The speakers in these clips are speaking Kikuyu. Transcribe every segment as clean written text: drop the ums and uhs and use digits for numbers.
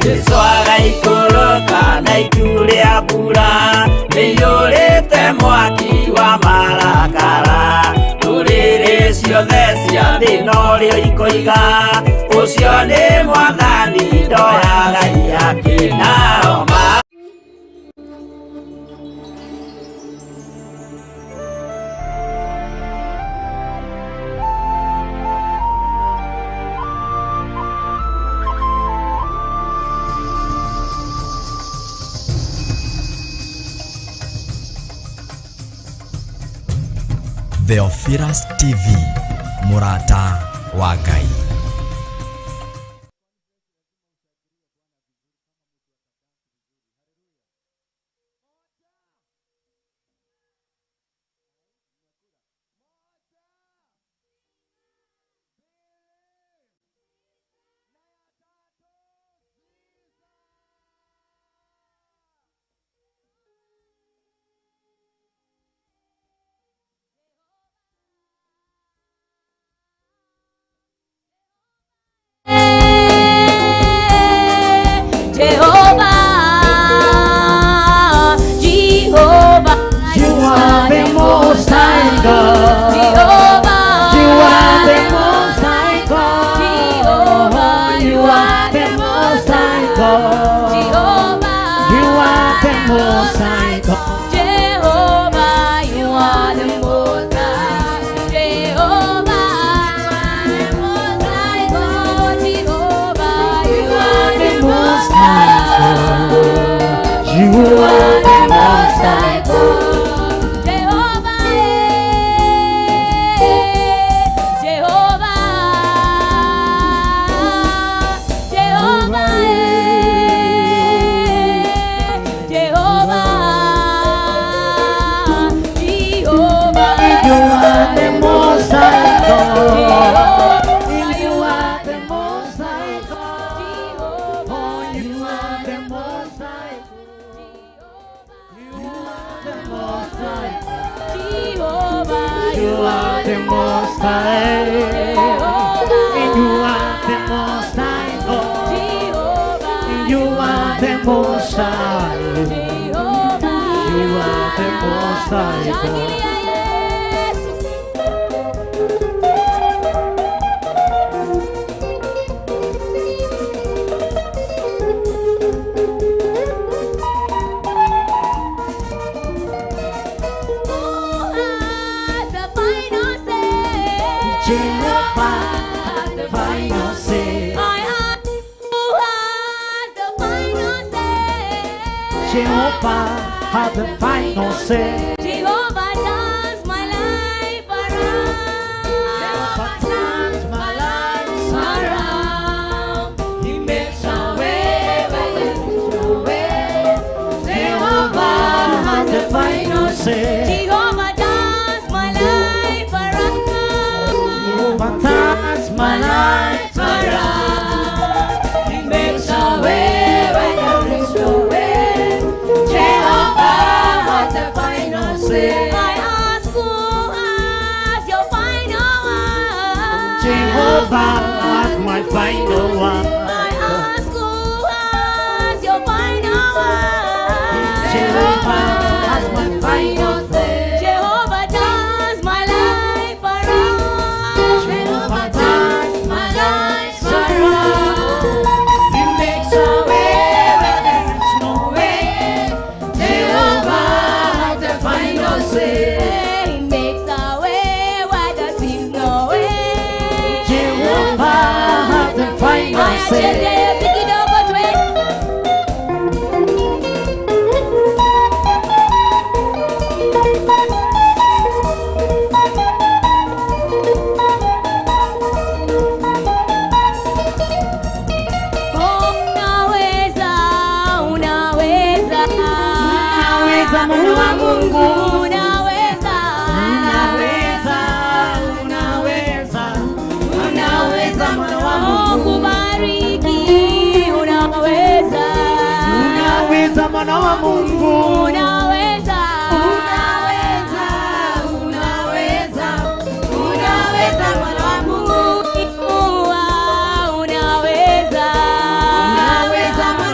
Jesu agaikũrũka na itu rĩa mbura rĩiyũrĩte mwaki wa marakara. Ndũrĩrĩ ciothe cia thĩ norĩo ikoiga ũcio nĩ Mwathani ndoyaga ihaki nao ma. Theophilus TV, mũrata wa Ngai. Jehovah, Jehovah, You are the Most High God. Jehovah, You are the Most High God. Jehovah, You are the Most High God. Jehovah, You are the Most High God. Jehovah, you are the Most High. Jehovah, you are the Most High God. Jehovah, you are the Most High God. You are the Most High God. Jehovah, eh, Jehovah, Jehovah, eh, Jehovah, Jehovah. You are the Most High God. Jehovah, You are the Most High God. Jehovah, You are the Most High. You are the Most High. Jehovah, You are the Most High. You are the Most High God. Jehovah, You are the Most High. Jehovah, You are the Most High God. Shangilia Yesu. Who has the final say? Jehovah has the final say. I ask who has the final say? Jehovah has the final say. Jehovah turns my life around. Jehovah turns my life Around. He makes a way where there is no way. Jehovah has the final say. Jehovah turns my life around. Jehovah turns my life around. He makes a way where there is no way. Jehovah has the final say. I ask who has your final word. Jehovah has my final word. I ask who has your final word. Jehovah has my final say. Jehovah turns my life around. Jehovah turns my life around. He makes a way where there is no way. Jehovah has the final say. He makes a way where there seems no way. Jehovah has the final Haya, say. cheze Yesu kidogo twende. Unaweza, unaweza. Unaweza, Mwana wa Mungu. Unaweza. Unaweza, unaweza, unaweza Mwana wa Mungu. Kubariki, unaweza. Unaweza Mwana wa Mungu. Unaweza. Unaweza, unaweza, unaweza Mwana wa Mungu. Kuinua, unaweza. Unaweza Mwana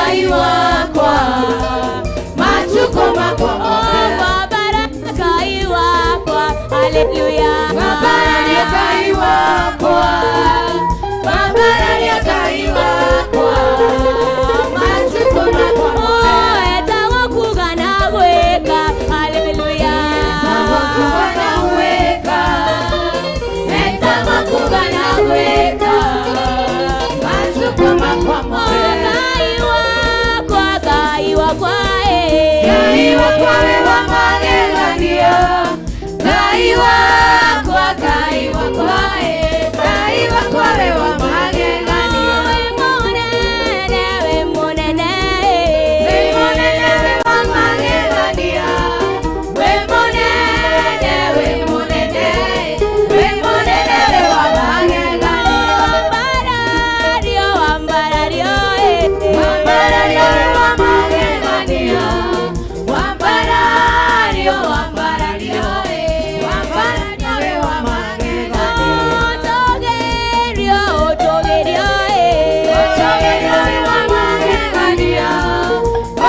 Ngai wakwa Matukũ makwa mothe. Baba Ngai wakwa, haleluya. Baba Ngai wakwa, Baba Ngai wakwa Matukũ makwa mothe. Etagwo kuga na gwĩka, haleluya. Etagwo kuga na gwĩka, etagwo kuga na gwĩka Matukũ makwa mothe. Ngai wakwa, Ngai wakwa, eh. Ngai wakwa wĩ wa magegania, Ngai wakwa, Ngai wakwa, eh. Ngai wakwa wĩ wa magegania. Wĩ mũnene, wĩ mũnene, eh. Wĩ mũnene wĩ wa magegania, wĩ mũnene, wĩ mũnene, wĩ mũnene wĩ wa magegania. Wambarario, wambarario, eh. Wambarario wĩ wa magegania, wambarario, wambarario, eh. Wambarario wĩ wa magegania. Ũtũgĩrio, ũtũgĩrio, eh. Ũtũgĩrio wĩ wa magegania,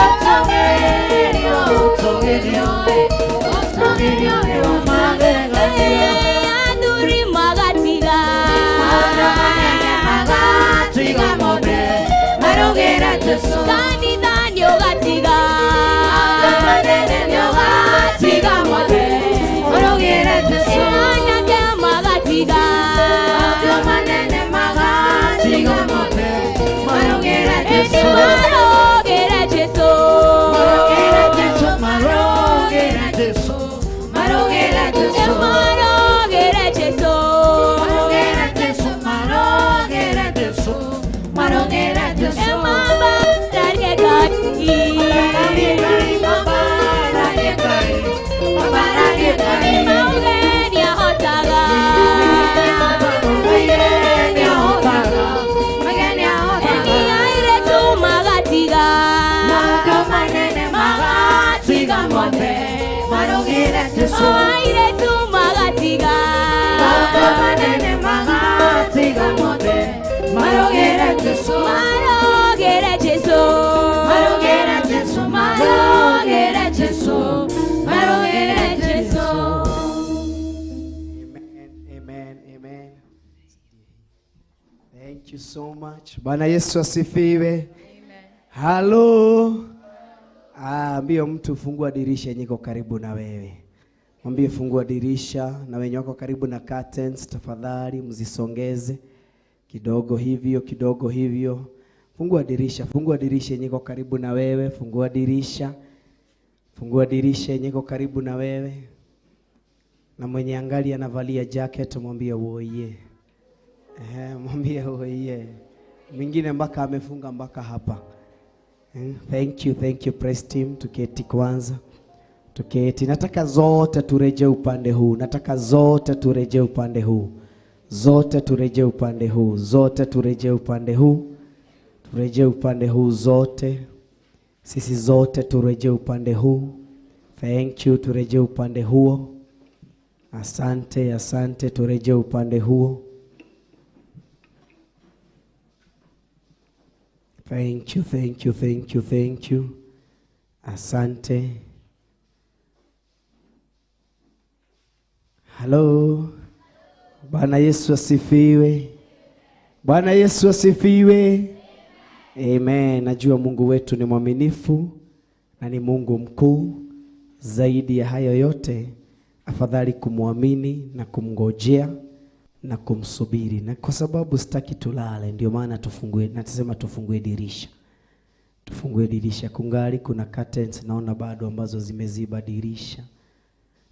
ũtũgĩrio, ũtũgĩrio, eh. Ũtũgĩrio wĩ wa magegania. Athuri magatiga. Maũndũ manene magatiga mothe, marũgĩra Jesũ. Kanitha nĩũgatiga. Maũndũ manene nĩũgatiga mothe, marũgĩra Jesũ. Anake magatiga. Maũndũ manene magatiga mothe, marũgĩra Ĩndĩ Jesũ. marũgĩre Jesũ. Marũgĩra Jesũ, marũgĩra Jesũ, marũgĩra Jesũ. Marũgĩre Jesũ. Marũgĩra Jesũ, marũgĩra Jesũ, marũgĩra Jesũ. Mambararie Ngai. Mambararie Ngai, mambararie Ngai, mambararie Ngai. Mauge nĩahotaga. Mauge nĩahotaga, mauge nĩahotaga. Airĩtu magatiga. Maũndũ manene magatiga mothe, marũgĩre Jesũ. Airĩtu magatiga. Maũndũ manene magatiga mothe, marũgĩre Jesũ. Marũgĩre Jesũ. Marũgĩre Jesũ, marũgĩre Jesũ, marũgĩre Jesũ. Amen, amen, amen. Thank you so much. Bwana Yesu asifiwe. Halo. Ambie mtu fungua dirisha yenye iko karibu na wewe. Mwambie fungua dirisha, na wenye wako karibu na curtains tafadhali mzisongeze kidogo hivyo, kidogo hivyo. Fungua dirisha, fungua dirisha yenye iko karibu na wewe, fungua dirisha. Fungua dirisha yenye iko karibu na wewe. Na mwenye angali anavalia jacket mwambie woye. Mwambie woye. Mwingine mpaka amefunga mpaka hapa. Thank you, thank you praise team. Tuketi kwanza. Tuketi. Nataka zote tureje upande huu. Nataka zote tureje upande huu. Zote tureje upande huu. Zote tureje upande huu. Tureje upande huu zote. Sisi zote tureje upande huu. Thank you, tureje upande huo. Asante, asante, tureje upande huo. Thank you, thank you, thank you, thank you. Asante. Hello. Bwana Yesu asifiwe. Bwana Yesu asifiwe. Amen. Najua Mungu wetu ni mwaminifu na ni Mungu mkuu. Zaidi ya hayo yote, afadhali kumwamini na kumngojea na kumsubiri. Na kwa sababu sitaki tulale, ndio maana tufungue, natasema tufungue dirisha. Tufungue dirisha. Kungali kuna curtains naona bado ambazo zimeziba dirisha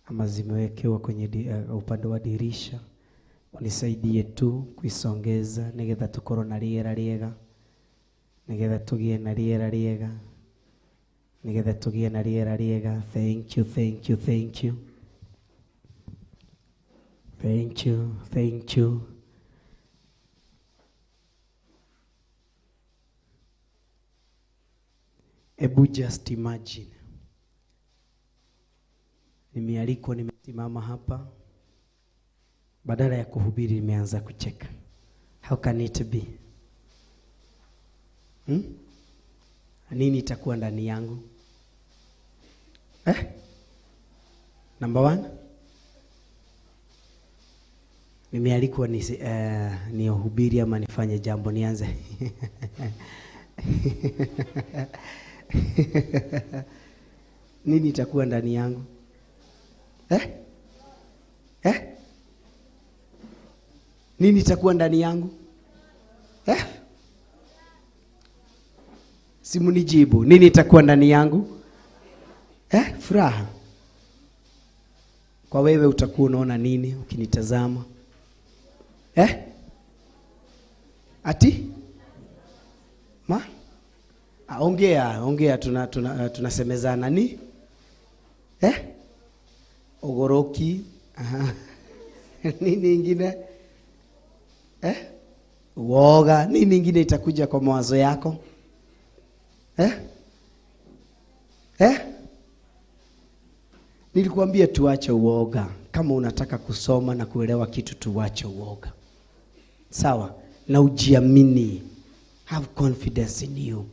ama zimewekewa kwenye upande wa dirisha. Unisaidie tu kuisongeza nigetha tukorwo na rĩera rĩega, nigetha tugie na rĩera rĩega, nigetha tugie na rĩera rĩega. Thank you, thank you, thank you. Thank you, thank you. Ebu just imagine. Nimealikwa, nimesimama hapa. Badala ya kuhubiri nimeanza kucheka. How can it be? Nini itakuwa ndani yangu? Eh? Number one, nimealikwa nihubiri ama nifanye jambo, nianze. Nini itakuwa ndani yangu? Eh? Eh? Nini itakuwa ndani yangu? Eh? Simunijibu. Nini itakuwa ndani yangu? Eh? Furaha. Kwa wewe utakuwa unaona nini ukinitazama? Eh? Ati? Ma? Ongea, ongea, tunasemezana ni? Eh? Ogoroki. Aha. Nini ingine? Eh? Uoga. Nini ingine itakuja kwa mawazo yako? Eh? Eh? Nilikuambia tuache uoga. Kama unataka kusoma na kuelewa kitu, tuache uoga. Sawa? Na ujiamini. Have confidence in you.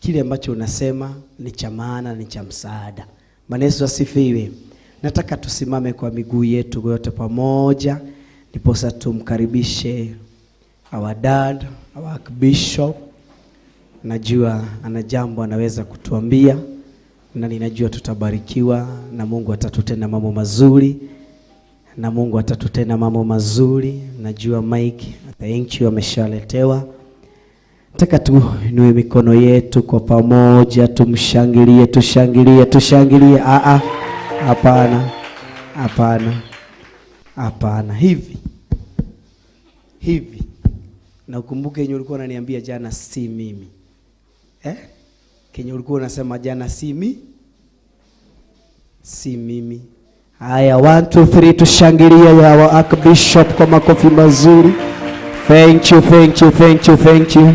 Kile ambacho unasema ni cha maana, ni cha msaada. Bwana Yesu asifiwe. Nataka tusimame kwa miguu yetu yote pamoja, ndiposa tumkaribishe our dad, our bishop. Najua ana jambo anaweza kutuambia, na ninajua tutabarikiwa na Mungu atatutenda mambo mazuri. Na Mungu atatutenda mambo mazuri. Najua Mike, thank you, ameshaletewa. Nataka tuinue mikono yetu kwa pamoja, tumshangilie, tushangilie, tushangilie. Hapana, hapana, hapana. Hivi hivi. Na ukumbuke yenye ulikuwa unaniambia jana si mimi. Eh? Kenye ulikuwa unasema jana si mimi. Si mimi. Haya, 1 2 3, tushangilie ya Archbishop kwa makofi mazuri. Thank you, thank you, thank you, thank you.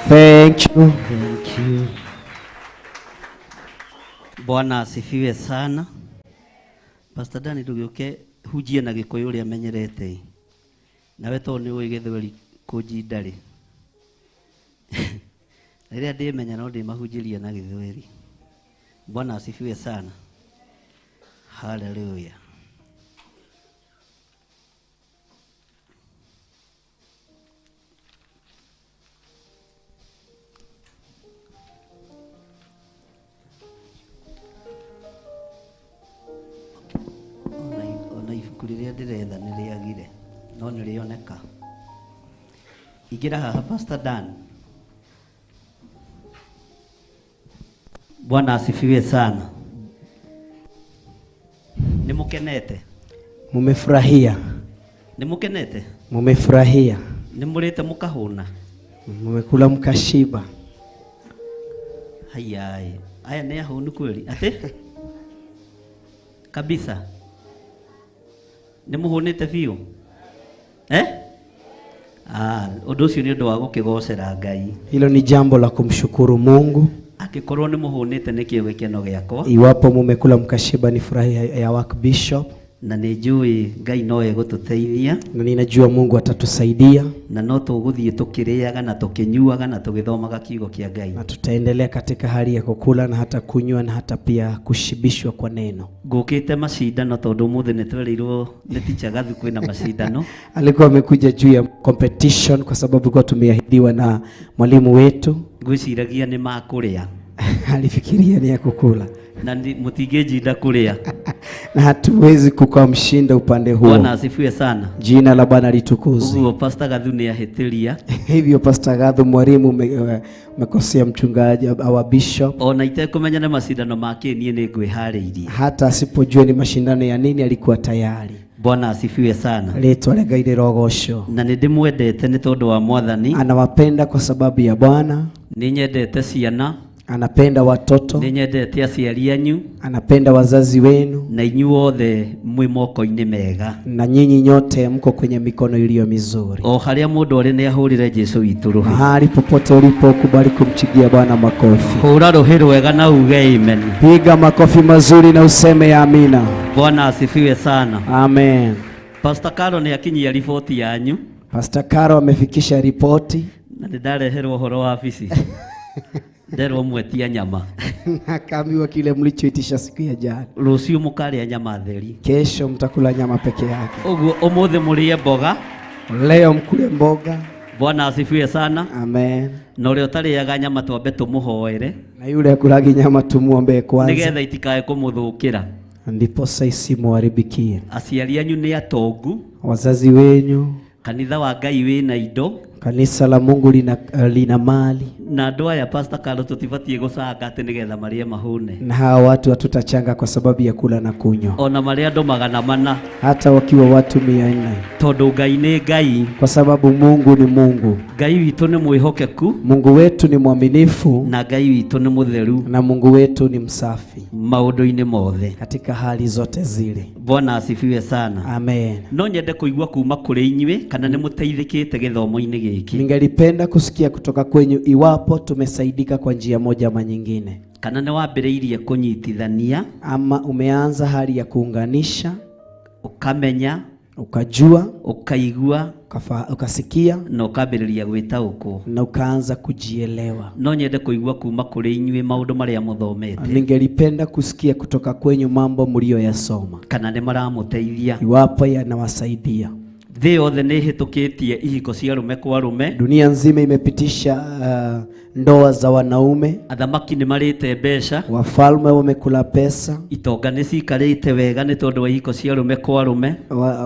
Thank you. Thank you. Bwana asifiwe sana. Pastor Dani, ndũgĩũke hunjie na Gĩkũyũ ũrĩa menyerete. Nawe to nĩ ũĩ Gĩthweri kũnjinda rĩ. Rĩrĩa ndĩmenya no ndĩmahunjĩrie na Gĩthweri. Bwana asifiwe sana. Hallelujah. Ona ibuku rĩrĩa ndĩretha nĩ rĩagire, no nĩ rĩoneka. Ingĩra haha Pastor Dan. Bwana asifiwe sana. Nĩ mũkenete? Mumefurahia? Nĩ mũkenete? Mumefurahia? Nĩ mũrĩte mũkahũna? Mumekula mkashiba? Hayai, aya nĩ ahũnu kweli. Atĩ? Kabisa. Nĩ mũhũnĩte biũ? Eh? Ah, ũndũ ũcio nĩ ũndũ wa gũkĩgocera Ngai. Hilo ni jambo la kumshukuru Mungu. Angĩkorwo nĩ mũhũnĩte nĩkĩo gĩkeno gĩakwa. Iwapo mumekula mkashiba ni furaha ya Archbishop. Na nĩ njũĩ Ngai no egũtũteithia. Na ninajua Mungu atatusaidia. Na no tũgũthiĩ tũkĩrĩaga na tũkĩnyuaga na tũgĩthomaga kiugo kĩa Ngai. Na tutaendelea katika hali ya kukula na hata kunywa na hata pia kushibishwa kwa neno. Ngũkĩte macindano tondũ ũmũthĩ nĩ twereirwo nĩ teacher Gathu kwĩna macindano. Alikuwa amekuja juu ya competition kwa sababu kwa tumeahidiwa na mwalimu wetu. Ngwĩciragia nĩ ma kũrĩa. Alifikiria ni ya kukula. Na mũtingĩnjinda kũrĩa. Na hatuwezi kukaa mshinda upande huo. Bwana asifiwe sana. Jina la Bwana litukuzwe. Ũguo Pastor Gathu nĩ ahĩtĩria. Hivyo Pastor Gathu mwalimu umekosea mchungaji au bishop. Ona itekũmenya nĩ macindano ma kĩ, niĩ nĩ ngwĩharĩirie. Hata asipojua ni mashindano ya nini alikuwa tayari. Bwana asifiwe sana. Rĩtwa rĩa Ngai rĩrogoocwo. Na nĩ ndĩmwendete nĩ tondũ wa Mwathani. Anawapenda kwa sababu ya Bwana. Nĩ nyendete ciana. Anapenda watoto. Nĩ nyendete aciari anyu. Anapenda wazazi wenu. Na inyuothe mwĩ moko-inĩ mega. Na nyinyi nyote mko kwenye mikono iliyo mizuri. O harĩa mũndũ arĩ nĩ ahũrĩre Jesũ witũ rũhĩ. Mahali popote ulipo kubali kumchigia Bwana makofi. Hũra rũhĩ rwega na uge amen. Piga makofi mazuri na useme amina. Bwana asifiwe sana. Amen. Pastor Caro nĩ akinyia riboti yanyu. Pastor Caro amefikisha ripoti. Na nĩ ndareherwo ũhoro wa wabici. Nderwo mwetia nyama. Akaambiwa kile mlichoitisha siku ya jana. Rũciũ mũkarĩa nyama theri. Kesho mtakula nyama peke yake. Ũguo ũmũthĩ mũrĩe mboga. Leo mkule mboga. Bwana asifiwe sana. Amen. Na ũrĩa ũtarĩaga nyama twambe tũmũhoere. Na yule akulagi nyama tumuombee kwanza, nĩgetha itikae kũmũthũkĩra. Ndiposa isimuharibikie. Aciari anyu nĩ atongu. Wazazi wenyu, Kanitha wa Ngai wĩna indo. Kanisa la Mungu lina mali. Na andũ aya Pastor Carlo tũtibatiĩ gũcanga atĩ nĩgetha marĩe mahũne. Na hawa watu hatutachanga kwa sababu ya kula na kunywa. Ona marĩa andũ 400. Hata wakiwa watu 400. Tondũ Ngai nĩ Ngai. Kwa sababu Mungu ni Mungu. Ngai witũ nĩ mwĩhokeku. Mungu wetu ni mwaminifu. Na Ngai witũ nĩ mũtheru. Na Mungu wetu ni msafi. Maũndũ-inĩ mothe. Katika hali zote zile. Bwana asifiwe sana. Amen. No nyende kũigua kuma kũrĩ inyuĩ kana nĩ mũteithĩkĩte gĩthomo-inĩ gĩkĩ. Ningelipenda kusikia kutoka kwenyu iwapo tumesaidika kwa njia moja ama nyingine. Kana nĩ wambĩrĩirie kũnyitithania. Ama umeanza hali ya kuunganisha. Ukamenya. Ukajua. Ukaigua. Ukasikia. Na ukambĩrĩria gwĩtaũkwo. Na ukaanza kujielewa. No nyende kũigua kuma kũrĩ inyuĩ maũndũ marĩa mũthomete. Ningelipenda kusikia kutoka kwenyu mambo mlioyasoma. Kana nĩ maramũteithia. Iwapo yanawasaidia. Thĩ yothe nĩ ĩhĩtũkĩtie ihiko cia arũme kwa arũme. Dunia nzima imepitisha ndoa za wanaume. Athamaki nĩ marĩte mbeca. Wafalme wamekula pesa. Itonga nĩ cikarĩte wega nĩ tondũ wa ihiko cia arũme kwa arũme.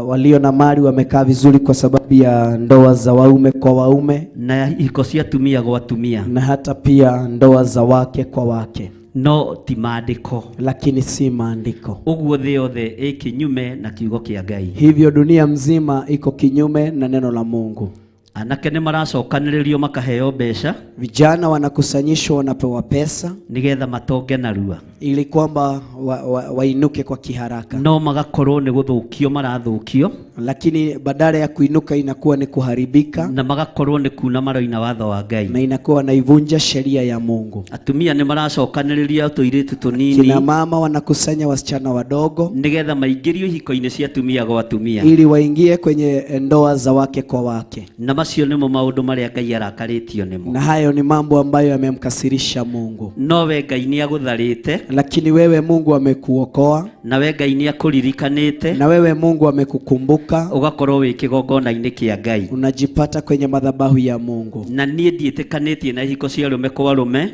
Walio na mali wamekaa vizuri kwa sababu ya ndoa za waume kwa waume. Na ihiko cia atumia kwa atumia. Na hata pia ndoa za wake kwa wake. No ti maandĩko. Lakini si maandiko. Ũguo thĩ yothe ĩ kinyume na kiugo kĩa Ngai. Hivyo dunia mzima iko kinyume na neno la Mungu. Anake nĩ maracokanĩrĩrio makaheo mbeca. Vijana wanakusanyishwa wanapewa pesa nĩgetha matonge narua. Ili kwamba wainuke kwa kiharaka. No magakorwo nĩ gũthũkio marathũkio. Lakini badala ya kuinuka inakuwa ni kuharibika. Na magakorwo nĩ kuna maroina watho wa Ngai. Na inakuwa wanaivunja sheria ya Mungu. Atumia nĩ maracokanĩrĩria tũirĩtu tũnini. Kina mama wanakusanya wasichana wadogo. Nĩgetha maingĩrio ihiko-inĩ cia atumia gwa atumia. Ili waingie kwenye ndoa za wake kwa wake. Na macio nĩmo maũndũ marĩa Ngai arakarĩtio nĩmo. Na hayo ni mambo ambayo yamemkasirisha Mungu. No we Ngai nĩ agũtharĩte. Lakini wewe Mungu amekuokoa. Na we Ngai nĩ akũririkanĩte. Na wewe Mungu amekukumbuka. Ũgakorwo wĩ kĩgongona-inĩ kĩa Ngai. Unajipata kwenye madhabahu ya Mungu. Na niĩ ndiĩtĩkanĩtie na ihiko cia arũme kwa arũme.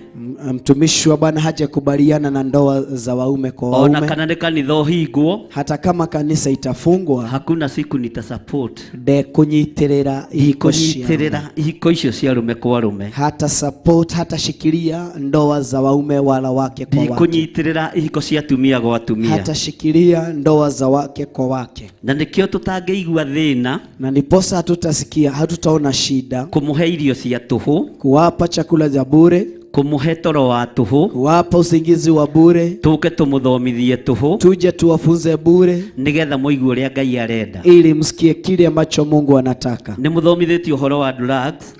Mtumishi wa Bwana hajakubaliana na ndoa za waume kwa waume. Ona kana nĩ kanitha ũhingwo. Hata kama kanisa itafungwa. Hakuna siku nitasupport. Ndekũnyitĩrĩra ihiko cia Ndikũnyitĩrĩra ihiko icio cia arũme kwa arũme. Hata support, hata shikilia ndoa za waume wala wake kwa wake. Ndikũnyitĩrĩra ihiko cia atumia gwa atumia. Hata shikilia ndoa za wake kwa wake. Na nĩkĩo tũtangĩigua thĩna. Na ndiposa hatutasikia, hatutaona shida. Kũmũhe irio cia tũhũ. Kuwapa chakula cha bure. Kũmũhe toro wa tũhũ. Kuwapa usingizi wa bure. Tũke tũmũthomithie tũhũ. Tuje tuwafunze bure. Nĩgetha mũigue ũrĩa Ngai arenda. Ili msikie kile ambacho Mungu anataka. Nĩ mũthomithĩtio ũhoro wa drugs.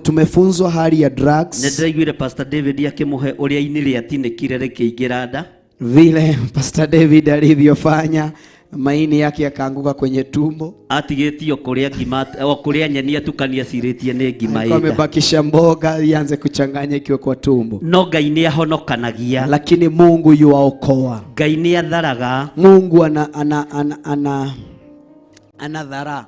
Tumefunzwa hali ya drugs. Nĩ ndĩraiguire Pastor David akĩmũhe ũrĩa ini rĩatinĩkire rĩkĩingĩra nda. Vile Pastor David alivyofanya maini yake yakaanguka kwenye tumbo. Atigĩtio kũrĩa ngima, o kũrĩa nyeni atukania cirĩtie nĩ ngima Alikuwa ĩnda. amebakisha mboga ianze kuchanganya ikiwa kwa tumbo. No Ngai nĩ ahonokanagia. Lakini Mungu yuwaokoa. Ngai nĩ atharaga. Mungu anadhara.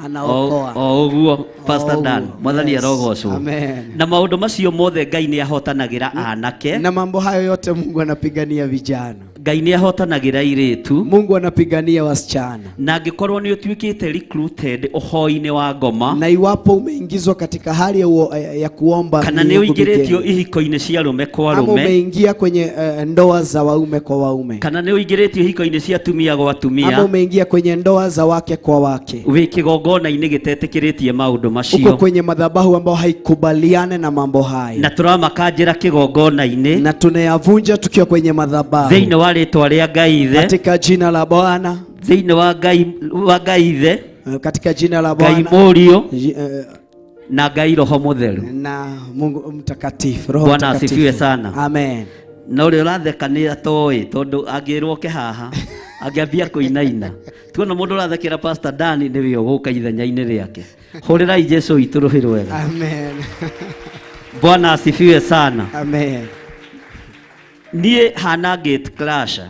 Anaokoa. O ũguo Pastor Dan, Mwathani Yes. arogocwo. Amen. Na maũndũ macio mothe Ngai nĩ ahotanagĩra anake. Na mambo hayo yote Mungu anapigania vijana. Ngai nĩ ahotanagĩra airĩtu. Mungu anapigania wasichana. Na angĩkorwo nĩ ũtuĩkĩte recruited ũhoi-inĩ wa ngoma. Na iwapo umeingizwa katika hali ya kuomba kana nĩ ũingĩrĩtio ihiko-inĩ cia arũme kwa ama arũme. umeingia kwenye ndoa za waume kwa waume. Kana nĩ ũingĩrĩtio ihiko-inĩ cia atumia gwa atumia. Ama umeingia kwenye ndoa za wake kwa wake. Wĩ kĩgongona-inĩ gĩtetĩkĩrĩtie maũndũ macio. Uko kwenye madhabahu ambao haikubaliane na mambo haya. Na tũramakanjĩra kĩgongona-inĩ. Na tunayavunja tukiwa kwenye madhabahu. Thĩinĩ wa rĩtwa rĩa Ngai Ithe. Katika jina la Bwana. Thĩinĩ wa Ngai Ithe. Katika jina la Bwana. Ngai Mũriũ. Na Ngai Roho Mũtheru. Na Mungu Mtakatifu, Roho Bwana Mtakatifu. asifiwe sana. Amen. Na ũrĩa ũratheka nĩ atoĩ tondũ angĩrwo ke haha angĩambia kũinaina. Tuona mũndũ ũrathekera Pastor Dan nĩwe ũgũka ithenya-inĩ rĩake. Hũrĩrai Jesũ witũ rũhĩ rwega. Amen. Bwana asifiwe sana. Amen. Niĩ hana gate crasher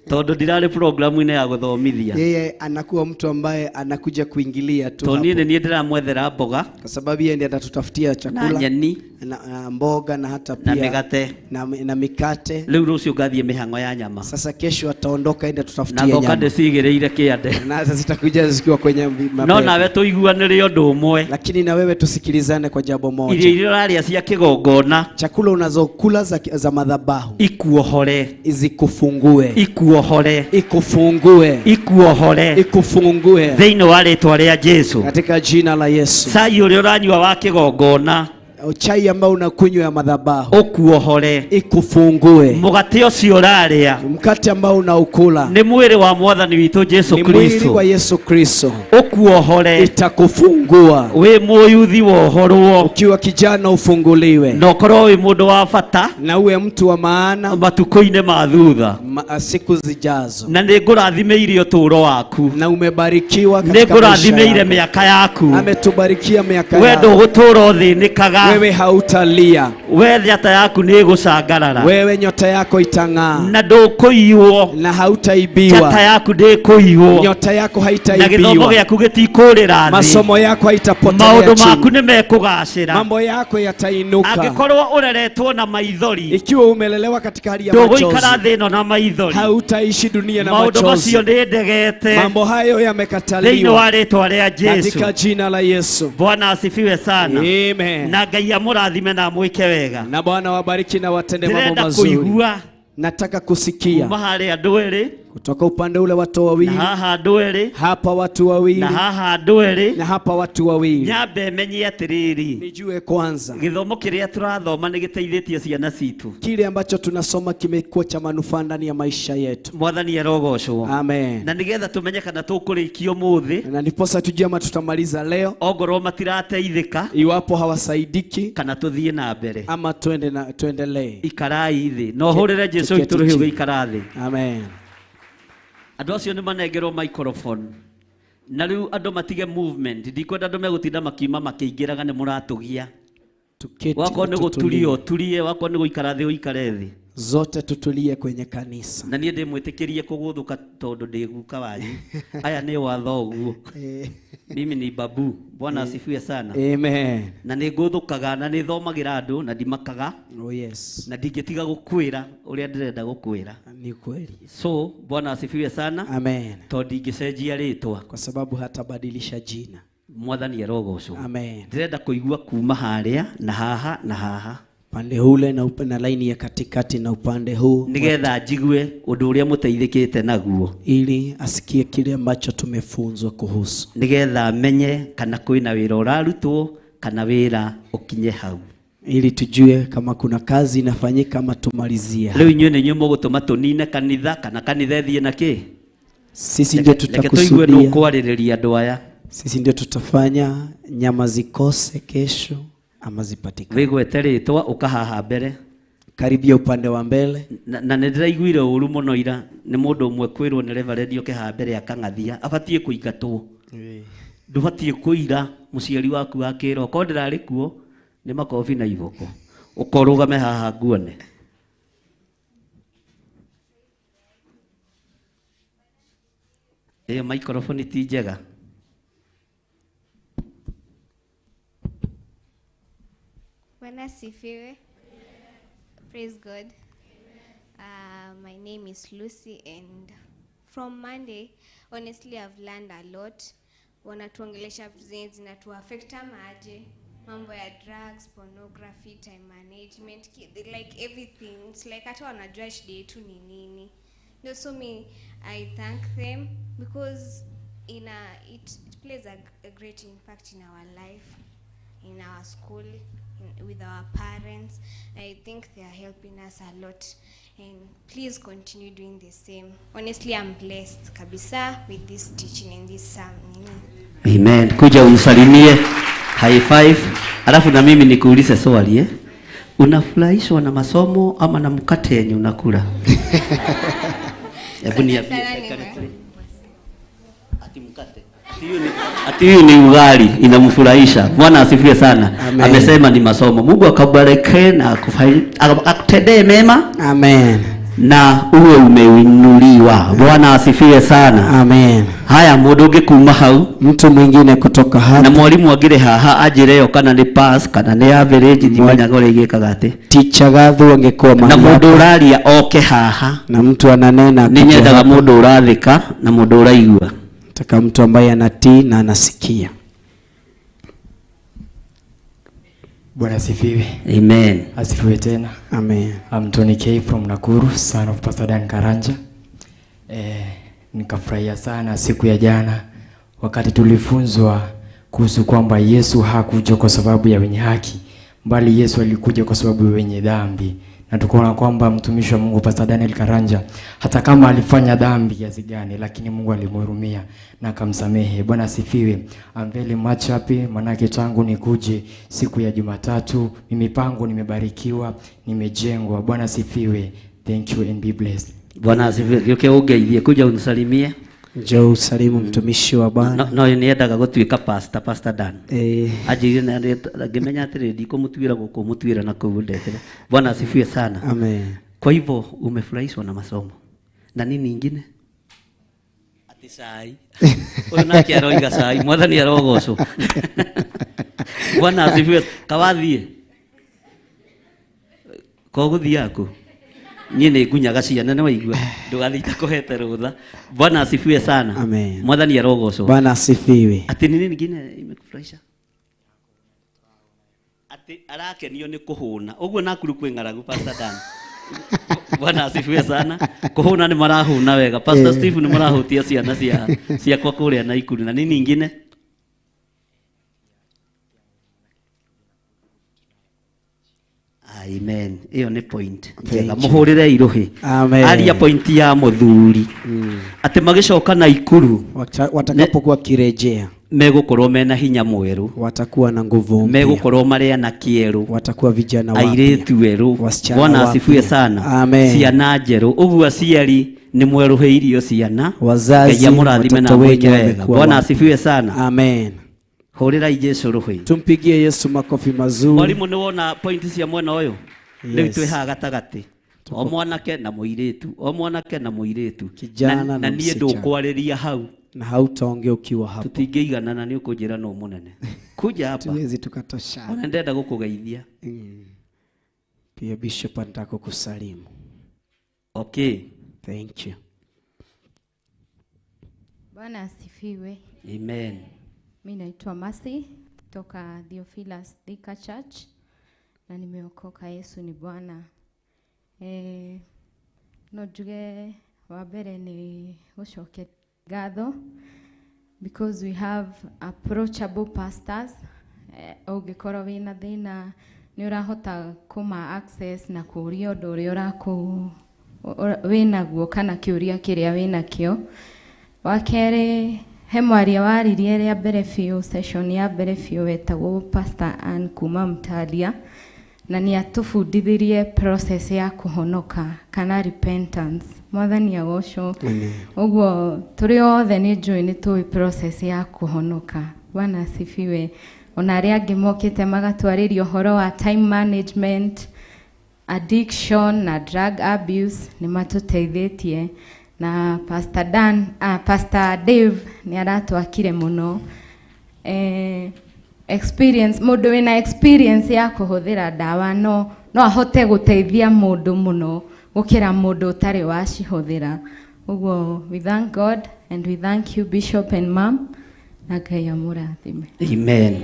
tondũ ndirarĩ programu-inĩ ya gũthomithia. Yeye anakuwa mtu ambaye anakuja kuingilia tu Tondũ hapo. niĩ nĩ niĩ ndĩramwethera mboga Kwa sababu yeye ndiye atatutafutia na chakula nyeni na mboga na hata na pia mĩgate. na mikate. Rĩu rũciũ ngathiĩ mĩhang'o ya nyama. Sasa kesho ataondoka aende Na tutafutie ngoka nyama ndĩcigĩrĩire kĩande. na sasa zitakuja zikiwa kwenye No mabega. nawe tũiguanĩre ũndũ ũmwe. Lakini na wewe tusikilizane kwa jambo Irio moja. iria ũrarĩa cia kĩgongona Chakula unazokula za madhabahu ikuohore, zikufungue, ikuohore, ikufungue, ikuohore ikufungue thĩinĩ wa rĩtwa rĩa Jesu. katika jina la Yesu. Cai ũrĩa ũranyua wa kĩgongona Chai ambao unakunywa ya madhabahu ũkuohore, ikufungue. mũgate ũcio ũrarĩa Mkate ambao unaukula nĩ mwĩrĩ wa mwathani witũ Jesu ni mwili Kristo wa Yesu Kristo, ũkuohore. itakufungua. Wĩ mũyuthi wohorwo Ukiwa kijana ufunguliwe, na ũkorwo wĩ mũndũ wa bata na uwe mtu wa maana matukũ-inĩ ma thutha. siku zijazo, Na nĩ ngũrathimĩire ũtũũro waku, na umebarikiwa nĩ katika maisha ngũrathimĩire yako. mĩaka yaku. Ametubarikia miaka We yako. ndũgũtũũra ũthĩnĩkaga, Wewe hautalia, we njata yaku nĩ ĩgũcangarara wewe nyota yako itang'aa na ndũkũiywo, na njata hautaibiwa, yaku ndĩkũiywo nyota yako na gĩthomo haitaibiwa, gĩaku gĩtikũrĩra thĩ, masomo yako haitapotelea maũndũ maku chini, nĩ mekũgacĩra. mambo yako yatainuka. Angĩkorwo ũreretwo na maithori, Ikiwa umelelewa katika hali ya ndũgũikara machozi, thĩ ĩno na maithori. hautaishi dunia na Maũndũ machozi. macio nĩ ndegete Mambo hayo thĩinĩ yamekataliwa wa rĩtwa rĩa Jesu. katika jina la Yesu. Bwana asifiwe sana. Amen. Na Ngai amũrathime na amwĩke wega. Na Bwana wabariki na watende mambo Ndĩrenda mazuri. kũigua Nataka kuma kusikia harĩa andũ erĩ kutoka upande ule watu na wawili, haha andũ erĩ hapa watu wawili na haha andũ erĩ, na hapa watu wawili. nyambe menye atĩrĩrĩ, Nijue kwanza gĩthomo kĩrĩa tũrathoma nĩ gĩteithĩtie ciana citũ. kile ambacho tunasoma kimekuwa cha manufaa ndani ya maisha yetu. Mwathani arogocwo. Amen. Na nĩgetha tũmenye kana tũkũrĩkia ũmũthĩ, Na ndiposa tujue ama tutamaliza leo, ongorwo matirateithĩka iwapo hawasaidiki kana tũthiĩ na mbere. ama tuende na tuendelee. Ikarai thĩ na ũhũrĩre Jesu Tuketi witũ rũhiũ chini. gĩikara thĩ. Amen. Andũ acio nĩ manengerwo microphone na rĩu andũ matige movement, ndikwenda andũ megũtinda makiuma makĩingĩraga nĩ mũratũgia. Tuketi Wakorwo na nĩ gũturia tutulie, ũturie, wakorwo nĩ gũikara thĩ ũikare thĩ. zote tutulie kwenye kanisa. Na niĩ ndĩmwĩtĩkĩrie kũgũthũka tondũ ndĩ guka wanyu. Aya nĩ watho ũguo. Mimi ni babu. Bwana asifiwe sana. Amen. Na nĩ ngũthũkaga na nĩ thomagĩra andũ na ndimakaga Oh yes. na ndingĩtiga gũkwĩra ũrĩa ndĩrenda gũkwĩra. Ni kweli. So Bwana asifiwe sana. Amen. Tondũ ndingĩcenjia rĩtwa. Kwa sababu hatabadilisha jina. Mwathani arogocwo. Amen. Ndĩrenda kũigua kuma harĩa na haha na haha Upande ule na laini ya katikati na upande huu, nĩgetha njigue ũndũ ũrĩa mũteithĩkĩte naguo, ili asikie kile ambacho tumefunzwa kuhusu, nĩgetha menye kana kwĩna wĩra ũrarutwo kana wĩra ũkinye hau. ili tujue kama kuna kazi inafanyika ama tumalizie. Rĩu inyuĩ nĩ inyuĩ mũgũtũma tũnine kanitha kana kanitha ĩthiĩ na kĩ? Sisi ndio Reke tũigue tutakusudia, nũkwarĩrĩria andũ aya. sisi ndio tutafanya nyama zikose kesho ama zipatikane. Wĩgwete rĩtwa ũkahaha mbere. Karibia upande wa mbele. Na nĩ ndĩraiguire ũru mũno ira nĩ mũndũ ũmwe kwĩrwo nĩ reverend oke haha mbere akang'athia abatiĩ kũingatwo. Ndũbatiĩ kũira mũciari waku akĩra okorwo ndĩrarĩ kuo nĩ makobi na iboko ũkorũgame haha nguone. Ĩyo microphone ti njega. Bwana asifiwe. Praise God. My name is Lucy, and from Monday, honestly, I've learned a lot. Wanatuongelesha vitu zenye zinatuaffect ama aje, mambo ya drugs, pornography, time management, like everything. It's like hata wanajua shida yetu ni nini. No, so me, I thank them because it plays a great impact in our life, in our school, with our parents. I think they are helping us a lot, and please continue doing the same. Honestly, I'm blessed kabisa with this teaching and this sermon. Amen. Kuja umsalimie high five, alafu na mimi nikuulize swali Unafurahishwa na masomo ama na mkate yenye unakula? Hebu niambie Sana ni secretary. Ati mkate. Ati huyu ni ugali inamfurahisha. Bwana asifiwe sana. Amen. Amesema ni masomo. Mungu akabariki na akutendee mema. Amen. Na uwe umeinuliwa. Bwana asifiwe sana. Amen. Haya, mundu ungi kuma hau, mtu mwingine kutoka hapa, na mwalimu angire haha anjire yo kana ni pass kana ni average, ndimenyaga uria igikaga ati. Teacher Gathu angekuwa Na mahali mundu hapa. uraria oke haha, na mtu ananena ni akuje nyendaga hapa. mundu urathika na mundu uraigua. Nataka mtu ambaye anatii na anasikia. Bwana asifiwe. Amen. Asifiwe tena. Amen. I'm Tony K from Nakuru, son of Pastor Dan Karanja. Nikafurahia sana siku ya jana wakati tulifunzwa kuhusu kwamba Yesu hakuja kwa sababu ya wenye haki, bali Yesu alikuja kwa sababu ya wenye dhambi. Na tukaona kwamba mtumishi wa Mungu Pastor Daniel Karanja hata kama alifanya dhambi kiasi gani, lakini Mungu alimhurumia na akamsamehe. Bwana asifiwe. I'm very much happy, manake tangu nikuje siku ya Jumatatu mimi pangu nimebarikiwa, nimejengwa. Bwana asifiwe. Thank you and be blessed. Bwana asifiwe. Gĩũke ũngeithie, kuja unisalimie. Njoo usalimu mtumishi wa Bwana. No, no niendaga gũtuĩka pastor, Pastor Dan. Anjĩrire na ngĩmenya atĩrĩ, ndikũmũtuĩra gũkũ, mũtuĩra na kũu ndehere. Bwana asifiwe sana. Amen. Kwa hivyo umefurahishwa na masomo. Na nini ingine? Ati cai. Ũyũ nake aroiga cai, Mwathani arogocwo. Bwana asifiwe. Kawathiĩ. Ko gũthiaga kũ? Niĩ nĩ ngunyaga ciana, nĩ waigua. Ndũgathiĩ itakũhete rũtha. Bwana asifiwe sana. Amen. Mwathani arogocwo. Bwana asifiwe. Ati nini nyingine imekufurahisha? Ati arakenio nĩ kũhũna. Ũguo Nakuru kwĩ ng'aragu, Pastor Dan. Bwana asifiwe sana. Kũhũna nĩ marahũna wega. Pastor Steve nĩ marahũtia ciana ciakwa kũrĩa Nakuru. Na nini ingine? Amen. Iyo nĩ point njega. Thank you. Mũhũrĩre irũhĩ. Amen. Aria point ya mũthuri. Atĩ magĩcoka Nakuru, Watakapokuwa kirejea, megũkorwo mena hinya mwerũ, watakuwa na nguvu mpya, megũkorwo marĩ anake erũ, watakuwa vijana wapya, airĩtu erũ. wasichana Bwana wapya. asifiwe sana. Amen. Ciana njerũ. Ũguo aciari nĩ mwerũhĩirio ciana. Wazazi, Ngai amũrathime na watoto wenyu amwĩke wega. wamekuwa Bwana wapya. asifiwe sana. Amen. Hũrĩrai Jesũ rũhĩ. Tumpigie Yesu makofi mazuri. Mwalimu, nĩ wona point cia mwena ũyũ? Rĩu Yes. twĩ haha gatagatĩ. O mwanake na mũirĩtu, o mwanake na mũirĩtu. Kijana Na na niĩ msichana. ndũkwarĩria hau. Na hautaongea ukiwa hapo. Tũtingĩiganana, nĩ ũkũnjĩra no mũnene. Kuja hapa. Tuwezi tukatoshana. Ona ndenda gũkũgeithia. Pia Bishop anataka kukusalimu. Okay. Thank you. Bwana asifiwe. Amen. Mimi naitwa Mercy kutoka Theophilus Thika Church na nimeokoka. Yesu ni Bwana. No njuge wa mbere ni gũcokia ngatho because we have approachable pastors. Ũngĩkorwo wĩna thĩna nĩ ũrahota kũma access na kũũria ũndũ ũrĩa wĩnaguo kana kĩũria kĩrĩa wĩnakĩo. Wa kerĩ, he mwaria waririe rĩa mbere biũ, session ya mbere biũ, wetagwo Pastor Ann kuma Mtalia, na nĩ atũbundithirie process ya kũhonoka kana repentance. Mwathani agocwo. Amen. Ũguo tũrĩ othe nĩ njũĩ nĩ tũĩ process ya kũhonoka. Bwana asifiwe. Ona arĩa angĩ mokĩte magatwarĩria ũhoro wa time management, addiction na drug abuse nĩ matũteithĩtie. Na Pastor Dan, Pastor Dave nĩ aratwakire mũno. Experience, mũndũ wĩna experience ya kũhũthĩra ndawa no ahote gũteithia mũndũ mũno gũkĩra mũndũ ũtarĩ wacihũthĩra. Ũguo we thank God and we thank you Bishop and Mom, na Ngai amũrathime. Amen.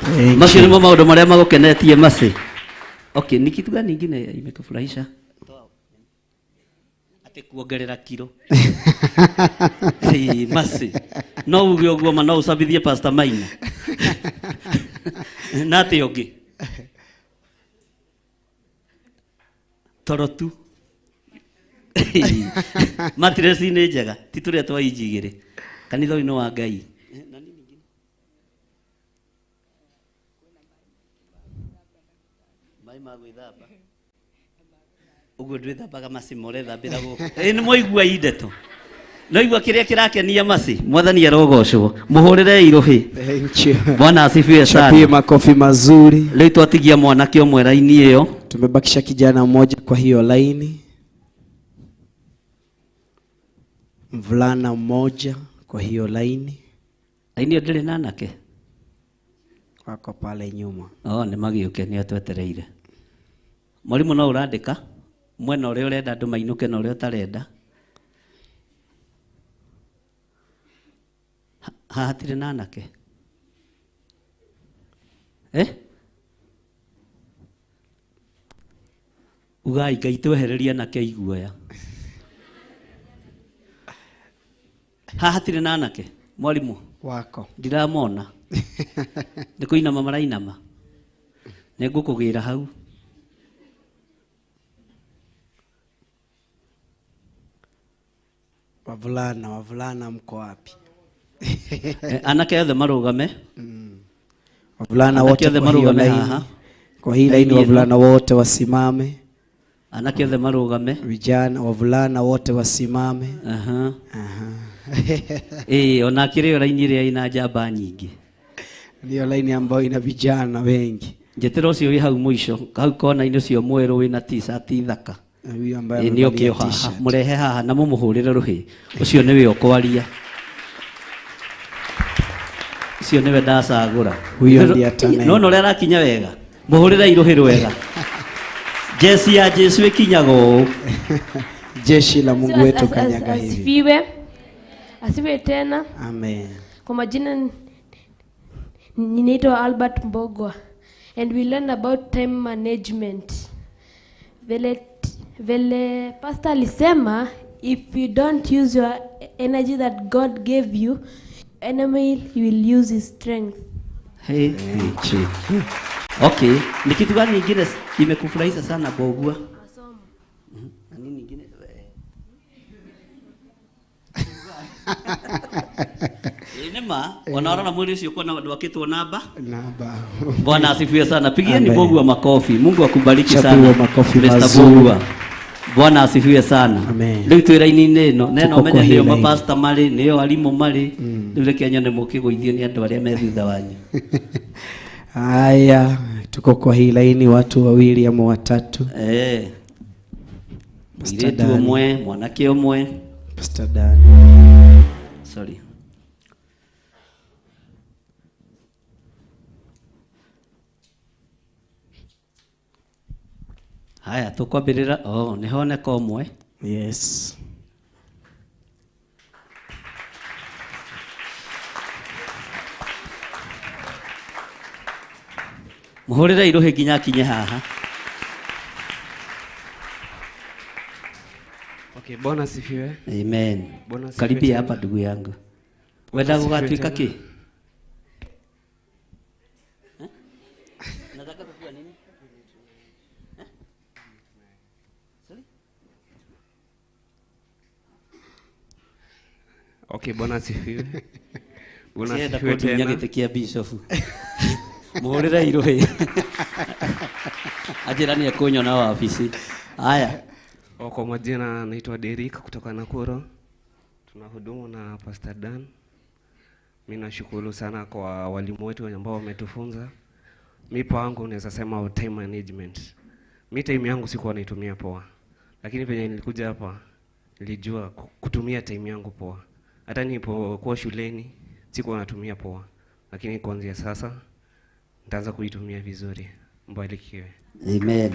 Thank Macio you. nĩmo maũndũ marĩa magũkenetie Mercy. Okay, ni kitu gani ingine imekufurahisha? Ati kuongerera kilo. Hey, Mercy. No uge ũguo ma no ũcabithie Pastor Maina. Na atĩ ũngĩ? Toro tu. Mattress nĩ njega, ti tũrĩa twa inji igĩrĩ. Kanitha ũyũ nĩ wa Ngai. Maĩ ma gwĩthamba. Ũguo ndwĩthambaga macimo, ũrethambĩra gũkũ. Ĩ, nĩ mwaigua i ndeto. Naigua kĩrĩa kĩrakenia maci mwathani arogocwo mũhũrĩre irũhĩ. Thank you. Bwana asifiwe Chapie sana. makofi mazuri. Rĩu twatigia mwanake ũmwe raini ĩyo. Tumebakisha kijana mmoja kwa hiyo laini, mvulana mmoja kwa hiyo laini, Raini ĩyo ndĩrĩ na anake. wako pale nyuma. Oh, nĩ magĩũke nĩ atwetereire. Mwarimũ no ũrandĩka mwena ũrĩa ũrenda andũ mainũke na ũrĩa ũtarenda. Haha hatirĩ na anake. Eh? Ugai Ngai twehererie anake iguoya. Haha hatirĩ na anake mwarimũ Wako. Ndiramona. Nĩ kũinama marainama. Nĩ ngũkũgĩra hau. Wavulana, wavulana mko wapi? Anake othe marũgame. Wavulana Anake wote othe kwa hiyo marũgame laini. haha. Kwa hii laini Laini ĩno. wavulana wote wasimame. Anake othe marũgame. Vijana, wavulana wote wasimame. Aha. Ona kĩrĩ yo raini ĩrĩa ĩna njamba nyingĩ. Ndiyo laini ambayo ina vijana wengi. Njĩtĩra ũcio wĩ hau mũico, hau kona-inĩ ũcio mwerũ wĩna t-shirt thaka. Na huyu ambaye Ĩĩ, nĩ oke amevalia o haha, t-shirt. mũrehe haha na mũmũhũrĩre rũhĩ. Ũcio nĩwe ũkwaria. Ũcio nĩwe ndacagũra. Huyo ndiye atanena. Nona ũrĩa arakinya wega. Mũhũrĩre irũhĩ rwega. Jeshi ya Jesu ĩkinyaga ũũ. Jeshi la Mungu wetu kanyaga hivi. Asifiwe. Asifiwe tena. Amen. Kwa majina ninaitwa Albert Mbogwa and we learn about time management. Vele pastor alisema if you don't use your energy that God gave you, enemy will use his strength. Hey. Okay, ni kitu gani ingine imekufurahisha sana Mbogwa? Na nini ingine? Nĩ ma, ona ũrona mwĩrĩ ũcio kuona ndwakĩtwo namba? Namba. Bwana asifiwe sana. Pigieni Amen. Mbogwa makofi. Mungu akubariki Chapiwe sana. makofi Mr. mazuri. Mbogwa. Bwana asifiwe sana. Amen. Rĩu twĩ raini-inĩ ĩno, neno Tuko menye kwa hii nĩo laini. mapasta marĩ, nĩo arimũ marĩ. Rĩu reke nyone mũkĩgũithio nĩ andũ arĩa me thutha wanyu. Haya, tuko kwa hii laini watu wawili ama watatu. Pastor Mũirĩtu Dani. ũmwe, mwanake ũmwe. Pastor Dani. Sorry. Haya, tukwambĩrĩra. Oh, nĩ honeka ũmwe. Yes. Mũhũrĩre irũhĩ nginya akinye haha. Okay, Bwana asifiwe. Amen. Bwana asifiwe Karibia tena. hapa ndugu yangu. Bwana Wenda asifiwe gũgatuĩka tena. kĩ? Nataka kukua nini? Sorry? Okay, Bwana asifiwe. Bwana Sienda asifiwe kũndunya tena. gĩtĩ kĩa bishop. Mũhũrĩre irũhĩ. Anjĩra nĩ ekũnyona wabici. Haya. O, kwa majina naitwa Derek kutoka Nakuru. Tunahudumu na Pastor Dan. Mimi nashukuru sana kwa walimu wetu ambao wametufunza. Mi pangu naweza sema time management. Mi time yangu sikuwa naitumia poa. Lakini penye nilikuja hapa nilijua kutumia time yangu poa. Hata nilipokuwa shuleni sikuwa natumia poa. Lakini kuanzia sasa nitaanza kuitumia vizuri. Mbarikiwe. Amen.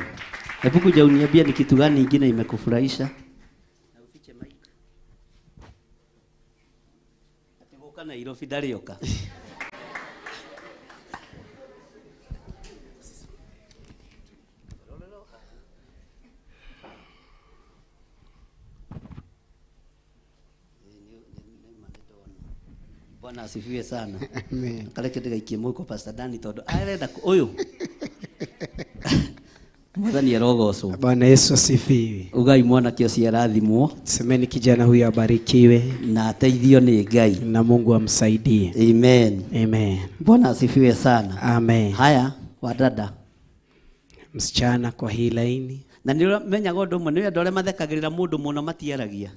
Hebu kuja uniambie ni kitu gani ingine imekufurahisha? Na ufiche mic. Ati gũka Nairobi ndarĩoka. Bwana asifiwe sana. Amen. Kareke ndigaikie mũhuko Pastor Dani tondu arenda ũyũ. Mwathani arogocwo. Bwana Yesu asifiwe. Ugai mwanake ũcio arathimwo. Semeni kijana huyu abarikiwe na ateithio nĩ Ngai na Mungu amsaidie. Amen. Amen. Bwana asifiwe sana. Amen. Haya, wadada. Msichana kwa hii laini. Na nĩ ũmenyaga ũndũ ũmwe, nĩ andũ arĩa mathekagĩrĩra mũndũ mũno matiaragia.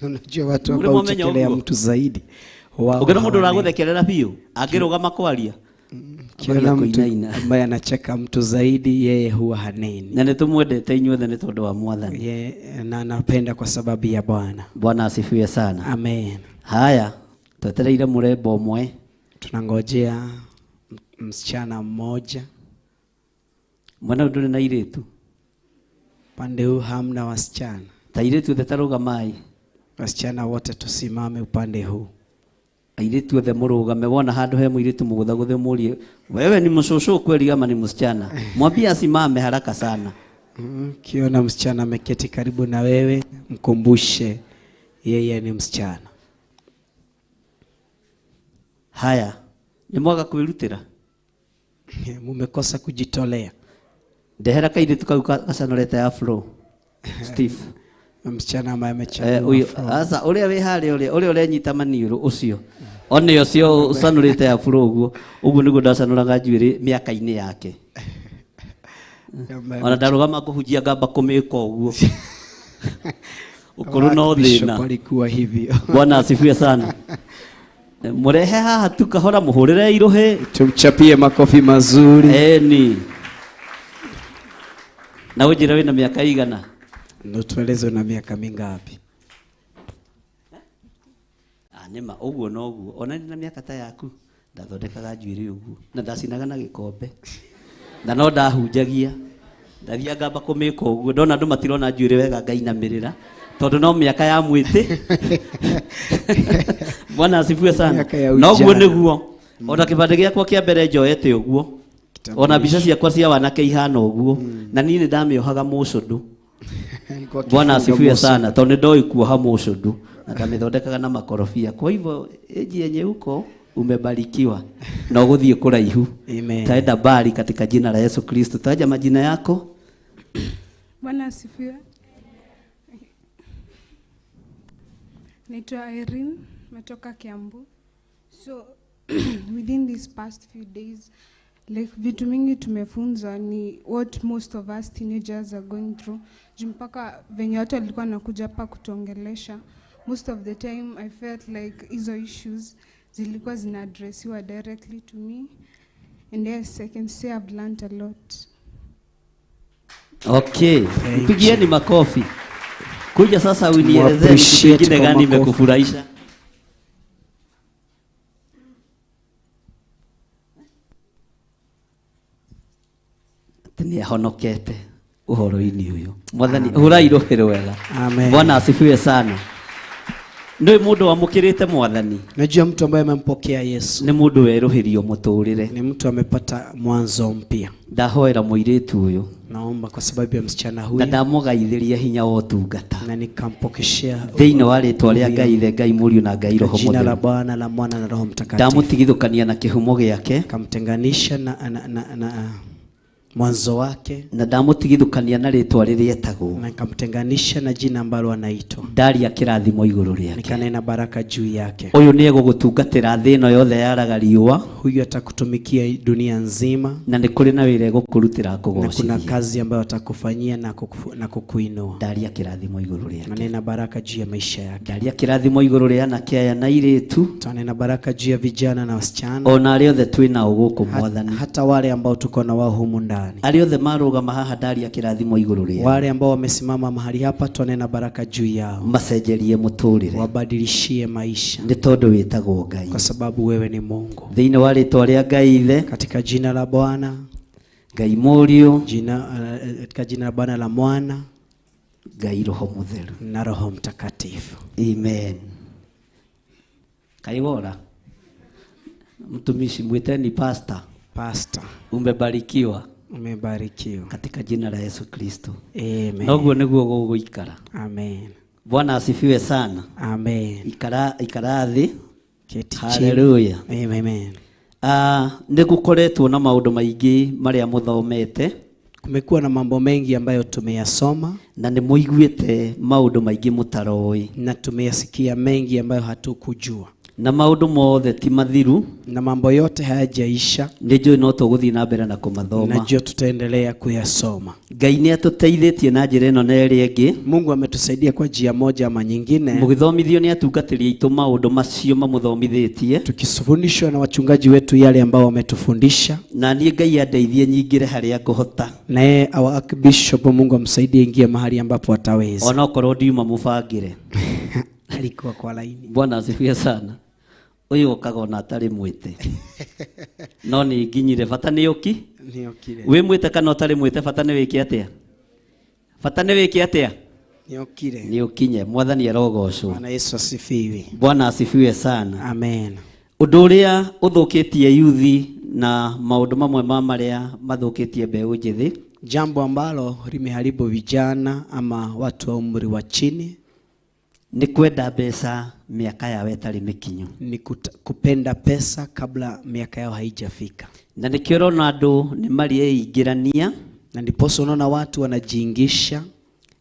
Unajua watu Ule ambao mwamenya huchekelea ũguo. mtu zaidi wao Ũngĩona mũndũ hawaneni. ũragũthekerera biũ angĩrũgama kwaria, Ukiona ambagia mtu kũinaina. ambaye anacheka mtu zaidi, yeye huwa haneni. Na nĩ tũmwendete inyuothe nĩ tondũ wa Mwathani. Ye, na anapenda kwa sababu ya Bwana. Bwana asifiwe sana. Amen. Haya, twetereire mũrembo ũmwe. Tunangojea msichana mmoja. Mwena ũyũ ndũrĩ na airĩtu. Pande huu hamna wasichana. Ta airĩtu othe tarũgamai. Wasichana wote tusimame upande huu. Airĩtu othe mũrũgame, wona handũ he mũirĩtu mũgũthagũthe mũrie, wewe ni mũcũcũ kweli ama ni msichana? Mwambie asimame haraka sana. Ukiona msichana ameketi karibu na wewe, mkumbushe yeye ni msichana. Haya, nĩ mwaga kwĩrutĩra? Mumekosa kujitolea. Ndehera kairĩtu kau gacanorete afro. Steve. Msichana ambaye amechanua Uyu afro. asa ũrĩa wĩ harĩa, ũrĩa ũrenyita maniũrũ ũcio. One ũcio ũcanũrĩte afro ũguo. Ũguo nĩguo ndacanũraga njuĩrĩ mĩaka-inĩ yake. Ambaye Ona ndarũgama kũhunjia ngamba kũmĩka ũguo. Ũkũrũ no Bishop thĩna. alikuwa hivyo. Bwana asifiwe sana. Mũrehe haha tu kahora, mũhũrĩre irũhĩ. Tumchapie makofi mazuri. Eni. Na ũnjĩre wĩna mĩaka igana? Na tueleze una miaka mingapi? Ah, nĩma ũguo noguo. Ona ndĩ na mĩaka ta yaku, ndathondekaga njuĩrĩ ũguo na ndacinaga na gĩkombe. Na no ndahunjagia. Ndathiaga ngamba kũmĩka ũguo, ndona andũ matirona njuĩrĩ wega ngainamĩrĩra, tondũ no mĩaka ya mwĩtĩ. Bwana asifiwe sana. Miaka ya Noguo ujana. nĩguo. Ona kĩbandĩ gĩakwa kĩa mbere njoete ũguo. Ona mbica ciakwa cia wanake ihana ũguo. Na niĩ nĩ ndamĩohaga mũcũndũ. Alikuwa Bwana akifunga asifiwe moso. sana, tondũ nĩ ndoĩ kuoha mũcũndũ na ndamĩthondekaga na makorobia. Kwa hivyo ĩji yenye uko umebarikiwa na ũgũthiĩ kũraihu. Amen. Taenda mbali katika jina la Yesu Kristo. Taja majina yako. Bwana asifiwe. Naitwa Irene, natoka Kiambu. So within these past few days, like vitu mingi tumefunzwa ni what most of us teenagers are going through. Juu mpaka venye watu walikuwa wanakuja hapa kutuongelesha, most of the time I felt like hizo issues zilikuwa zina-addressiwa directly to me. And yes, I can say I've learned a lot. Okay, Thank mpigieni you. makofi. Kuja sasa unielezee ni kitu Tumuappreciate kingine kwa gani makofi. imekufurahisha. Atĩ nĩ ahonokete ũhoro-inĩ ũyũ. Mwathani, Amen. hũrai rũhĩ rwega. Amen. Bwana asifiwe sana. Nĩ mũndũ wamũkĩrĩte Mwathani. Najua mtu ambaye amempokea Yesu Nĩ mũndũ werũhĩrio mũtũrĩre. ni mtu amepata mwanzo mpya. Ndahoera mũirĩtu ũyũ Naomba kwa sababu ya msichana na huyu ndamũgaithĩria hinya wa ũtungata na nikampokeshea thĩinĩ wa rĩtwa rĩa Ngai Ithe, Ngai Mũriũ na Ngai Roho jina la Mũtheru. Bwana la Mwana na Roho Mtakatifu. Ndamũtigithũkania na kĩhumo gĩake Kamtenganisha na mwanzo wake na ndamũtigithũkania na rĩtwa rĩrĩa etagwo. na nikamtenganisha na jina ambalo anaitwa, Ndaria kĩrathimo igũrũ rĩake. nikanena baraka juu yake. Ũyũ nĩ egũgũtungatĩra thĩ ĩno yothe yaraga riũa Huyu atakutumikia dunia nzima na nĩ kũrĩ na wĩra egũkũrutĩra na kuna akũgocithie. kazi ambayo atakufanyia na kukuinua. Ndaria kĩrathimo igũrũ rĩake. Nanena baraka juu ya maisha yake. Ndaria kĩrathimo igũrũ rĩa anake aya na airĩtu Tanena baraka juu ya vijana na wasichana, ona arĩa othe twĩ nao gũkũ Mwathani. hata wale ambao tuko na wao humu ndani, Arĩa othe marũgama haha ndaria kĩrathimo igũrũ rĩao. wale ambao wamesimama mahali hapa, twanena baraka juu yao, Macenjerie mũtũrĩre wabadilishie maisha, nĩ tondũ wĩtagwo Ngai. kwa sababu wewe ni Mungu. Thĩinĩ wa rĩtwa rĩa Ngai Ithe, Katika jina la Bwana Ngai Mũriũ, katika jina la Bwana la Mwana Ngai Roho Mũtheru. na Roho Mtakatifu. Amen. Kaiwora. Mtumishi mwiteni pastor. Pastor. Umebarikiwa. Umebarikiwa. Katika jina la Yesu Kristo. Amen. Noguo niguo gũgũikara. Amen. Bwana asifiwe sana. Amen. Ikara thĩ. Keti chini. Hallelujah. Amen. Nĩ gũkoretwo na maũndũ maingĩ marĩa mũthomete. Kumekuwa na mambo mengi ambayo tumeyasoma na nĩ mũiguĩte maũndũ maingĩ mũtaroĩ na tumeyasikia mengi ambayo hatukujua. Na maũndũ mothe ti mathiru. Na mambo yote hayajaisha. Nĩ njũĩ no tũgũthiĩ na mbere na kũmathoma. Najua tutaendelea kuyasoma. Ngai nĩ atũteithĩtie na njĩra ĩno na ĩrĩa ĩngĩ. Mungu ametusaidia kwa njia moja ama nyingine. Mũgĩthomithio nĩ atungatĩri aitũ maũndũ macio mamũthomithĩtie. Tukifundishwa na wachungaji wetu yale ambao wametufundisha. Na niĩ Ngai andeithie nyingĩre harĩa ngũhota. Naye our Archbishop Mungu amsaidie ingie mahali ambapo ataweza. Onokorwo ndiuma mũbangĩre. Alikuwa kwa laini. Bwana asifiwe sana. Ũyũ okaga ona atarĩ mwĩte. No nĩ nginyire bata nĩ ũki. Nĩ okire. Wĩ mwĩte kana ũtarĩ mwĩte bata nĩ wĩke atĩa? Bata nĩ wĩke atĩa? Nĩ okire. Nĩ ũkinye. Mwathani arogocwo. Bwana Yesu asifiwe. Bwana asifiwe sana. Amen. Ũndũ ũrĩa ũthũkĩtie yuthi na maũndũ mamwe ma marĩa mathũkĩtie mbeũ njĩthĩ. Jambo ambalo limeharibu vijana ama watu wa umri wa chini ni kwenda mbeca miaka yao ĩtarĩ mĩkinyu. Ni kupenda pesa kabla miaka yao haijafika. Na nĩkĩo ũrona andũ nĩ marĩingĩrania. Na ndiposa unaona watu wanajiingisha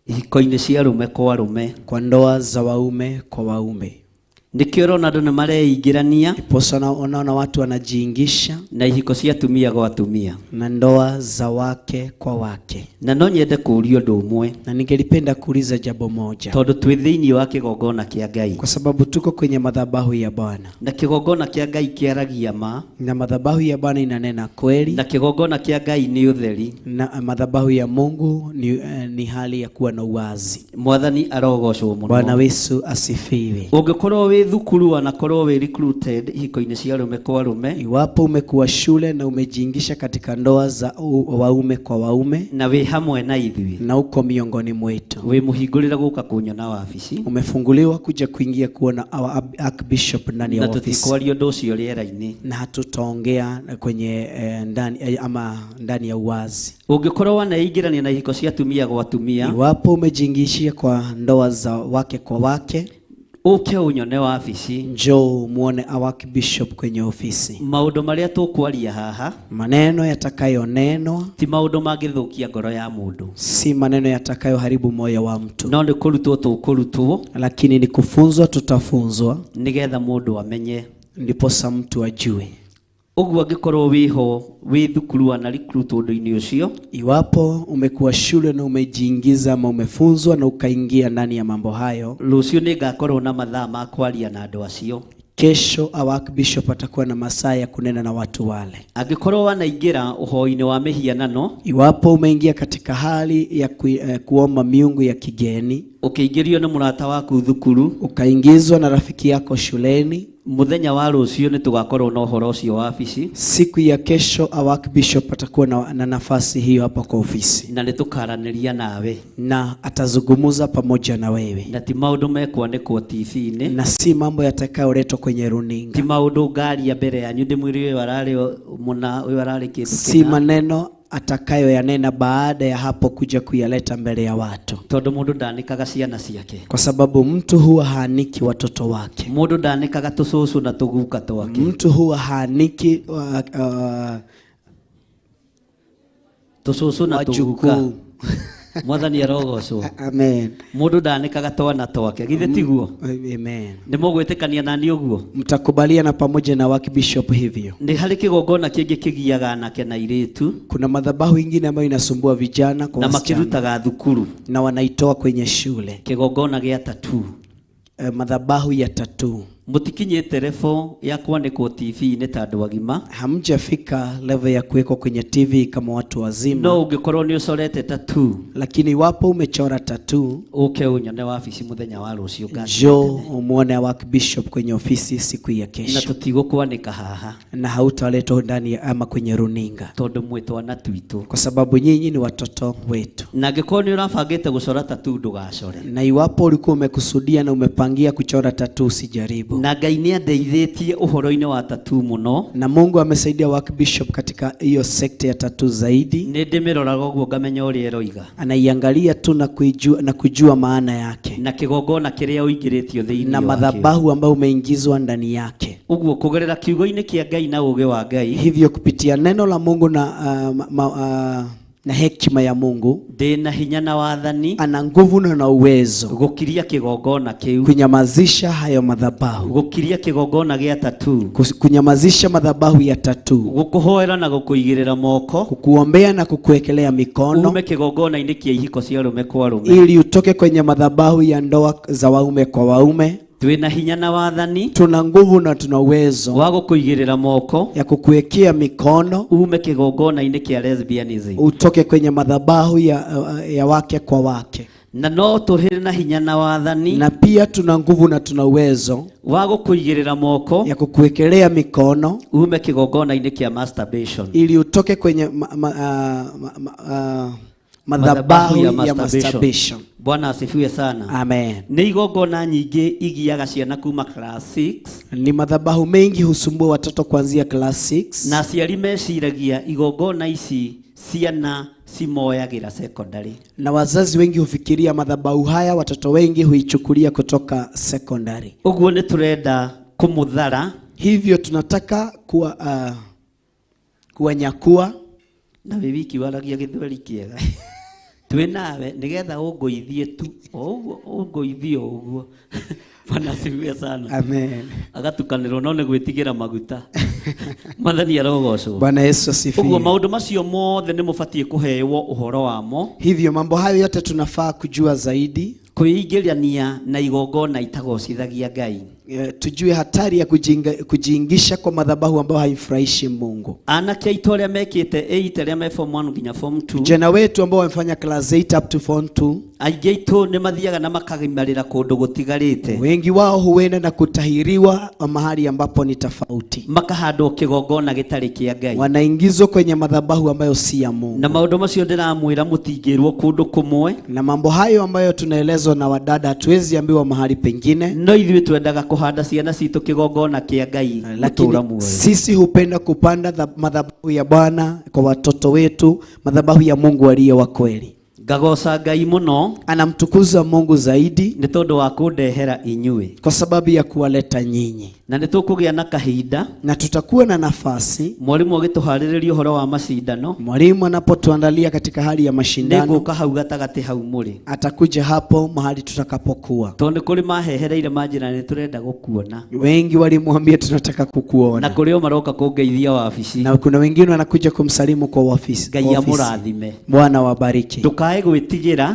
ihiko-inĩ cia arũme kwa arũme, kwa ndoa za waume kwa waume. Nĩkĩo ũrona andũ nĩ mareingĩrania. Ndiposa unaona watu wanajiingisha na ihiko cia atumia kwa atumia, na ndoa za wake kwa wake. Na no nyende kũũria ũndũ ũmwe. Na ningelipenda kuuliza jambo moja. Tondũ twĩ thĩinĩ wa kĩgongona kĩa Ngai. Kwa sababu tuko kwenye madhabahu ya Bwana. Na kĩgongona kĩa Ngai kĩaragia ma. Na madhabahu ya Bwana inanena kweli. Na kĩgongona kĩa Ngai nĩ ũtheri. Na madhabahu ya Mungu ni hali ya kuwa na uwazi. Mwathani arogocwo mũno. Bwana wetu asifiwe. Ũngĩkorwo wĩ thukuru anakorwo wĩ recruited ihiko-inĩ cia arũme kwa arũme. Iwapo umekuwa shule na umejiingisha katika ndoa za waume kwa waume, na wĩ hamwe na ithuĩ, na uko miongoni mwetu, wĩ mũhingũrĩre gũka kũnyona wabici, umefunguliwa kuja kuingia kuona our Archbishop ndani ya na ofisi, tũtikwaria ũndũ ũcio rĩera-inĩ, na hatutaongea kwenye ndani ama ndani ya uwazi. Ũngĩkorwo wanaingĩrania na ihiko cia atumia kwa atumia, iwapo umejiingishia kwa ndoa za wake kwa wake, uke unyone wabici, njoo muone our Archbishop kwenye ofisi. Maũndũ marĩa tũkwaria haha, maneno yatakayonenwa ti maũndũ mangĩthũkia ngoro ya mũndũ, si maneno yatakayoharibu moyo wa mtu, no nĩ kũrutwo tũkũrutwo, lakini ni kufunzwa tutafunzwa, nĩgetha mũndũ amenye, ndiposa mtu ajue. Ũguo angĩkorwo wĩho wĩ thukuru na recruit ũndũ-inĩ ũcio, iwapo umekuwa shule na umejiingiza ama umefunzwa na ukaingia ndani ya mambo hayo, rũciũ nĩngakorwo na mathaa ma kwaria na andũ acio. Kesho our Archbishop atakuwa na masaa ya kunena na watu wale. Angĩkorwo wanaingĩra ũhoi-inĩ wa mĩhianano, iwapo umeingia katika hali ya kuomba miungu ya kigeni, ũkĩingĩrio nĩ mũrata waku thukuru, ukaingizwa na rafiki yako shuleni, mũthenya wa rũciũ nĩ tũgakorwo na ũhoro ũcio wabici. Siku ya kesho our Archbishop atakuwa na nafasi hiyo hapa kwa ofisi, na nĩtũkaranĩria nawe, na atazungumza pamoja na wewe, na ti maũndũ mekwanĩkwo TV-inĩ, na si mambo yatakayoletwa kwenye runinga, ti maũndũ ngaria mbere yanyu ndĩmwĩre ũyũ ararĩ mũna, ũyũ ararĩ kĩndũ si kĩna, maneno atakayoyanena baada ya hapo kuja kuyaleta mbele ya watu, tondũ mũndũ ndanĩkaga ciana ciake, kwa sababu mtu huwa haaniki watoto wake, mũndũ ndanĩkaga tũcũcũ na tũguka twake, mtu huwa haaniki tũcũcũ na tũguka. Mwathani arogocwo. Amen. Mũndũ ndanĩkaga twana twake, githĩ tiguo? Amen. Nĩ mũgwĩtĩkania nani ũguo? Mtakubaliana pamoja na Archbishop hivyo. Nĩ harĩ kĩgongona kĩngĩ kĩgiaga anake na airĩtu. Kuna madhabahu ingine ambayo inasumbua vijana kwa na wasichana, makĩrutaga thukuru, na wanaitoa kwenye shule. Kĩgongona gĩa tattoo. Madhabahu ya tattoo. Mũtikinyĩte level ya kwanĩkwo TV-inĩ ta andũ agima. Hamjafika level ya kuwekwa kwenye TV kama watu wazima. No ũngĩkorwo nĩ ũcorete tattoo, lakini iwapo umechora tattoo, ũke ũnyone wabici mũthenya wa rũciũ ngaci. Njoo umuone Archbishop kwenye ofisi siku ya kesho. Na tũtigũkwanĩka haha, na hautaletwa ndani ama kwenye runinga, tondũ mwĩ twana twitũ, kwa sababu nyinyi ni watoto wetu. Na angĩkorwo nĩ ũrabangĩte gũcora tattoo ndũgacore. Na iwapo ulikuwa umekusudia na umepangia kuchora tattoo usijaribu. Na Ngai nĩ andeithĩtie ũhoro-inĩ wa tattoo mũno. Na Mungu amesaidia Archbishop katika hiyo sekta ya tattoo zaidi. Nĩ ndĩmĩroraga ũguo ngamenya ũrĩa ĩroiga. Anaiangalia tu na kuijua, na kujua maana yake. Na kĩgongona kĩrĩa ũingĩrĩtio thĩinĩ na wakĩo. Madhabahu ambayo umeingizwa ndani yake. Ũguo kũgerera kiugo-inĩ kĩa Ngai na ũũgĩ wa Ngai. Hivyo kupitia neno la Mungu na na hekima ya Mungu, ndĩ na hinya na wathani ana nguvu na na uwezo gũkiria kĩgongona kĩu, kunyamazisha hayo madhabahu, gũkiria kĩgongona gĩa tatu, kunyamazisha madhabahu ya tatu, gũkũhoera na gũkũigĩrĩra moko, kukuombea na kukuwekelea mikono ume kĩgongona-inĩ kĩa ihiko cia arũme kwa arũme. ili utoke kwenye madhabahu ya ndoa za waume kwa waume. Twĩna hinya na wathani Tuna nguvu na tuna uwezo wa gũkũigĩrĩra moko ya kukuwekea mikono ume kĩgongona-inĩ kĩa lesbianism, utoke kwenye madhabahu ya wake kwa wake, na no tũhĩre na hinya na wathani na pia tuna nguvu na tuna uwezo wa gũkũigĩrĩra moko ya kukuwekelea mikono ume kĩgongona-inĩ kĩa masturbation, ili utoke kwenye madhabahu ya masturbation. Bwana asifiwe sana. Amen. Nĩ igongona nyingĩ igiaga ciana kuma class 6, Ni madhabahu mengi husumbua watoto kuanzia class 6, na aciari meciragia igongona ici ciana cimoyagĩra secondary. na wazazi wengi hufikiria madhabahu haya watoto wengi huichukulia kutoka secondary. Ũguo nĩ tũrenda kũmũthara, Hivyo tunataka kuwanyakua na wĩ wiki waragia gĩthweri kĩega twĩ nawe nĩgetha ũngũithie tu o ũguo ũngũithie o ũguo. Bwana asifiwe sana. Amen. Agatukanĩrwo no nĩ gwĩtigĩra maguta. Mwathani arogocwo. Bwana Yesu Ũguo asifiwe. maũndũ macio mothe nĩ mũbatiĩ kũheyo ũhoro wamo, Hivyo mambo hayo yote tunafaa kujua zaidi, kwĩingĩrania na igongona itagocithagia Ngai. Tujue hatari ya kujiingisha kwa madhabahu ambayo haimfurahishi Mungu. Anake aitũ arĩa mekĩte 8 arĩa me form 1 nginya form 2, Vijana wetu ambao wamefanya class 8 up to form 2, aingĩ aitũ nĩ mathiaga na makagimarĩra kũndũ gũtigarĩte, wengi wao huenda na kutahiriwa mahali ambapo ni tofauti, makahandwo kĩgongona gĩtarĩ kĩa Ngai, wanaingizwa kwenye madhabahu ambayo si ya Mungu. na maũndũ macio ndĩramwĩra mũtingĩrwo kũndũ kũmwe, Na mambo hayo ambayo tunaelezwa na wadada hatuwezi ambiwa mahali pengine, no ithuĩ twendaga kũhanda ciana citũ kĩgongona kĩa Ngai lakini gũtũũra muoyo. sisi hupenda kupanda madhabahu ya Bwana kwa watoto wetu, madhabahu ya Mungu aliye wa kweli. Ngagoca Ngai mũno Anamtukuza Mungu zaidi nĩ tondũ wa kũndehera inyuĩ, kwa sababu ya kuwaleta nyinyi, na nĩ tũkũgĩa na kahinda na tutakuwa na nafasi mwalimu agĩtũharĩrĩria ũhoro wa macindano, mwalimu anapotuandalia katika hali ya mashindano, nĩngũka hau gatagatĩ hau mũrĩ, atakuja hapo mahali tutakapokuwa. tondũ nĩ kũrĩ mahehereire manjĩra nĩ tũrenda gũkuona, Wengi walimwambia tunataka na kukuona, kũrĩ o maroka kũngeithia wabici. na kuna wengine wanakuja kumsalimu kwa ofisi. Ngai kwa ofisi. amũrathime. Bwana wabariki. Ndũkae gwĩtigĩra,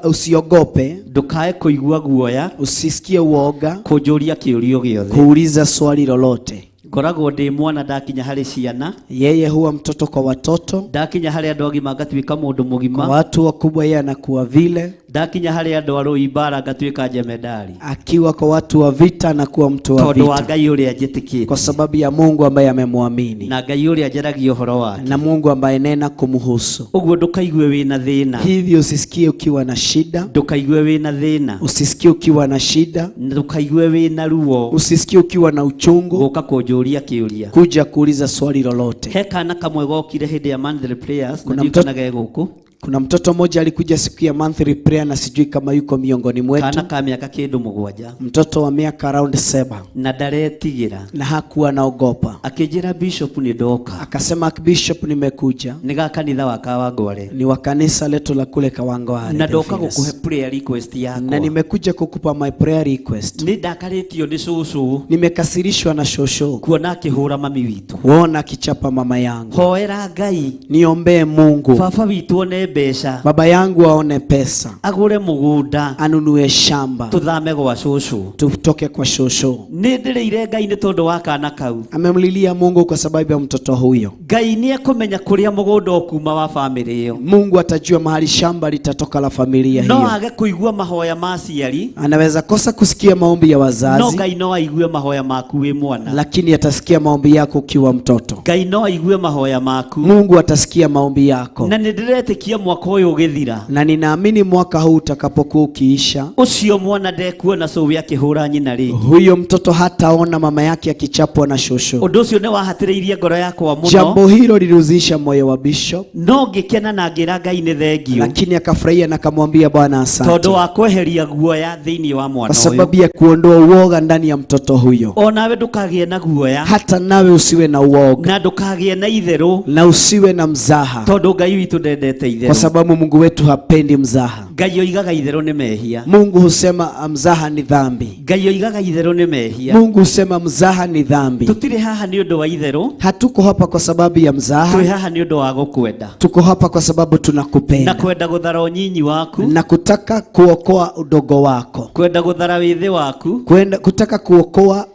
Usiogope, ndũkae kũigua guoya, usisikie uoga kũnjũria kĩũrio gĩothe. kuuliza swali lolote. Ngoragwo ndĩ mwana ndakinya harĩ ciana, Yeye huwa mtoto kwa watoto, ndakinya harĩ andũ agima ngatuĩka mũndũ kwa mũgima, watu wakubwa yeye anakuwa vile, ndakinya harĩ andũ arũi mbara ngatuĩka jemedari, akiwa kwa watu wa vita anakuwa mtu wa tondũ wa vita, Ngai ũrĩa njĩtĩkĩtie kwa sababu ya Mungu ambaye amemwamini na Ngai ũrĩa njaragia ũhoro wake. na Mungu ambaye nena kumhusu. Ũguo ndũkaigue wĩna thĩna, Hivyo usisikie ukiwa na shida, ndũkaigue wĩna thĩna, usisikie ukiwa na shida, ndũkaigue wĩna ruo usisikie ukiwa na uchungu gũka kũnjũria kĩũria. kuja kuuliza swali lolote. He kana kamwe gokire hĩndĩ ya monthly prayers na Kuna ndiũ mtoto- kana ge gũkũ, Kuna mtoto mmoja alikuja siku ya monthly prayer na sijui kama yuko miongoni mwetu, kana ka mĩaka kĩndũ mũgwanja, mtoto wa miaka around 7, na ndaretigĩra, na hakuwa anaogopa. akĩnjĩra bishop nĩ ndoka, Akasema, Bishop, nimekuja nĩ ga kanitha wa Kawangware ni wa kanisa letu la kule Kawangware, na ndoka Theophilus. gũkũhe prayer request na yakwa. nimekuja kukupa my prayer request. Nĩ ndakarĩtio nĩ cũcũ Nimekasirishwa na shosho kuona akĩhũra mami witũ. kuona akichapa mama yangu. Hoera Ngai Niombee Mungu baba witũ one mbeca, baba yangu aone pesa, agũre mũgũnda, anunue shamba, tũthame gwa cũcũ. tutoke kwa shosho. Nĩ ndĩrĩire Ngai nĩ tondũ wa kana kau. Amemlilia Mungu kwa sababu ya mtoto huyo. Ngai nĩ ekũmenya kũrĩa mũgũnda ũkuma wa bamĩrĩ ĩyo. Mungu atajua mahali shamba litatoka la familia No hiyo. age kũigua mahoya ma aciari, Anaweza kosa kusikia maombi ya no wazazi, Ngai no aigue mahoya maku wĩ mwana. lakini atasikia maombi yako ukiwa mtoto. Ngai no aigue mahoya maku, Mungu atasikia maombi yako, na nĩ ndĩretĩkia mwaka ũyũ ũgĩthira Na ninaamini mwaka huu utakapokuwa ukiisha, ũcio mwana ndekuona cũwe akĩhũra nyina rĩngĩ. Huyo mtoto hataona mama yake akichapwa na shosho. Ũndũ ũcio nĩ wahatĩrĩirie ngoro yakwa mũno. Jambo hilo lilihuzisha moyo wa bishop, no ngĩkena na ngĩra Ngai nĩ thengio lakini akafurahia na akamwambia Bwana asante tondũ wa kweheria guoya thĩinĩ wa mwana kwa ũyũ. sababu ya kuondoa uoga ndani ya mtoto huyo. Onawe ndũkagĩe na guoya Hata nawe usiwe na uoga na ndũkagĩe na itherũ na usiwe na mzaha, tondũ Ngai witũ ndendete kwa itherũ. sababu Mungu wetu hapendi mzaha. Ngai oigaga itherũ nĩ mehia. Mungu husema mzaha ni dhambi. Ngai oigaga itherũ nĩ mehia. Mungu husema mzaha ni dhambi. Tũtirĩ haha nĩ ũndũ wa itherũ, Hatuko hapa kwa sababu ya twĩ mzaha, haha nĩ ũndũ wa gũkwenda tuko hapa kwa sababu na tunakupenda kwenda gũthara ũnyinyi waku, na kutaka kuokoa udogo wako, kwenda gũthara wĩthĩ waku, kwenda kutaka kuokoa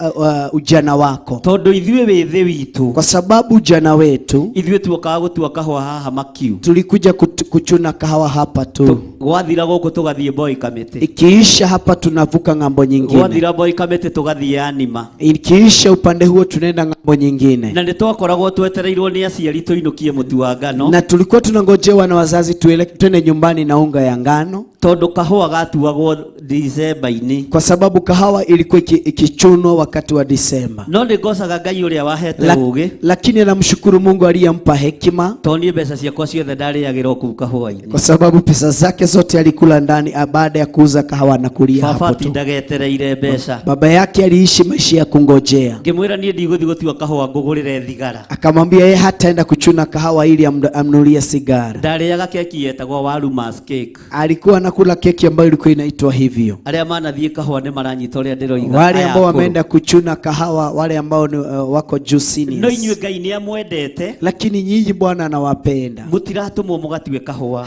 ujana wako, tondũ ithuĩ wĩthĩ witũ kwa sababu ujana wetu ithuĩ tuokaga gũtua kahũa haha makiu, tulikuja kuchuna kahawa hapa tu, gwathira gũkũ tũgathiĩ Boy Kamĩtĩ, ikiisha hapa tunavuka ng'ambo nyingine, gwathira Boy Kamĩtĩ tũgathiĩ Anima, ikiisha upande huo tunaenda ng'ambo nyingine. Na nĩ twakoragwo twetereirwo nĩ aciari tũinũkie mũtu wa ngano, Na tulikuwa tunangojewa na wazazi twende nyumbani na unga ya ngano, tondũ kahũa gatuagwo Disemba-inĩ. Kwa sababu kahawa ilikuwa ikichunwa wakati wa Disemba. No nĩ ngocaga Ngai ũrĩa wahete ũũgĩ, Lakini namshukuru Mungu aliyempa hekima, tondũ niĩ mbeca ciakwa ciothe ndarĩagĩra o kũu kahũa-inĩ. Kwa sababu pesa zake zote alikula ndani baada ya kuuza kahawa na kulia Baba hapo tu. atindaga etereire mbeca. Baba yake aliishi maisha ya kungojea. Ngĩmwĩra niĩ ndigũthiĩ gũtua kahũa ngũgũrĩre thigara. Akamwambia yeye hataenda kuchuna kahawa ili amnunulie sigara. Ndarĩaga keki yetagwo Warumas cake. Alikuwa anakula keki ambayo ilikuwa inaitwa hivyo. Arĩa manathiĩ kahũa nĩ maranyita ũrĩa ndĩroiga. Wale Aya ambao akũrũ. wameenda kuchuna kahawa, wale ambao ni, wako juu No seniors. inyuĩ Ngai nĩ amwendete, Lakini nyinyi Bwana anawapenda. Mũtiratũmwo mũgatue kahũa,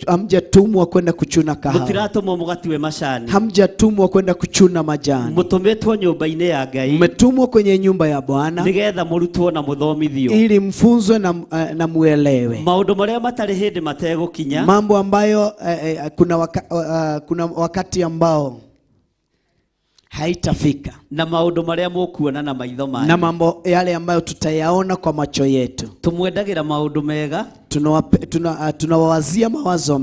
Hamjatumwa kwenda kuchuna kahawa, mũtiratũmwo mũgatue macani, hamjatumwa kwenda kuchuna majani. Mũtũmĩtwo nyũmba-inĩ ya Ngai Mmetumwa kwenye nyumba ya Bwana nĩgetha mũrutwo na mũthomithio ili mfunzwe na muelewe maũndũ marĩa matarĩ hĩndĩ mategũkinya, mambo ambayo kuna wakati ambao haitafika, na maũndũ marĩa mũkuona na maitho na manyu. Mambo yale ambayo tutayaona kwa macho yetu. Tũmwendagĩra maũndũ mega Tunawawazia mawazo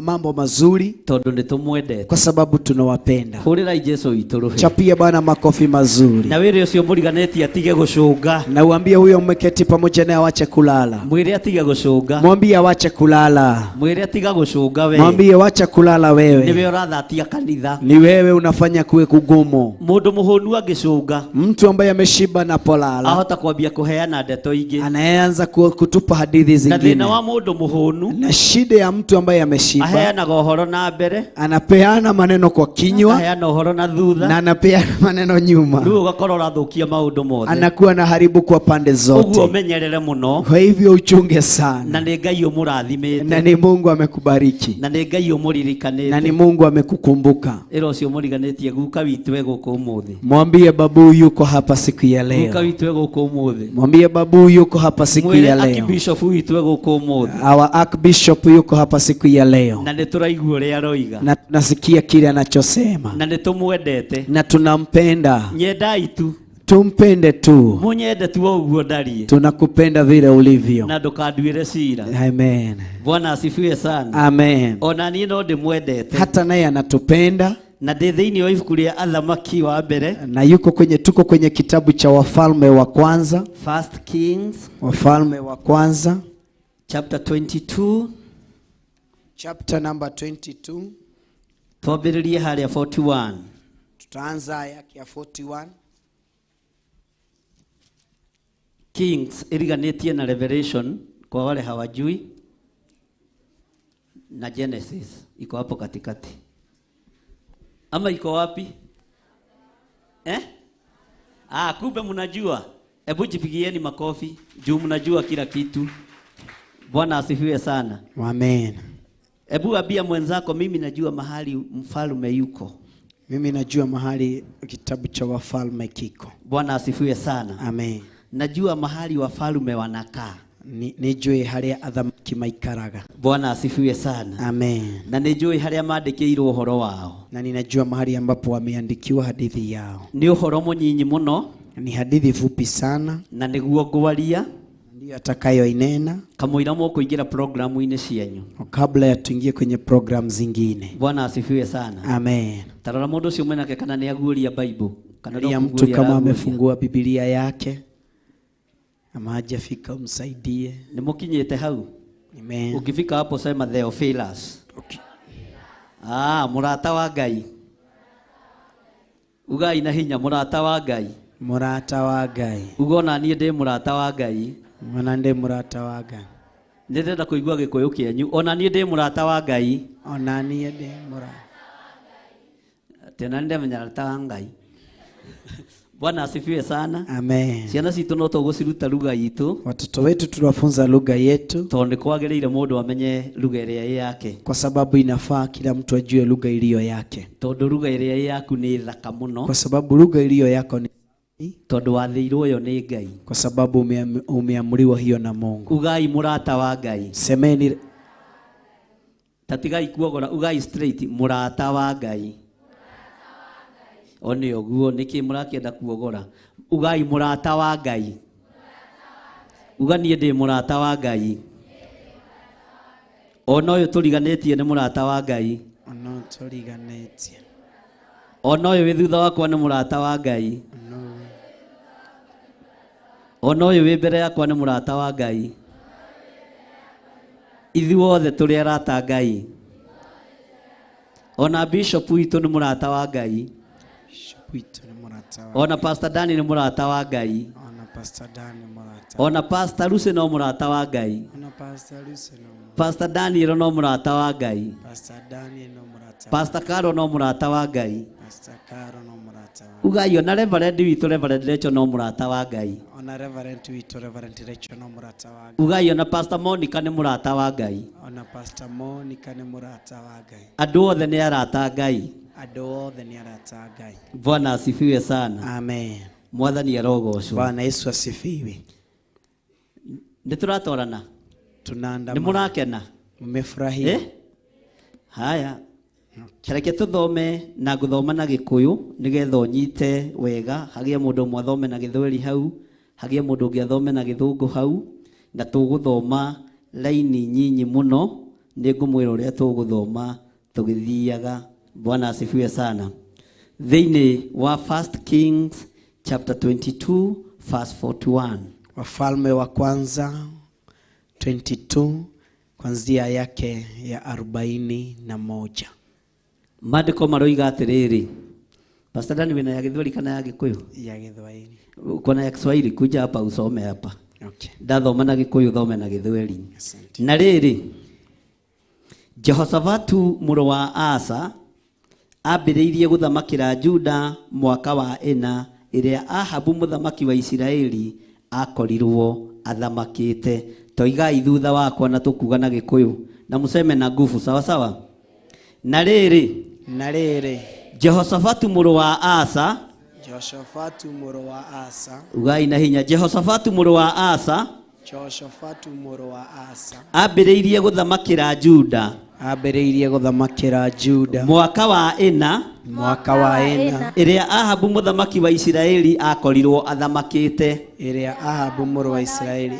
mambo mazuri tondũ nĩ tũmwendete, kwa sababu tunawapenda. Hũrĩrai Jesũ witũ rũhĩ. Chapia Bwana makofi mazuri. Na wĩre ũcio mũriganĩtie atige gũcũnga. Na uambie huyo mmeketi pamoja naye awache kulala. Mwĩre atige gũcũnga. Mwambie awache kulala. Mwĩre atiga gũcũnga we. Mwambie wacha kulala wewe. Nĩwe ũrathatia kanitha. Ni wewe unafanya kuwe kugumu. Mũndũ mũhũnu angĩcũnga, mtu ambaye ameshiba na polala, ahota kwambia kũheana ndeto ingĩ, anaanza kutupa hadithi Na zingine. thĩna wa mũndũ mũhũnu, na shida ya mtu ambaye ameshiba, aheanaga ũhoro na mbere, anapeana maneno kwa kinywa, akaheana ũhoro na thutha, na anapeana maneno nyuma, rĩu ũgakorwo ũrathũkia maũndũ mothe. Anakuwa na haribu kwa pande Ũguo zote. ũmenyerere mũno. Kwa hivyo uchunge sana. Na nĩ Ngai ũmũrathimĩte. Na ni Mungu amekubariki. Na nĩ Ngai ũmũririkanĩte. Na ni Mungu amekukumbuka. Ĩra ũcio ũmũriganĩtie guka witũ e gũkũ ũmũthĩ. Mwambie babu yuko hapa siku ya leo. Guka witũ e gũkũ ũmũthĩ. Mwambie babu yuko hapa siku Mwĩre ya leo. Archbishop witũ e gũkũ ũmũthĩ. Our Archbishop yuko hapa siku ya leo. Na nĩ tũraigua ũrĩa aroiga. Na tunasikia kile anachosema. Na nĩ tũmwendete. Na tunampenda. Nyendai tu. Tumpende tu. Munyende tu o ũguo ndariĩ. Tunakupenda vile ulivyo. Na ndũkanduĩre cira. Amen. Bwana asifiwe sana. Amen. Ona niĩ no ndĩmwendete. Hata naye anatupenda. Na ndĩ thĩinĩ wa ibuku rĩa Athamaki wa mbere. Na tuko kwenye kitabu cha Wafalme wa Kwanza. First Kings. Wafalme wa Kwanza. Chapter 22. Chapter number 22. Twambĩrĩrie harĩa 41. Tutaanza aya ya 41. Kings iriganĩtie na Revelation kwa wale hawajui, na Genesis iko hapo katikati. Ama iko wapi? Eh? Ah, kumbe mnajua. Hebu jipigieni makofi juu mnajua kila kitu. Bwana asifiwe sana. Amen. Hebu ambia mwenzako, mimi najua mahali mfalme yuko. Mimi najua mahali kitabu cha Wafalme kiko. Bwana asifiwe sana. Amen. Najua mahali wafalme wanakaa. Nijue haria athamaki maikaraga. Bwana asifiwe sana. Amen. Na nijue haria maandikirwo uhoro wao. Na ninajua mahali ambapo wameandikiwa hadithi yao. Ni uhoro munyinyi muno. Ni hadithi fupi sana. Na niguo ngwaria. Ndiyo atakayoinena Kamũira mũkũingĩra programu-inĩ cianyu. Kabla ya tuingie kwenye program zingine. Bwana asifiwe sana. Amen. Tarora mũndũ ũcio mwenake kana nĩ aguũria Bible kana no Ya mtu kũguũria kama araguũria. amefungua Biblia yake ama hajafika umsaidie. Nĩ mũkinyĩte hau. Amen. Ukifika hapo sema Theophilus. Okay. Ah, mũrata wa Ngai. Ugai na hinya mũrata wa Ngai. Murata wa Ngai. Uga ona niĩ ndĩ mũrata wa Ngai. Ona ndĩ mũrata wa Ngai. Nĩ ndĩrenda kũigua gĩkũyũ kĩanyu. Ona niĩ ndĩ mũrata wa Ngai. Ona niĩ ndĩ mũrata. Tena ndĩ mũrata wa Ngai. Bwana asifiwe sana. Amen. Ciana citũ no tũgũciruta lugha itũ. Watoto wetu tunawafunza lugha yetu tondũ nĩ kwagĩrĩire mũndũ amenye lugha ĩrĩa ĩ yake. Kwa sababu inafaa kila mtu ajue lugha iliyo yake. Tondũ lugha ĩrĩa ĩ yaku nĩ thaka mũno. Kwa sababu lugha iliyo yako ni tondũ wathĩirwo yo nĩ Ngai. Kwa sababu umeamriwa hiyo na Mungu. Ugai mũrata wa Ngai. Semeni. Tatigai kuogora, ugai straight mũrata wa Ngai. One ũguo nĩkĩ mũrakĩenda kuogora. Ugai mũrata wa Ngai. Uga niĩ ndĩ mũrata wa Ngai. Ona ũyũ tũriganĩtie nĩ mũrata wa Ngai. Ona ũyũ tũriganĩtie. Ona ũyũ wĩ thutha wakwa nĩ mũrata wa Ngai. Ona ũyũ wĩ mbere yakwa nĩ mũrata wa Ngai. Ithuothe tũrĩ arata a Ngai. Ona bishop witũ nĩ mũrata wa Ngai. Witũ nĩ mũrata wa Ona Pastor Dani nĩ mũrata wa Ngai. Ona Pastor Dani mũrata. Ona Pastor Lucy no mũrata wa Ngai. Ona Pastor Lucy no. Pastor Daniel no mũrata wa Ngai. Pastor Daniel no mũrata. Pastor Caro no mũrata wa Ngai. Pastor Caro no mũrata wa. Ugai ona Reverend witũ Reverend Rachel no mũrata wa Ngai. Ona Reverend witũ Reverend Rachel no mũrata wa Ngai. Ugai ona Pastor Monica nĩ mũrata wa Ngai. Ona Pastor Monica nĩ mũrata wa Ngai. Andũ othe nĩ arata a Ngai. Andũ othe nĩ arata a Ngai. Bwana asifiwe sana. Amen. Mwathani arogocwo. Bwana Yesu asifiwe. Nĩ tũratwarana. Tunaandamana. Nĩ mũrakena. Mmefurahia. Eh? Haya. Reke tuthome na guthoma na Gikuyu nigetha unyite wega, hagie mundu ũmwe athome na Gĩthweri hau, hagie mundu ũngĩ athome na Gĩthũngũ hau, na tũgũthoma laini nyinyi mũno, nĩ ngũmwĩra ũrĩa tũgũthoma tũgĩthiaga. Bwana asifiwe sana. Thĩinĩ wa 1 Kings chapter 22 verse 41. Wafalme wa kwanza 22 kuanzia yake ya 41. Maandĩko maroiga atĩrĩrĩ. Pastor Dani wĩna ya Gĩthweri kana ya Gĩkũyũ? Ya Gĩthweri. Uko na ya Kiswahili, kuja hapa usome hapa. Okay. Ndathoma na Gĩkũyũ thome na Gĩthweri. Na rĩrĩ, Jehoshafatu mũrũ wa Asa ambĩrĩirie gũthamakĩra Juda mwaka wa 4 ĩrĩa Ahabu mũthamaki wa Isiraeli akorirwo athamakĩte. Toigai thutha wakwa na tũkuga na Gĩkũyũ na mũceme na nguvu, sawa sawa. Na rĩrĩ, Jehoshafatu mũrũ wa Asa, Jehoshafatu mũrũ wa Asa, ugai na hinya, Jehoshafatu mũrũ wa Asa, Jehoshafatu mũrũ wa Asa ambĩrĩirie gũthamakĩra Juda, ambĩrĩirie gũthamakĩra Juda mwaka wa 4, mwaka wa 4 ĩrĩa Ahabu mũthamaki wa Isiraeli akorirwo athamakĩte, ĩrĩa Ahabu mũrũ wa Isiraeli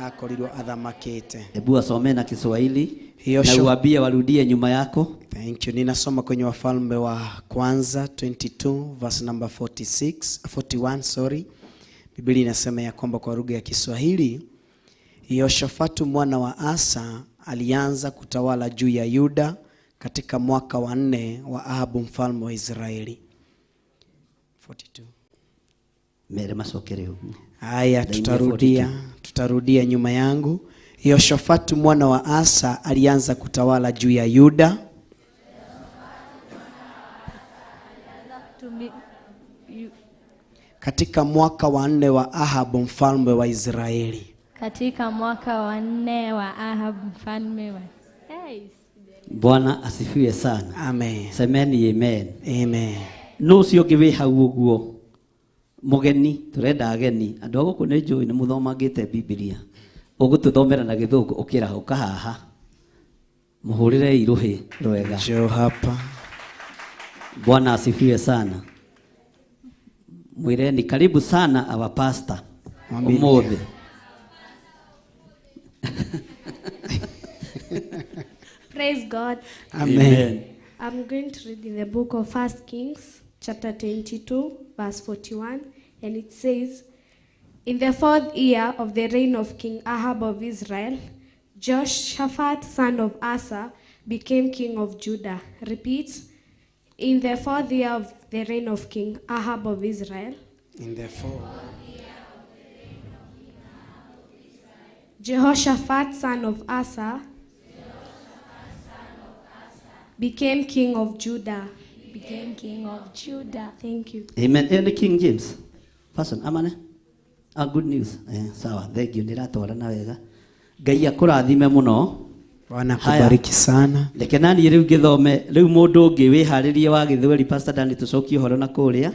akorirwo athamakĩte. Hebu asome na Kiswahili na uambie warudie nyuma yako. Thank you. Ninasoma kwenye Wafalme wa Kwanza 22 verse number 41, sorry. Biblia inasema ya kwamba kwa lugha ya Kiswahili, Yehoshafatu mwana wa Asa alianza kutawala juu ya Yuda katika mwaka wa 4 wa Ahabu mfalme wa Israeli. 42. Mere masokere huku. Haya, tutarudia nyuma yangu. Yehoshafatu mwana wa Asa alianza kutawala juu ya Yuda katika mwaka wa 4 wa Ahabu mfalme wa Israeli. Katika mwaka wa 4 wa Ahabu mfalme wa Israeli. Bwana asifiwe sana. Amen. Semeni amen. Amen. No cio ngi hau uguo mugeni turenda ageni andu a guku ni njui ni muthomangite Biblia ugututhomera na Githungu ukira uka haha muhurire iruhi rwega. Njoo hapa. Bwana asifiwe sana. Mwireni karibu sana our pastor umuthi. Praise God. Amen. I'm going to read in the book of First Kings, chapter 22, verse 41, and it says, In the fourth year of the reign of King Ahab of Israel, Jehoshaphat, son of Asa, became king of Judah. Repeat, in the fourth year of the reign of King Ahab of Israel, In the fourth. Jehoshaphat, son of Asa, became king of Judah. Became king of Judah. Thank you. Amen. Ĩyo nĩ King James Version ama nĩ? Ah, good news. Sawa, thank you. Nĩratwarana wega. Ngai akũrathime mũno. Bwana Haya. akubariki sana. Reke naniĩ rĩu ngĩthome rĩu mũndũ ũngĩ wĩharĩrie wa gĩthweri Pastor Dani tũcokie ũhoro na kũrĩa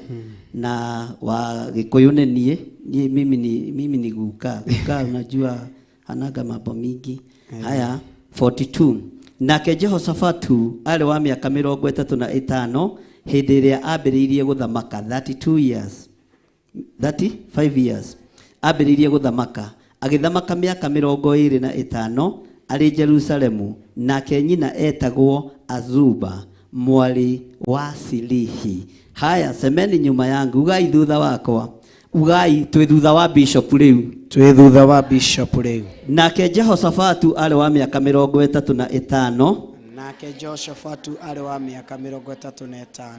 na wa gĩkũyũ nĩ niĩ niĩ mimi ni guka guka, unajua hanaga mambo mingi. Haya, 42. Nake Jehoshafatu arĩ wa mĩaka 35 hĩndĩ ĩrĩa ambĩrĩirie gũthamaka, 32 years, 35 years ambĩrĩirie gũthamaka, agĩthamaka mĩaka 25 arĩ Jerusalemu. Nake nyina etagwo Azuba mwarĩ wa Silihi. Haya, semeni nyuma yangu, ugai thutha wakwa, ugai twĩ thutha wa bishop rĩu. Twĩ thutha wa bishop rĩu. Nake Jehoshafatu arĩ wa mĩaka 35 Nake Jehoshafatu arĩ wa mĩaka 35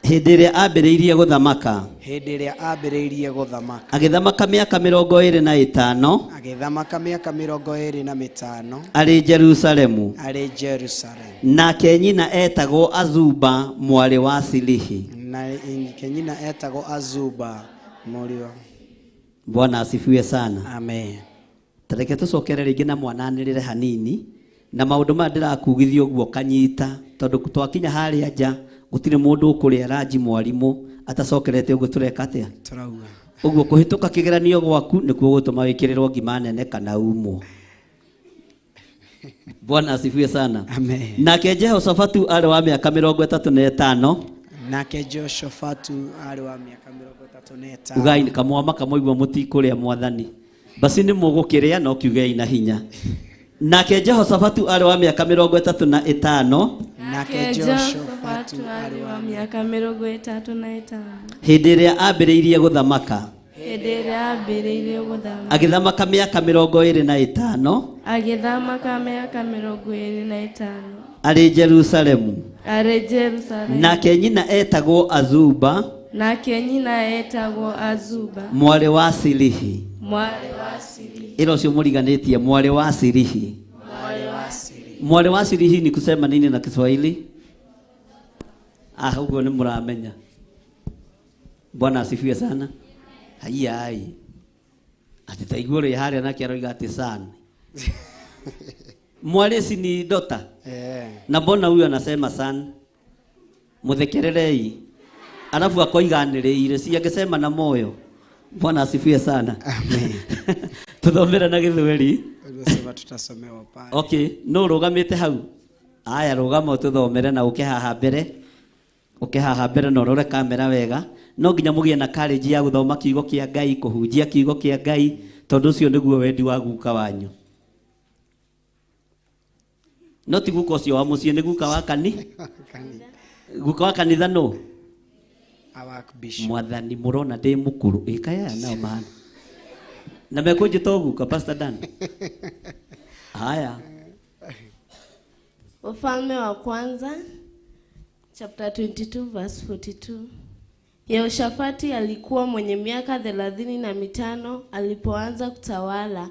hĩndĩ ĩrĩa ambĩrĩirie gũthamaka, hĩndĩ ĩrĩa ambĩrĩirie gũthamaka, agĩthamaka mĩaka 25 agĩthamaka mĩaka 25 arĩ Jerusalemu. Arĩ Jerusalemu. Nake nyina etagwo Azuba mwarĩ wa Silihi. Na nyina etagwo Azuba mũriũ. Bwana asifiwe sana. Amen. Tareke tũcokere rĩngĩ na mwananĩrĩre hanini na maũndũ maya ndĩrakugithia ũguo kanyita, tondũ twakinya harĩa nja gũtirĩ mũndũ ũkũrĩa ranji mwarimũ atacokerete ũguo tũreka atĩa. Tũrauga. Ũguo kũhĩtũka kĩgeranio gwaku nĩkuo gũtũma wĩkĩrĩrwo ngima nene kana umwo. Bwana asifiwe sana. Amen. Nake Jehoshafatu arĩ wa mĩaka 35. Nake Jehoshafatu arĩ wa mĩaka 35. Ugai kamwama kamũigua mũtikũrĩa mwathani, basi nĩ mũgũkĩrĩa no kiugei na hinya. Nake Jehoshafatu arĩ wa mĩaka 35. Nake Jehoshafatu arĩ wa mĩaka 35. Hĩndĩ ĩrĩa ambĩrĩirie gũthamaka, Hĩndĩ ĩrĩa ambĩrĩirie gũthamaka, agĩthamaka mĩaka 25 agĩthamaka mĩaka 25 arĩ Jerusalemu. Arĩ Jerusalemu. Nake nyina etagwo Azuba Nake nyina etagwo Azuba mwarĩ wa Silihi. Mwarĩ wa Silihi. Ĩra ũcio mũriganĩtie, mwarĩ wa Silihi. Mwarĩ wa Silihi. Mwarĩ wa Silihi ni kusema nini na Kiswahili? Ah, ũguo nĩ mũramenya. Bwana asifiwe sana. Haiya ai. Ati taiguo rĩ harĩa nake aroiga atĩ sana. Mwarĩ si ni daughter? Eh. Na mbona huyu anasema son? Muthekererei. Alafu akoiga anĩrĩire, si angesema na moyo. Bwana asifiwe sana. Amen. Tuthomere na Gĩthweri. Uliosema tutasomewa pale. Okay, no rũgamĩte hau. Aya, rũgama ũtũthomere na ũke haha mbere. Ũke haha mbere na ũrore kamera wega. No nginya mũgĩe na courage ya gũthoma kiugo kĩa Ngai, kũhunjia kiugo kĩa Ngai, tondũ ũcio nĩguo wendi wa guka wanyu. No ti guka ũcio wa mũciĩ, nĩ guka wa kani? Guka wa kanitha no? Our bishop. Mwathani mũrona ndĩ mũkũrũ. Ĩka nao mahana. Na mekũnjĩta guka Pastor Dan. Haya. Wafalme wa Kwanza chapter 22 verse 42. Yehoshafati alikuwa mwenye miaka 35 alipoanza kutawala.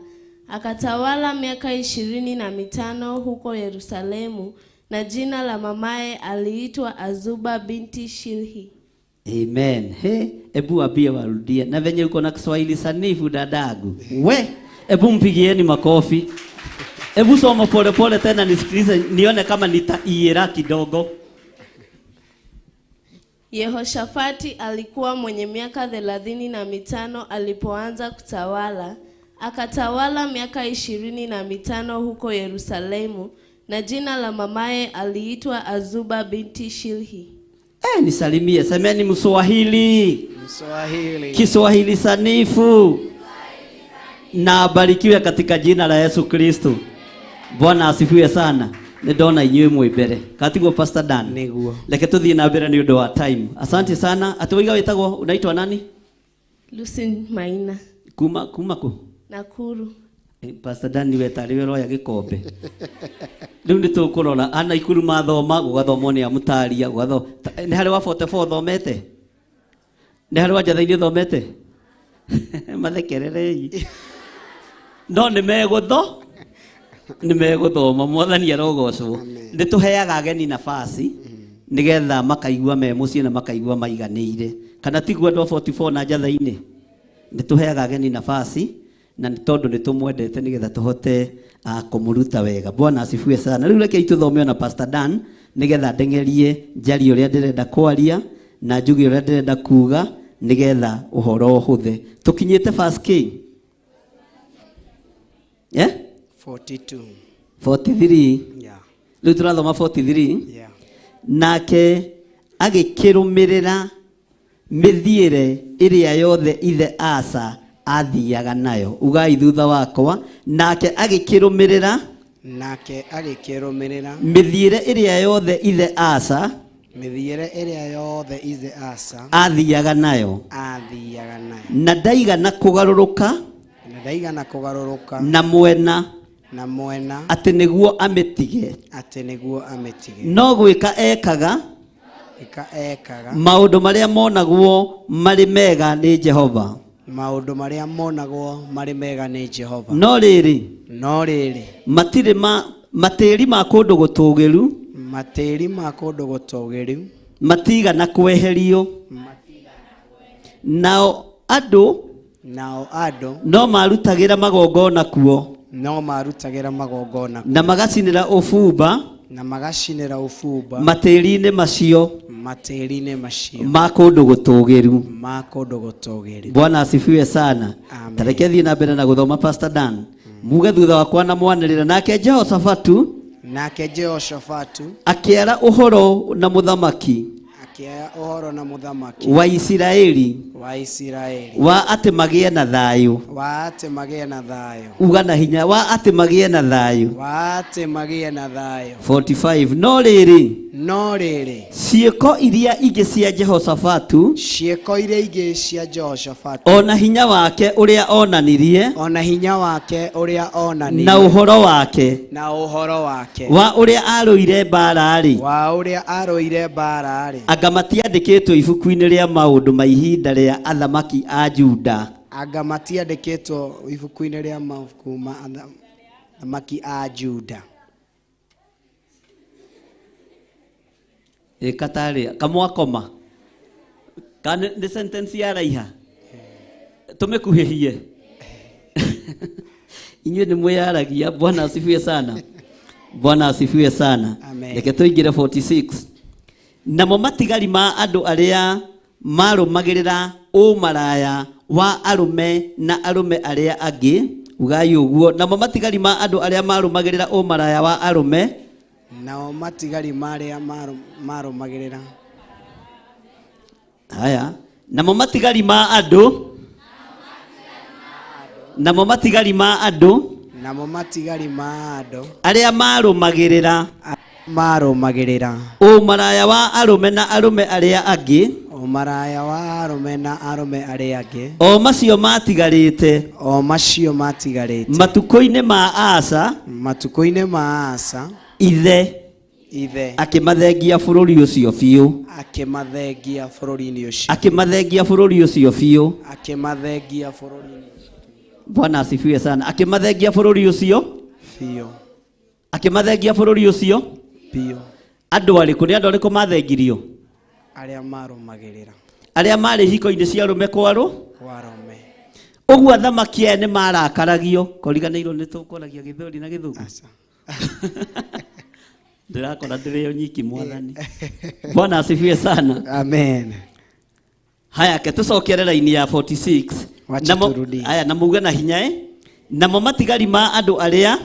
Akatawala miaka 25 huko Yerusalemu, na jina la mamaye aliitwa Azuba binti Shilhi. Amen. He, ebu wambie warudie. Na venye uko na Kiswahili sanifu dadagu. We, ebu mpigieni makofi. Ebu soma pole pole tena nisikilize nione kama nitaiera kidogo. Yehoshafati alikuwa mwenye miaka 35 alipoanza kutawala. Akatawala miaka 25 huko Yerusalemu, na jina la mamaye aliitwa Azuba binti Shilhi. Nisalimie, semeni Mswahili. Mswahili. Kiswahili sanifu. Na abarikiwe katika jina la Yesu Kristo. Bwana asifiwe sana. Nĩ ndona inyuĩ mwĩ mbere. Katiguo Pastor Dan. Nĩguo. Reke tũthiĩ na mbere nĩ ũndũ wa time. Asante sana. Atĩ waiga wĩtagwo unaitwa nani? Lucy Maina, Kuma kuma kũ? Nakuru. Pastor Dan niwe tarĩ we ũroya gĩkombe. Rĩu nĩ tũkũrora ana ikuru mathoma gũgathomwo nĩ amutaria gũgatho nĩ harĩ wa 44 thomete? Nĩ harĩ wa njatha-inĩ thomete? Mathekererei. No nĩ megũtho nĩ megũthoma mwathani arogocwo. Nĩ tũheaga ageni nafasi nĩgetha makaigua me mũciĩ na makaigua maiganĩire. Kana tiguo andũ a 44 na njatha-inĩ? Nĩ tũheaga ageni nafasi na nĩ tondũ nĩ tũmwendete nĩgetha tũhote kũmũruta wega. Bwana asifiwe sana. Rĩu rekei tũthome na Pastor Dan nĩgetha ndeng'erie njarie ũrĩa ndĩrenda kwaria na njuge ũrĩa ndĩrenda kuga nĩgetha ũhoro ũhũthe. Tũkinyĩte First King. Yeah? 42. 43. Yeah. Rĩu tũrathoma 43. Yeah. Nake agĩkĩrũmĩrĩra mĩthiĩre ĩrĩa yothe ithe Asa athiaga nayo. Ugai thutha wakwa. Nake agĩkĩrũmĩrĩra Nake agĩkĩrũmĩrĩra mĩthiĩre ĩrĩa yothe ithe Asa mĩthiĩre ĩrĩa yothe ithe Asa athiaga nayo. athiaga nayo. Na ndaigana kũgarũrũka Na ndaigana kũgarũrũka na mwena na mwena atĩ nĩguo amĩtige. atĩ nĩguo amĩtige. No gwĩka ekaga Ĩka ekaga maũndũ marĩa monagwo marĩ mega nĩ Jehova. maũndũ marĩa monagwo marĩ mega nĩ Jehova. No rĩrĩ, No rĩrĩ, matirĩ ma matĩri ma kũndũ gũtũũgĩru matĩri ma kũndũ gũtũũgĩru matigana kweherio. Nao andũ nao andũ no marutagĩra magongona kuo no marutagĩra magongona na magacinĩra ũbumba na magacinĩra ũbumba matĩri-inĩ macio matĩri-inĩ macio ma kũndũ gũtũũgĩru. ma kũndũ gũtũũgĩru. Bwana asifiwe sana. Amen. Tareke thiĩ na mbere na gũthoma Pastor Dan. Muge thutha wakwa na mwanĩrĩra. Nake Jehoshafatu Nake Jehoshafatu akĩara ũhoro na mũthamaki akĩoya ũhoro na mũthamaki wa Isiraeli wa Isiraeli wa atĩ magĩe na thayũ. wa atĩ magĩe na thayũ Uga na hinya wa atĩ magĩe na thayũ. wa atĩ magĩe na thayũ. 45 No rĩrĩ, No rĩrĩ, ciĩko iria ingĩ cia Jehoshafatu ciĩko iria ingĩ cia Jehoshafatu ona hinya wake ũrĩa onanirie ona hinya wake ũrĩa onanirie na ũhoro wake na ũhoro wake wa ũrĩa arũire mbaara-rĩ, wa ũrĩa arũire mbaara-rĩ, anga matiandĩkĩtwo ibuku-inĩ rĩa maũndũ ma ihinda rĩa athamaki a Juda. anga matiandĩkĩtwo ibuku-inĩ rĩa mabuku ma athamaki a Juda. Ĩka tarĩ kamwakoma kana nĩ sentence ya raiha tũmĩkuhĩhie. Inyuĩ nĩ mwĩyaragia. Bwana asifiwe sana. Bwana asifiwe sana. Amen. Reke tũingĩre 46. Namo matigari ma andũ arĩa marũmagĩrĩra ũmaraya wa arũme na arũme arĩa angĩ. Ugai ũguo. Namo matigari ma andũ arĩa marũmagĩrĩra ũmaraya wa arũme Nao matigari marĩa marũmagĩrĩra haya. Namo matigari ma andũ namo matigari ma andũ namo matigari ma andũ arĩa marũmagĩrĩra marũmagĩrĩra ũmaraya wa arũme na arũme arĩa angĩ ũmaraya wa arũme na arũme arĩa angĩ o macio matigarĩte o macio matigarĩte matukũ-inĩ ma Asa matukũ-inĩ ma Asa ithe ithe akĩmathengia bũrũri ũcio biũ akĩmathengia bũrũri-inĩ ũcio akĩmathengia bũrũri ũcio biũ. akĩmathengia bũrũri-inĩ ũcio Bwana asifiwe sana. Akĩmathengia bũrũri ũcio biũ akĩmathengia bũrũri ũcio biũ. Andũ arĩkũ? Nĩ andũ arĩkũ mathengirio? Arĩa marũmagĩrĩra Arĩa marĩ hiko-inĩ cia arũme kwarũ kwa arũme. Ũguo athamaki aya nĩ marakaragio. Koriganĩirwo nĩ tũkwaragia Gĩthweri na Gĩthũngũ. Ndĩrakora ndĩrĩ o nyiki mwathani. Bwana asifiwe sana. Amen. Haya, ke tũcokere raini ya 46. Wacha Namo turudie. haya na muge na hinya Namo matigari ma andũ arĩa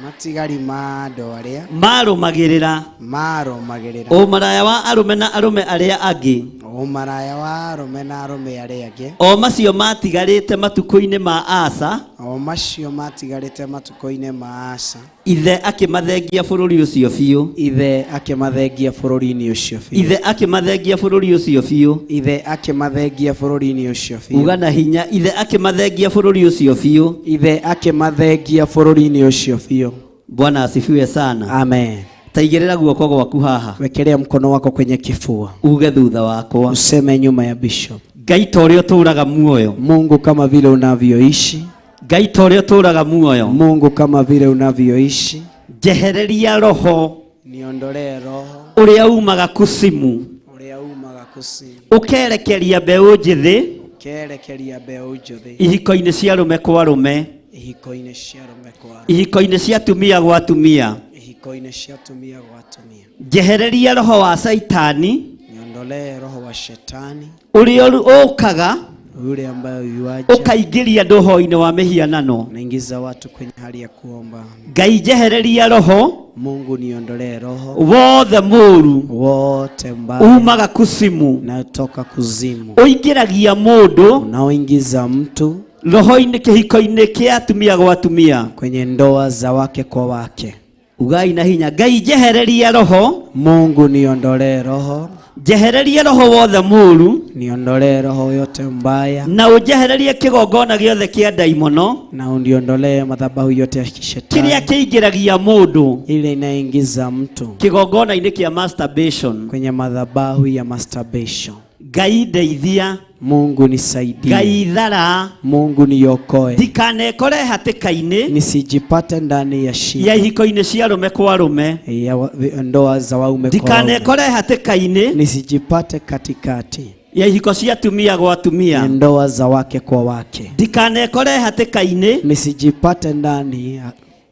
matigari ma andũ arĩa marũmagĩrĩra marũmagĩrĩra ũmaraya wa arũme na arũme arĩa angĩ Ũmaraya wa arũme na arũme arĩa angĩ. O macio matigarĩte matukũ-inĩ ma Asa. O macio matigarĩte matukũ-inĩ ma Asa. Ithe akĩmathengia bũrũri ũcio biũ. Ithe akĩmathengia bũrũri-inĩ ũcio biũ. Ithe akĩmathengia bũrũri ũcio biũ. Ithe akĩmathengia bũrũri-inĩ ũcio biũ. Uga na hinya, ithe akĩmathengia bũrũri ũcio biũ. Ithe akĩmathengia bũrũri-inĩ ũcio biũ. Bwana asifiwe sana. Amen. Taigĩrĩra guoko gwaku haha. Wekelea mkono wako kwenye kifua. Uge thutha wakwa. Useme nyuma ya bishop. Ngai ta ũrĩa ũtũũraga muoyo. Mungu kama vile unavyoishi. Ngai ta ũrĩa ũtũũraga muoyo. Mungu kama vile unavyoishi. Njehereria roho. Niondolee roho. Ũrĩa umaga kusimu. Ũrĩa umaga kusimu. Ũkerekeria mbeũ njĩthĩ. Ũkerekeria mbeũ njĩthĩ. Ihiko-inĩ cia arũme kwa arũme. Ihiko-inĩ cia arũme kwa arũme. Ihiko-inĩ cia atumia gwa atumia. Ihiko-inĩ cia atumia gwa atumia. Njehereria roho wa Saitani. Niondolee roho wa shetani. Ũrĩa ũkaga. Yule ambayo yuaja. Ũkaingĩria andũ ũhoi-inĩ wa mĩhianano. Naingiza watu kwenye hali ya kuomba. Ngai njehereria roho. Mungu niondolee roho. Wothe mũũru. Wote mbaya. Umaga kusimu. Natoka kuzimu. Ũingĩragia mũndũ. Unaoingiza mtu. Roho-inĩ kĩhiko-inĩ kĩa atumia gwa atumia. Kwenye ndoa za wake kwa wake. Ugai na hinya. Ngai njehereria roho. Mungu niondolee roho. Njehereria roho wothe mũũru. Niondolee roho yote mbaya. Na ũnjehererie kĩgongona gĩothe kĩa ndaimono. Na uniondolee madhabahu yote ya kishetani. Kĩrĩa kĩingĩragia mũndũ. Ile inaingiza mtu. Kĩgongona-inĩ kĩa masturbation. Kwenye madhabahu ya masturbation. Ngai ndeithia. Mungu nisaidie. Ngai thara. Mungu niokoe. Ndikanekore hatĩka-inĩ. Nisijipate ndani ya shida. Ya ihiko-inĩ cia arũme kwa arũme. Ya ndoa za waume kwa waume. Ndikanekore hatĩka-inĩ. Nisijipate katikati. Ya ihiko cia atumia gwa atumia. Ndoa za wake kwa wake. Ndikanekore hatĩka-inĩ. Nisijipate ndani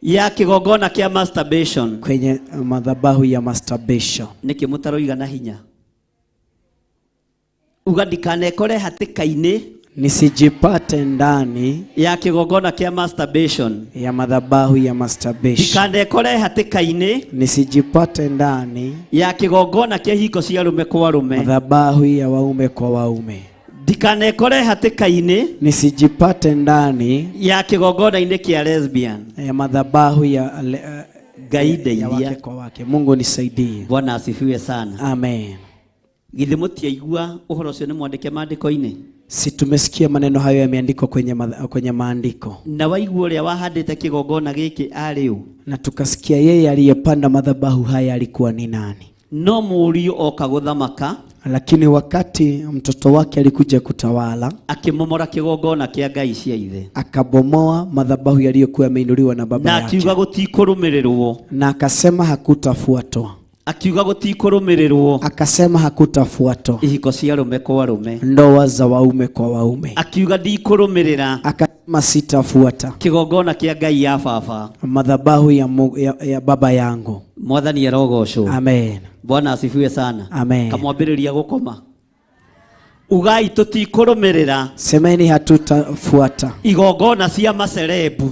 ya kĩgongona kĩa masturbation. Kwenye madhabahu ya masturbation. Nĩkĩ mũtaroiga na hinya? Uga ndikanekore hatĩka-inĩ. Nisijipate ndani ya kĩgongona kĩa masturbation. Ya madhabahu ya masturbation. Ndikanekore hatĩka-inĩ. Nisijipate ndani ya kĩgongona kĩa ihiko cia arũme kwa arũme. Madhabahu ya waume kwa waume. Ndikanekore hatĩka-inĩ. Nisijipate ndani ya kĩgongona-inĩ kĩa lesbian. Ya madhabahu ya Ngai ndeithia. Wake kwa wake. Mungu nisaidie. Bwana asifiwe sana. Amen. Githĩ mũtiaigua ũhoro ũcio nĩ mwandĩke maandĩko-inĩ? Si tumesikia maneno hayo yameandikwa kwenye maandiko. Na waigua ũrĩa wahandĩte kĩgongona gĩkĩ arĩ ũ? Na tukasikia yeye aliyepanda madhabahu haya alikuwa ni nani? No mũriũ oka gũthamaka. Lakini wakati mtoto wake alikuja kutawala, akĩmomora kĩgongona kĩa ngai cia ithe. Akabomoa madhabahu yaliyokuwa yameinuliwa na baba Na yake. akiuga gũtikũrũmĩrĩrwo. Na akasema hakutafuatwa. Akiuga gũtikũrũmĩrĩrwo. Akasema hakutafuatwa. Ihiko cia arũme kwa arũme. Ndoa za waume kwa waume. Akiuga ndikũrũmĩrĩra. Akasema sitafuata. Kĩgongona kĩa ngai ya baba. Madhabahu ya baba yangu. Mwathani arogocwo. Amen. Bwana asifiwe sana. Amen. Kamwambĩrĩria gũkoma. Ugai tũtikũrũmĩrĩra. Semeni hatutafuata. Igongona cia maserebu.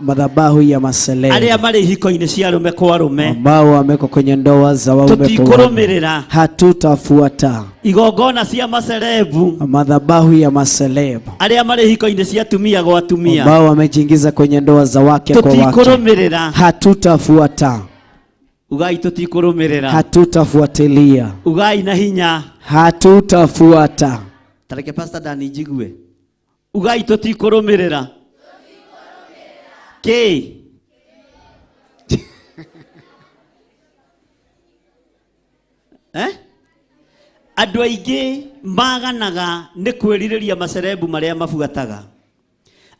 Madhabahu ya maselemu. Arĩa marĩ ihiko-inĩ cia arũme kwa arũme. Ambao wameko kwenye ndoa za waume kwa waume. Tũtikũrũmĩrĩra. Hatutafuata. Igongona cia maserebu. Madhabahu ya maselemu. Arĩa marĩ ihiko-inĩ cia atumia gwa atumia. Ambao wamejiingiza kwenye ndoa za wake kwa wake. Tũtikũrũmĩrĩra. Hatutafuata. Ugai tũtikũrũmĩrĩra. Hatutafuatilia. Ugai na hinya. Hatutafuata. Tareke Pastor Dani njigue. Ugai tũtikũrũmĩrĩra. K. Eh? Andũ aingĩ maganaga nĩ kwĩrirĩria macerebu marĩa mabuataga.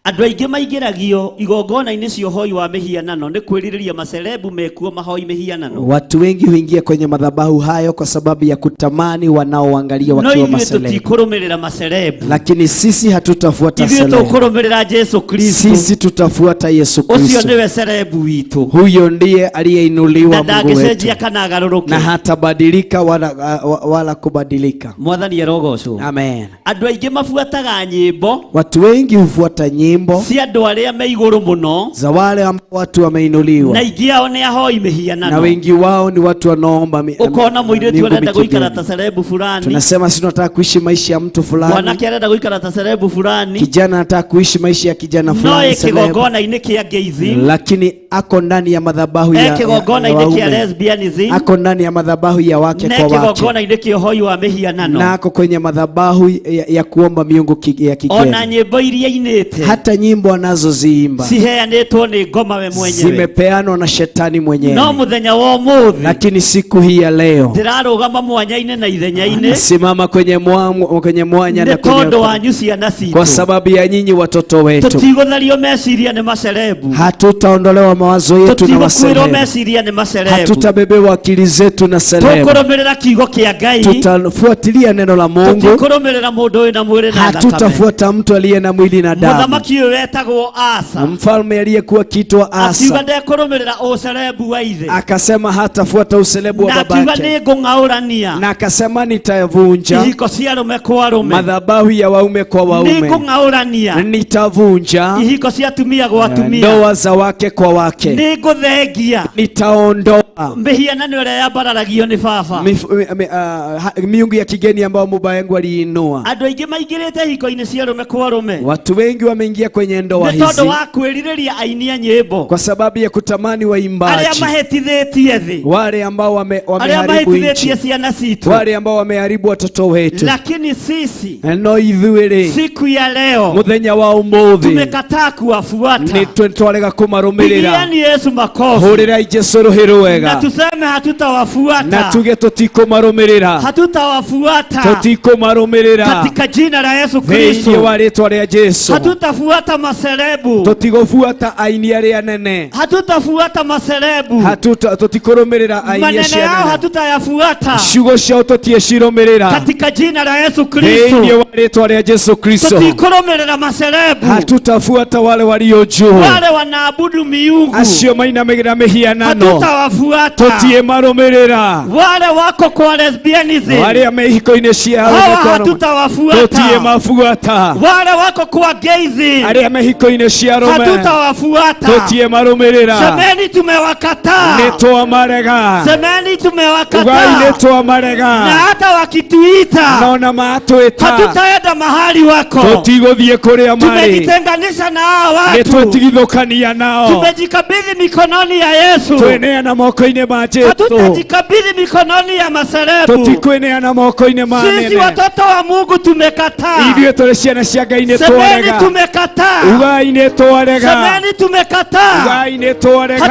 Andũ aingĩ maingĩragio igongona-inĩ cia ũhoi wa mĩhianano nĩ kwĩrirĩria macerebu mekuo mahoi mĩhianano. Watu wengi huingia kwenye madhabahu hayo kwa sababu ya kutamani wanaoangalia No wakiwa ithuĩ maselebu. tũtikũrũmĩrĩra macerebu. Lakini sisi hatutafuata Ithuĩ selebu. tũkũrũmĩrĩra Jesu Kristo. Sisi tutafuata Yesu Ũcio Kristo. nĩwe cerebu witũ. Huyo ndiye aliyeinuliwa Na Mungu wetu. ndangĩcenjia kana agarũrũke. Na hatabadilika wala kubadilika. Mwathani arogocwo. Amen. Andũ aingĩ mabuataga nyĩmbo. Watu wengi hufuata nyimbo. Nyimbo cia andũ arĩa me igũrũ mũno za wale ambao watu wameinuliwa na aingĩ ao nĩ ahoi na mĩhianano. Wengi wao ni watu wanaoomba Ũkona mũirĩtu miungu arenda gũikara mikigeni. ta cerebu fulani, Tunasema sisi tunataka kuishi maisha ya mtu fulani, mwanake arenda gũikara ta cerebu fulani, kijana anataka kuishi maisha ya kijana no fulani ĩ celeb, kĩgongona-inĩ kĩa gayism, lakini ako ndani ya madhabahu e ya kĩgongona-inĩ kĩa waume, lesbianism, ako ndani ya madhabahu ya wake ne kwa wake, kĩgongona-inĩ kĩa ũhoi wa na mĩhianano. ako kwenye madhabahu ya kuomba miungu ya Ona kigeni. nyĩmbo iria ainĩte Hata nyimbo anazoziimba ciheanĩtwo nĩ ngoma we mwenyewe. Zimepeanwa na shetani mwenyewe. No mũthenya wa ũmũthĩ Lakini siku hii ya leo ndĩrarũgama mwanya-inĩ na ithenya-inĩ nasimama kwenye mwanya nĩ na tondũ kwenye, wanyu ciana kwa citũ. Sababu ya nyinyi watoto wetu. Tũtigũthario meciria nĩ macerebu. Hatutaondolewa mawazo yetu na Tũtigũkuĩrwo waselebu, meciria nĩ macerebu. Hatutabebewa akili zetu na selebu. Tũkũrũmĩrĩra kiugo kĩa Ngai. Tutafuatilia neno la Mungu, Tũtikũrũmĩrĩra mũndũ wĩna mwĩrĩ na thakame. Hatutafuata mtu aliye na mwili na damu. Mũthamaki ũyũ wetagwo Asa Mfalme aliyekuwa akiitwa akiuga Asa ndekũrũmĩrĩra ũcerebu wa ithe, akasema hatafuata uselebu wa na akiuga babake, nĩ ngũng'aũrania na akasema nitavunja ihiko cia arũme kwa arũme, madhabahu ya waume kwa nĩ waume, ngũng'aũrania nitavunja ihiko cia atumia gwa atumia, ndoa za wake kwa wake, nĩ ngũthengia nitaondoa mĩhianano ĩrĩa yambararagio nĩ baba. Miungu ya kigeni ambayo baba yangu aliinua. Andũ aingĩ maingĩrĩte hiko-inĩ cia arũme kwa arũme Watu wengi wameingia kwenye ndoa nĩ tondũ hizi wa kwĩrirĩria aini a nyĩmbo kwa sababu ya kutamani arĩa waimbaji, mahĩtithĩtie thĩ, wale ambao arĩa wameharibu mahĩtithĩtie nchi, ciana citũ. Wale ambao wameharibu watoto wetu. Lakini sisi No ithuĩ rĩ, siku ya leo muthenya wa umuthi tumekataa kuwafuata. Nĩ twarega kũmarũmĩrĩra. Pigieni Yesu makofi Hũrĩrai Jesũ rũhĩ na rwega tuseme na hatutawafuata, tuge tũtikũmarũmĩrĩra, hatutawafuata tũtikũmarũmĩrĩra katika jina la Yesu thĩinĩ Kristo. wa rĩtwa rĩa Jesũ. Hatutafuata maserebu, Tũtigũbuata aini arĩa nene, hatutafuata maserebu, Tũtikũrũmĩrĩra aini maneno acio yao anene, hatutayafuata ciugo ciao tũtiecirũmĩrĩra katika jina la Yesu thĩinĩ Kristo. wa rĩtwa rĩa Jesũ Kristo. Tũtikũrũmĩrĩra maserebu, Hatutafuata wale walio juu, wale wanaabudu miungu, acio mainamĩrĩra mĩhianano, hatutawafuata. Tũtiĩmarũmĩrĩra. Wale wako kwa lesbianism, Arĩa me ihiko-inĩ cia hawa arũme kwa arũme, hatutawafuata. tũtiĩmabuata. Wale wako kwa gayism, Arĩa me ihiko-inĩ cia arũme, hatutawafuata. Tũtiĩmarũmĩrĩra. Semeni tumewakataa, Nĩ twamarega. semeni Ugai nĩ tumewakataa, twamarega. Na hata wakituita Na ona matwĩta, hatutaenda mahali wako. Tũtigũthiĩ kũrĩa marĩ. Tumejitenganisha na hawa Nĩ watu, twetigithũkania nao, tumejikabidhi mikononi ya Yesu, tweneana moko-inĩ ma Jesũ, hatutajikabidhi mikononi ya maserebu. Tũtikwĩneana moko-inĩ ma Sisi nene. Watoto wa Mungu tumekataa. Ithuĩ tũrĩ ciana cia Ngai nĩ Semeni twarega. tumekataa, Ugai nĩ twarega. Semeni tumekataa. Ugai nĩ twarega.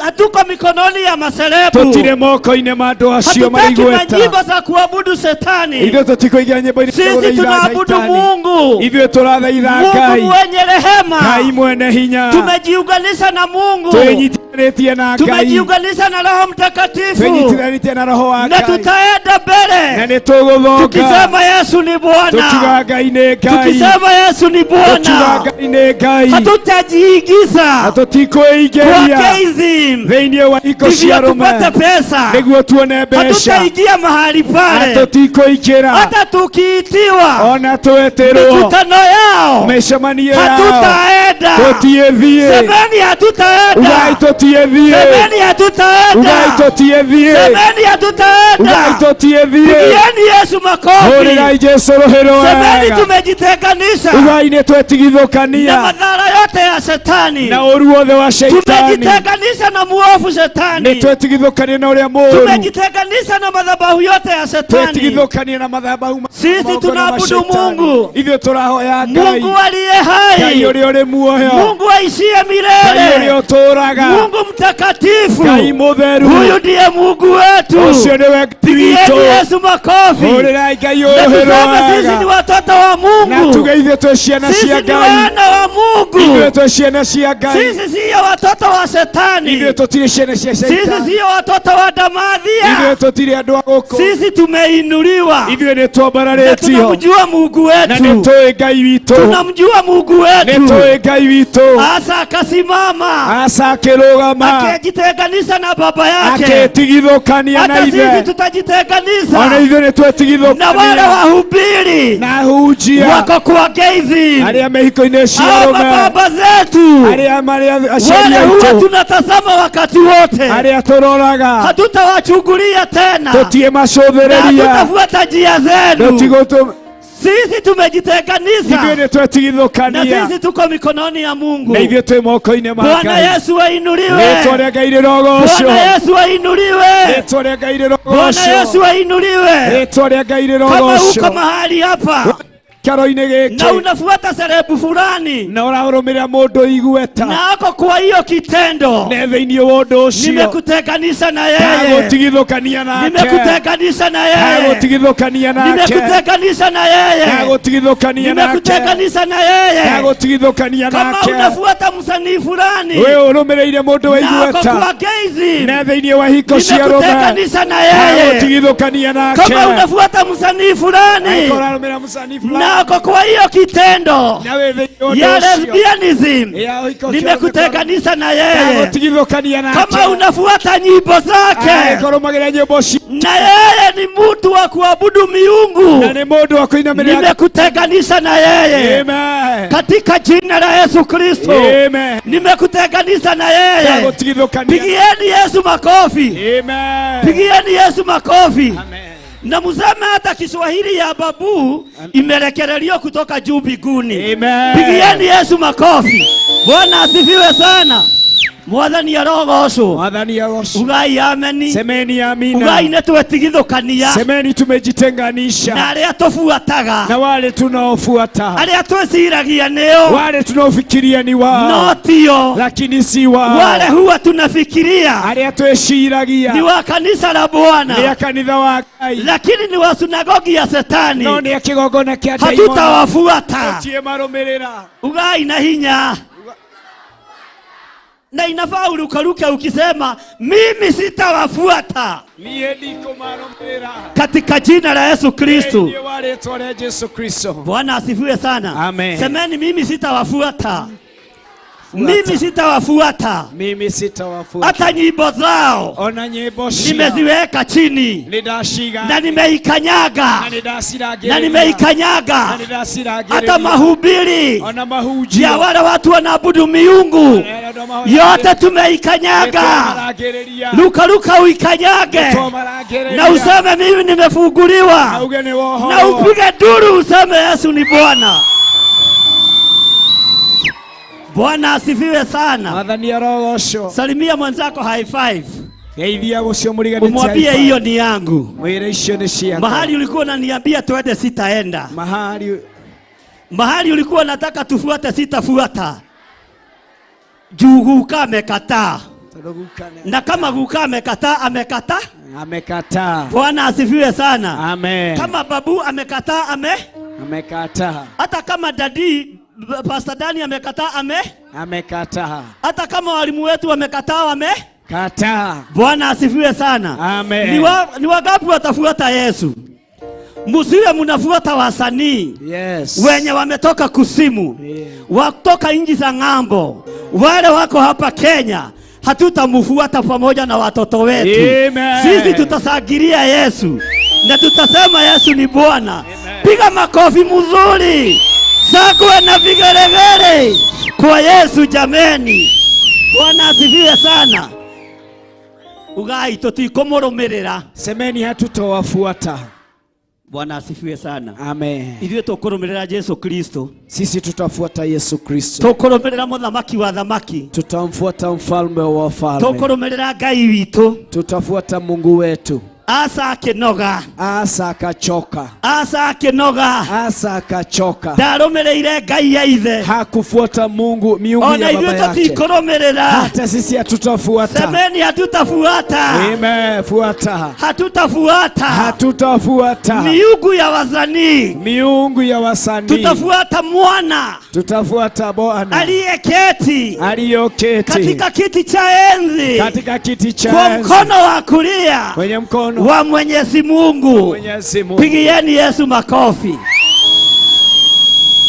Hatuko mikononi ya maserebu, Tũtirĩ moko-inĩ ma andũ acio marĩ hatutaki igweta. manyimbo za kuabudu shetani. Ithuĩ tũtikũingĩra nyĩmbo-inĩ cia Sisi gũthaitha tunaabudu Shaitani. Mungu, Ithuĩ tũrathaitha Mungu Ngai, mwenye rehema. Ngai mwene hinya. Tumejiunganisha na Mungu, Twĩnyitithanĩtie na Ngai, tumejiunganisha na Roho Mtakatifu twĩnyitithanĩtie na Roho wa na Ngai, tutaenda na mbele nĩ tũgũthonga tukisema Yesu ni tũkiuga Bwana, Ngai nĩ Ngai, tukisema Yesu ni tũkiuga Bwana. Ngai nĩ Ngai, Hatutajiingiza na kwa tũtikwĩingĩria gayism thĩinĩ wa iko cia ndivyo arũme tupate pesa, nĩguo tuone mbeca, hatutaingia mahali pale, tũtikũingĩra hata tukiitiwa ona twetĩrwo mikutano yao mĩcemanio yao hatutaenda. Tũtiĩthiĩ. Semeni hatutaenda, Ugai tũtiĩthiĩ. Semeni hatutaenda, Ugai tũtiĩthiĩ. Semeni hatutaenda. Ugai tũtiĩthiĩ. Pigieni Yesu makofi. Hũrĩrai Jesũ rũhĩ Semeni rwega. tumejitenganisha Ugai nĩ twetigithũkania na madhara yote ya shetani, na ũru wothe wa shaitani, tumejitenganisha na muovu shetani, nĩ twetigithũkania na ũrĩa mũũru, tumejitenganisha na madhabahu yote ya shetani. twetigithũkania na madhabahu Sisi magongona ma tunaabudu shaitani. Mungu. Ithuĩ tũrahoya Ngai, Mungu aliye Ngai hai, ũrĩa ũrĩ muoyo, Mungu aishiye Ngai ũrĩa milele, ũtũũraga, Mungu mtakatifu. Ngai mũtheru. Huyu ndiye Mungu wetu. Ũcio nĩwe Ngai Pigieni witũ. Yesu makofi Hũrĩrai Ngai na ũyũ tuseme sisi ni rwega watoto wa na Mungu, tuge ithuĩ twĩ ciana sisi cia ni Ngai, wana wa Mungu, Ithuĩ twĩ ciana cia Ngai. Sisi siyo watoto wa shetani. Ithuĩ tũtirĩ ciana cia Sisi Shaitani. siyo watoto wa Ithuĩ Damathia. tũtirĩ andũ a gũkũ. Sisi tumeinuliwa Ithuĩ nĩ na twambararĩtio tunamjua Mungu na nĩ wetu, tũĩ Ngai witũ. tunamjua Mungu Nĩ wetu. tũĩ Ngai witũ. Asa akasimama Asa akĩrũgama akijitenganisha na baba yake. akĩtigithũkania na Hata sisi ithe. Ona tutajitenganisha ithuĩ nĩ na wale twetigithũkania wahubiri na ahunjia wako kwa Geizim, arĩa me hiko-inĩ cia hao arũme mababa zetu arĩa marĩa aciari wale huwa aitũ tunatazama wakati wote, arĩa tũroraga hatutawachungulia tena tũtiĩ na macũthĩrĩria hatutafuata njia zenu. tũtigũtũ Sisi ithuĩ tumejitenganisha nĩ na twetigithũkania sisi tuko mikononi ya Mungu. na ithuĩ twĩ moko-inĩ ma Bwana Ngai. Yesu ainuliwe. Rĩtwa rĩa Ngai rĩrogocwo. Bwana Yesu ainuliwe. Rĩtwa rĩa Ngai Bwana Yesu rĩrogocwo. ainuliwe. Rĩtwa rĩa Ngai Kama uko rĩrogocwo. mahali hapa Kĩaro-inĩ na gĩkĩ unafuata serebu fulani na ũrarũmĩrĩra mũndũ igweta na ako kwa hiyo kitendo, na thĩinĩ wa ũndũ ũcio nimekutenganisha na yeye, ndagũtigithũkania nake nimekutenganisha na yeye, ndagũtigithũkania nake nimekutenganisha na yeye, ndagũtigithũkania nake nimekutenganisha na yeye. ndagũtigithũkania Kama nake unafuata msanii fulani wewe ũrũmĩrĩire mũndũ wa na ako igweta kwa Geizim, na thĩinĩ wa hiko cia arũme nimekutenganisha na yeye. ndagũtigithũkania nake Kama unafuata msanii fulani Angĩkorwo ũrarũmĩrĩra mũsanii fulani na ako kwa hiyo kitendo na wĩ thĩinĩ wa ũndũ ya ũcio lesbianism, ya hiko cia arũme nimekutenganisha na yeye. ndagũtigithũkania nake Kama unafuata nyimbo zake angĩkorwo ũrũmagĩrĩra nyĩmbo cia na yeye ni mtu wa kuabudu miungu, na nĩ mũndũ wa kũinamĩrĩra nimekutenganisha na yeye Amen. katika jina la Yesu Kristo. Amen. Nimekutenganisha na yeye. Ndagũtigithũkania. Pigieni Yesu makofi, Amen. pigieni Yesu makofi. Amen. Na museme hata Kiswahili ya babu imelekeleliwa kutoka juu mbinguni. Amen. Pigieni Yesu makofi. Bwana asifiwe sana. Mwathani arogocwo. Mwathani arogocwo. Ugai ameni. Semeni amina. Ugai nĩ twetigithũkania Semeni tumejitenganisha na arĩa tũbuataga, na wale tunaofuata, arĩa twĩciragia nĩo wale tunaofikiria ni wao, no tio, lakini si wao. Wale huwa tunafikiria arĩa twĩciragia ni wa kanisa la nĩ a Bwana, kanitha wa Ngai, lakini ni wa sunagogi ya Setani. no nĩ a kĩgongona kĩa ndaimono. Hatutawafuata. Tũtiĩ marũmĩrĩra. Ugai na hinya na inafaa urukaruke ukisema mimi sitawafuata Niĩ ndikũmarũmĩrĩra katika jina la Yesu Kristo. Thĩinĩ wa rĩtwa rĩa Yesu Kristo. Bwana asifiwe sana. Amen. Semeni mimi sitawafuata, mimi sitawafuata, Mimi sitawafuata. hata nyimbo zao Ona nyĩmbo ciao nimeziweka chini nĩndaciga na nimeikanyaga na nĩndacirangĩrĩria na nimeikanyaga, na nĩndacirangĩrĩria. hata mahubiri ona mahunjio ya wale watu wanaabudu miungu yote tumeikanyaga. Nĩtwamarangĩrĩria. Luka luka uikanyage Nĩtwamarangĩrĩria. na useme mimi nimefunguliwa, Na uge nĩwohorwo. na upige duru useme Yesu ni Bwana. Bwana asifiwe sana. Mwathani arogocwo. Salimia mwenzako high five, Geithia ũcio mũriganĩtie umwambie high five. hiyo ni yangu. Mwĩre icio nĩ ciakwa. Mahali ulikuwa unaniambia twende sitaenda, Mahali mahali ulikuwa unataka tufuate sitafuata. Juu guka amekataa, tondũ guka nĩ- na kama guka amekataa, amekataa. amekataa. Bwana asifiwe sana. Amen. Kama babu amekataa, ame Amekataa. hata kama dadi Pastor Dani amekataa, ame Amekataa. hata kama walimu wetu wamekataa, wame Kataa. Bwana asifiwe sana. Amen. Ni wangapi watafuata Yesu? Musiwe mnafuata wasanii Yes. wenye wametoka kusimu, Yeah. watoka nchi za ng'ambo, wale wako hapa Kenya hatutamfuata pamoja na watoto wetu. Amen. Sisi tutasagiria Yesu na tutasema Yesu ni Bwana. Piga makofi mzuri, shangwe na vigeregere kwa Yesu jameni. Bwana asifiwe sana. Ugai tutikumũrũmĩrĩra. Semeni hatutowafuata. Bwana asifiwe sana. Amen. Ithuĩ tũkũrũmĩrĩra Jesu Kristo, Sisi tutafuata Yesu Kristo. tũkũrũmĩrĩra mũthamaki wa thamaki, Tutamfuata mfalme wa wafalme. tũkũrũmĩrĩra Ngai witũ Tutafuata Mungu wetu. Asa akĩnoga. Asa akachoka. Asa akĩnoga. Asa akachoka. Ndarũmĩrĩire Ngai ya ithe. Hakufuata Mungu miungu Ona ya baba ithuĩ yake. tũtikũrũmĩrĩra. Hata sisi hatutafuata. Semeni hatutafuata. Amen, fuata. Hatutafuata. Hatutafuata. Miungu ya wasanii. Miungu ya wasanii. Tutafuata mwana Tutafuata Bwana aliyeketi aliyoketi katika kiti cha enzi, katika kiti cha kwa enzi, mkono wa kulia kwenye mkono wa Mwenyezi Mungu. Mwenyezi Mungu. Pigieni Yesu makofi.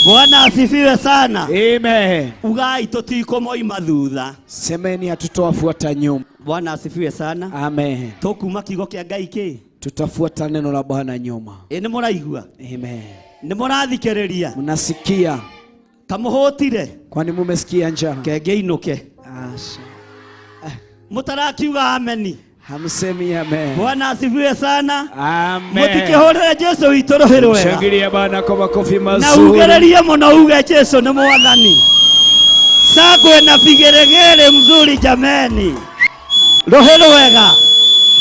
Bwana asifiwe sana. Amen. Ugai tũtikũmoima thutha. Semeni hatutowafuata nyuma. Bwana asifiwe sana. Amen. Tũkuma kiugo kĩa Ngai kĩ? Tutafuata neno la Bwana nyuma. Ĩ nĩ mũraigua? Amen. Nĩ mũrathikĩrĩria? Mnasikia? Kamũhũtire? Kwani mumesikia njaa? Kenge inũke. Asha. Mũtarakiuga ameni. Hamsemi amen. Bwana asifiwe sana. Amen. Mũtikĩhũrĩre Jesu witũ rũhĩ rwega. Shangilia Bwana kwa makofi Na mazuri. ugererie mũno uge Jesu nĩ mwathani. Sangwe na vigeregere mzuri jameni. Rũhĩ rwega.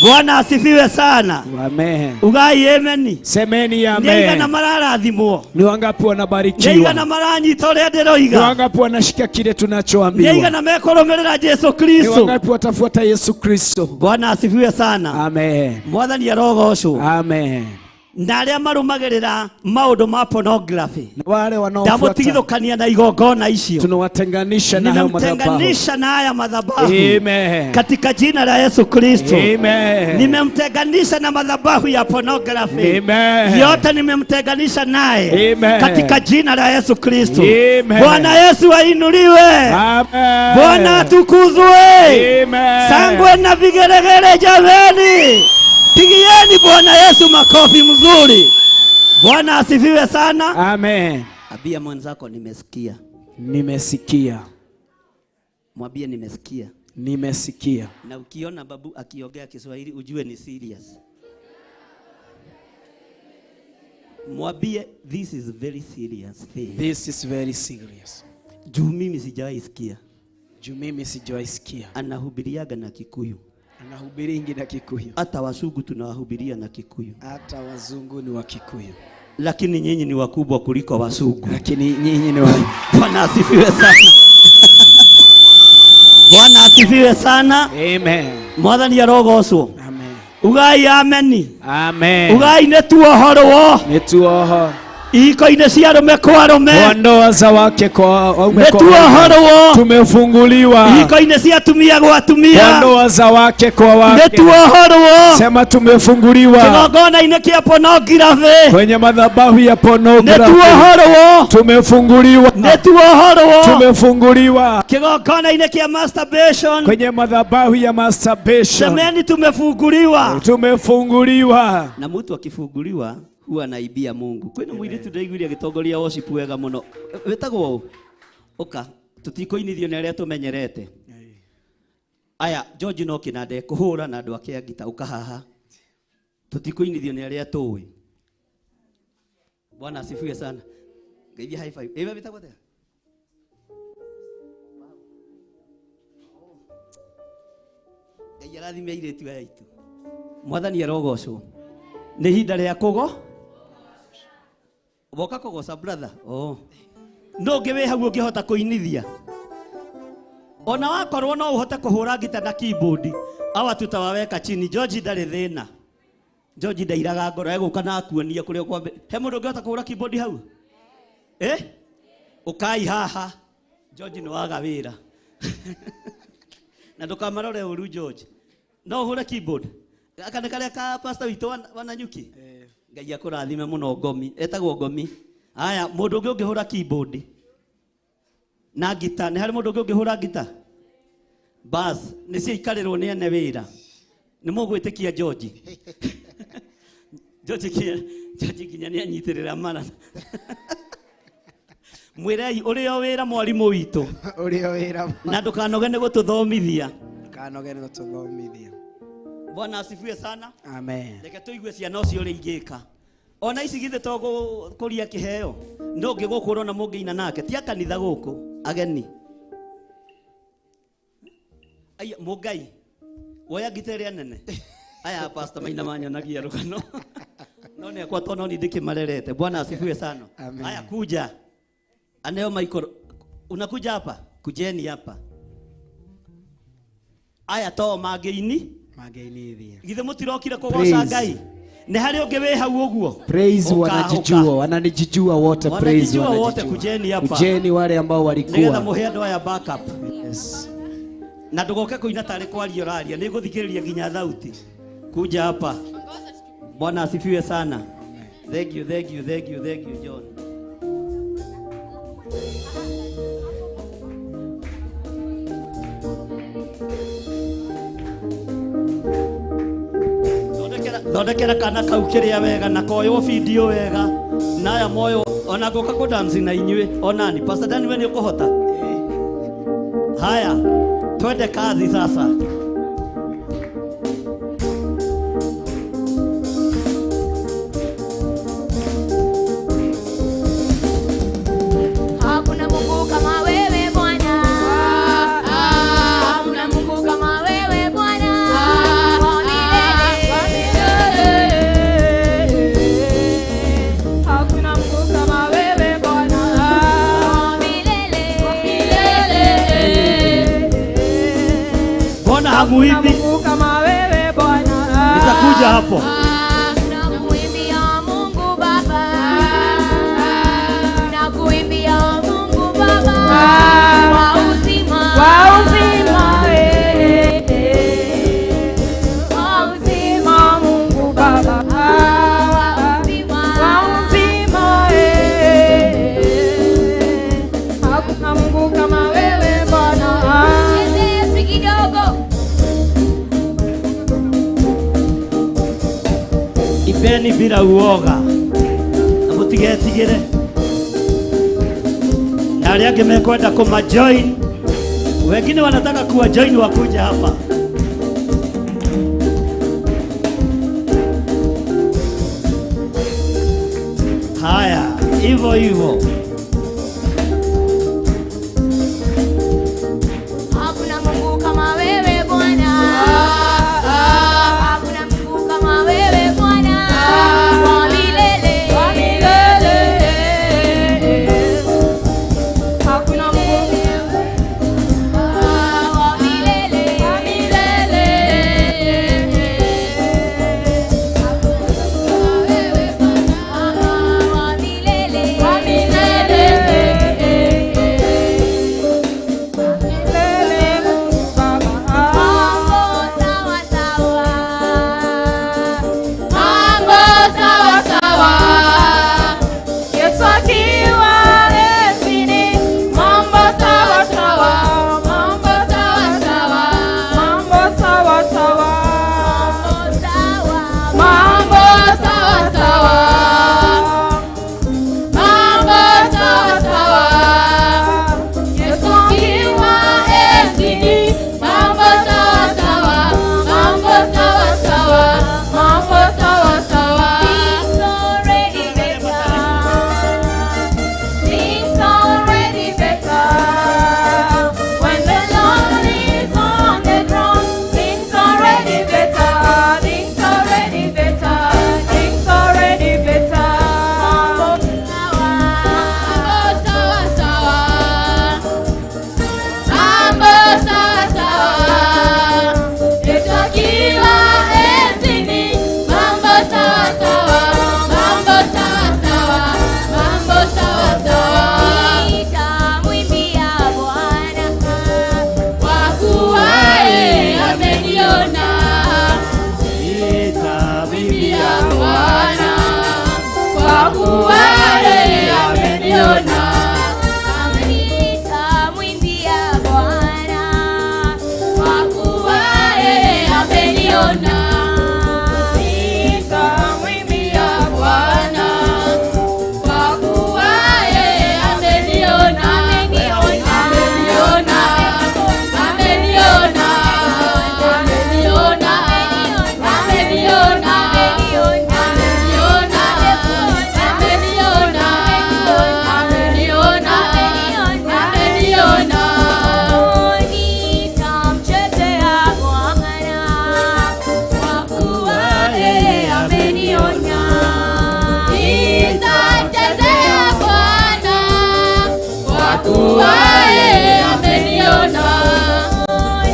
Bwana asifiwe sana. Amen. Ugai ameni. Semeni Nĩ aigana amen. mararathimwo. Ni wangapi Nĩ aigana wanabarikiwa? maranyita ũrĩa Ni ndĩroiga. wangapi wanashika kile Nĩ tunachoambiwa? aigana mekũrũmĩrĩra Jesu Ni Kristo. wangapi watafuata Yesu Kristo? Bwana asifiwe sana. Amen. Mwathani arogocwo. Amen. Na arĩa marũmagĩrĩra maũndũ ma pornography Na wale wanaofuata ndamũtigithũkania na igongona icio. tunawatenganisha na hayo madhabahu. Nimemtenganisha na haya madhabahu Amen. katika jina la Yesu Kristo. Amen. Nimemtenganisha na madhabahu ya pornography. Amen. Yote nimemtenganisha naye Amen. katika jina la Yesu Kristo. Amen. Bwana Yesu ainuliwe. Amen. Bwana atukuzwe. Amen. Sangwe na vigelegele jameni. Pigieni Bwana Yesu makofi mzuri. Bwana asifiwe sana. Amen. Ambia mwenzako nimesikia. Nimesikia. Mwambie nimesikia. Nimesikia. Na ukiona babu akiongea Kiswahili ujue ni serious. Mwambie this is very serious thing. This is very serious. Juu mimi sijawahi sikia. Juu mimi sijawahi sikia. Anahubiriaga na Kikuyu. Anahubiringi na Kikuyu. Hata wazungu tunawahubiria na Kikuyu. Hata wazungu ni wa Kikuyu. Lakini nyinyi ni wakubwa kuliko wazungu. Lakini nyinyi ni wa Bwana asifiwe sana. Bwana asifiwe sana. Amen. Mwathani arogocwo. Amen. Ugai ameni. Amen. Ugai nĩ tuohorwo. Nĩ tuoho. Ihiko-inĩ cia arũme kwa arũme. Kwa ndoa za wake kwa waume Nĩ kwa waume. tuohorwo. Tumefunguliwa. Ihiko-inĩ cia atumia gwa Kwa atumia. ndoa za wake kwa Nĩ wake. tuohorwo. Sema tumefunguliwa. Kĩgongona-inĩ kĩa pornography. Kwenye madhabahu ya Nĩ pornography. tuohorwo. Tumefunguliwa. Nĩ tuohorwo. Tumefunguliwa. Kĩgongona-inĩ kĩa masturbation. Kwenye madhabahu ya masturbation. Semeni tumefunguliwa. Tumefunguliwa. Na mtu akifunguliwa huwa anaibia Mungu. Kwĩna mũirĩtu ndaiguire agĩtongoria worship wega mũno. Wĩtagwo ũ? Ũka, tũtikũinithio nĩ arĩa tũmenyerete. Aya, George no kĩnanda ekũhũra na andũ ake a ngita ũka haha. Tũtikũinithio nĩ arĩa tũĩ. Bwana asifiwe sana. Ngeithia high five. Ĩwe wĩtagwo atĩa? Ngai arathime airĩtu aya aitũ. Mwathani arogocwo. Nĩ ihinda rĩa kũgo woka kũgoca brother. Oh. No ũngĩ wĩ hau ũngĩhota kũinithia. Ona wakorwo no ũhote kũhũra ngita na keyboard, awa tutawaweka chini. George ndarĩ thĩna. George ndairaga ngoro, egũka na akuonie kũrĩa ũkwambe. He mũndũ ũngĩhota kũhũra keyboard hau? Eh? Ũkai haha. George nĩ waga wĩra. Na ndũkamarore ũru George. No ũhũre keyboard. Gaka nĩ karĩa ka pastor witũ wa Nanyuki. Ngai akũrathime mũno Ngomi. Etagwo Ngomi. Aya, mũndũ ũngĩ ũngĩhũra keyboard na ngita, nĩ harĩ mũndũ ũngĩ ũngĩhũra ngita? Bas, nĩ ciaikarĩrwo nĩ ene wĩra. Nĩ mũgwĩtĩkia George. George nginya nĩ anyitĩrĩra mara. Mwĩrei ũrĩ o wĩra mwarimũ witũ. Ũrĩ o wĩra. Na ndũkanoge nĩ gũtũthomithia. Ndũkanoge nĩ gũtũthomithia. Bwana asifiwe sana. Amen. Reke tũigue ciana ũcio ũrĩa ingĩka. Ona ici githĩ to kũria kĩheo. No ũngĩ gũkũ ũrona mũngĩina nake. Ti a kanitha gũkũ, ageni. Aya, mũngai. Woya ngita ĩrĩa nene. Aya pastor Maina manyonagia rugano. No ni akwa tono ni ndikimarerete. Bwana asifiwe sana. Amen. Haya kuja. Aneo Michael unakuja hapa? Kujeni hapa. Aya to mageini. Mageinithia. Githe mutirokire kugoca Ngai. Ni hari ungi wi hau uguo. Praise wanajijua, wananijijua wote, praise wanajijua wote, kujeni hapa. Kujeni wale ambao walikuwa. Nigetha muhe andu aya backup. Yes. Na ndugoke kuina tari kwaria uraria, ni nguthikiriria nginya thauti. Kuja hapa. Bwana asifiwe sana. Thank you, thank you, thank you, thank you John. Thondekera kana kau kiria wega na koywo video wega naya moyo ona goka ku dance na inyue onani Pastor Dan we ni ukuhota. Haya twende kazi sasa. Hakuna Mungu kama wewe Bwana. Hakuna Mungu kama wewe Bwana. Wa milele. Hakuna Mungu kama wewe Bwana. Wa milele. Mbona hamuimbi? Mungu kama wewe Bwana. Nitakuja hapo. Nakuimbia Mungu Baba. Nakuimbia Mungu Baba. Wa uzima. Wa uzima Wa uzima Mungu Baba. Wa uzima. Wa uzima Hakuna Mungu kama wewe Bwana. Cheze kidogo. Ibeni bila uoga na mutigetigire na aria angi mekwenda kuma join, wengine wanataka kuwa join wakuja hapa. Haya hivyo hivyo. Hakuna Mungu kama wewe Bwana. Hakuna Mungu kama wewe Bwana. Wa milele. Wa milele. Hakuna Mungu Wa milele. wa milele. Wa milele. Wa milele. Milele Mungu Baba. Mambo sawa sawa. Mambo sawa sawa. Yesu akiwa ezini, mambo sawa sawa. Mambo sawa sawa. Mambo sawa sawa. Mambo sawa sawa. Mambo sawa sawa. Yesu akiwa ezini, mambo sawa sawa. Mambo sawa sawa. Mambo sawa sawa. Things already better. Things already better. When the Lord is on the throne, things already better. Things already better. Things already better. Mambo sawa sawa. Mambo sawa sawa. Yesu akiwa ezini, mambo sawa sawa. Mambo sawa sawa. Mambo sawa sawa. Nitamwimbia Bwana. Kwa kuwa yeye ameniona. Nitamwimbia Bwana, kwa kuwa yeye ameniona. Nitamwimbia Bwana. Kwa kuwa yeye ameniona. Nitamwimbia Bwana, kwa kuwa yeye ameniona. Ameniona, ameniona, ameniona, ameniona, ameniona, ameniona, ameniona, ameniona. Nitamchezea Bwana. kuwa yeye ameniona.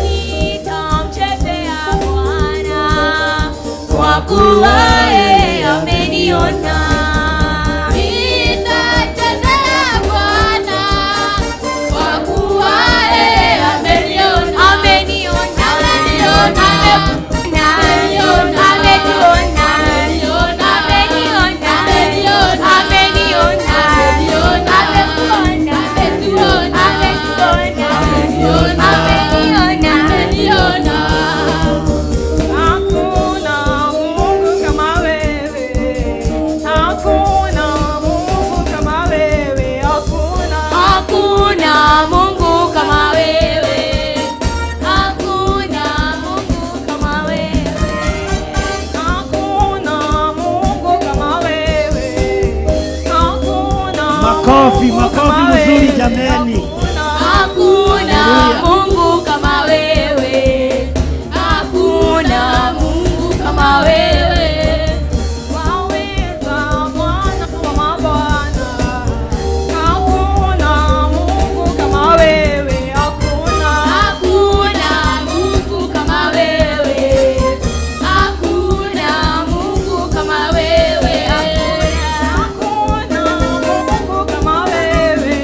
Nitamchezea Bwana kwa kuwa yeye ameniona. Nitachezea Bwana kwa kuwa yeye ameniona. Ameniona, ameniona, ameniona, ameniona, ameniona, ameniona, ameniona, amekuona, ametuona, amekuona, ameniona, ameniona. Hakuna Mungu kama wewe, hakuna Mungu kama wewe, hakuna. Hakuna Mungu kama wewe, hakuna Mungu kama wewe, Hakuna Mungu kama wewe, hakuna. Makofi, Mungu makofi kama mzuri wewe. jameni. Hakuna Mungu kama wewe, hakuna Mungu kama wewe. Waweza Bwana wa mabwana, hakuna Mungu kama wewe, hakuna. Hakuna Mungu kama wewe, hakuna Mungu kama wewe, Hakuna Mungu kama wewe,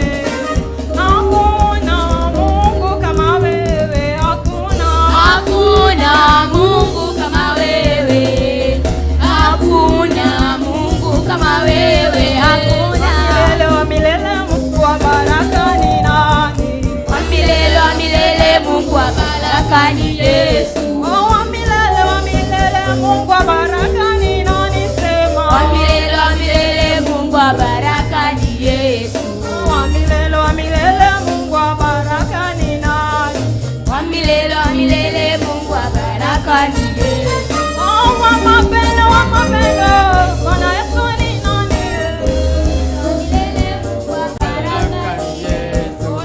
hakuna Mungu kama wewe, hakuna. Hakuna Mungu kama wewe, hakuna Mungu kama wewe, hakuna. Milele wa milele, Mungu wa baraka ni nani? Wa milele wa milele, Mungu wa baraka ni Yesu. Oh, wa milele wa milele, Mungu wa baraka ni nani? Sema. Wa milele wa milele, Mungu wa baraka ni Yesu. Wa milele wa milele, Mungu wa baraka ni nani? Wa milele wa milele, Mungu wa baraka ni Yesu. Oh, wa mapendo wa mapendo, Bwana Yesu ni nani?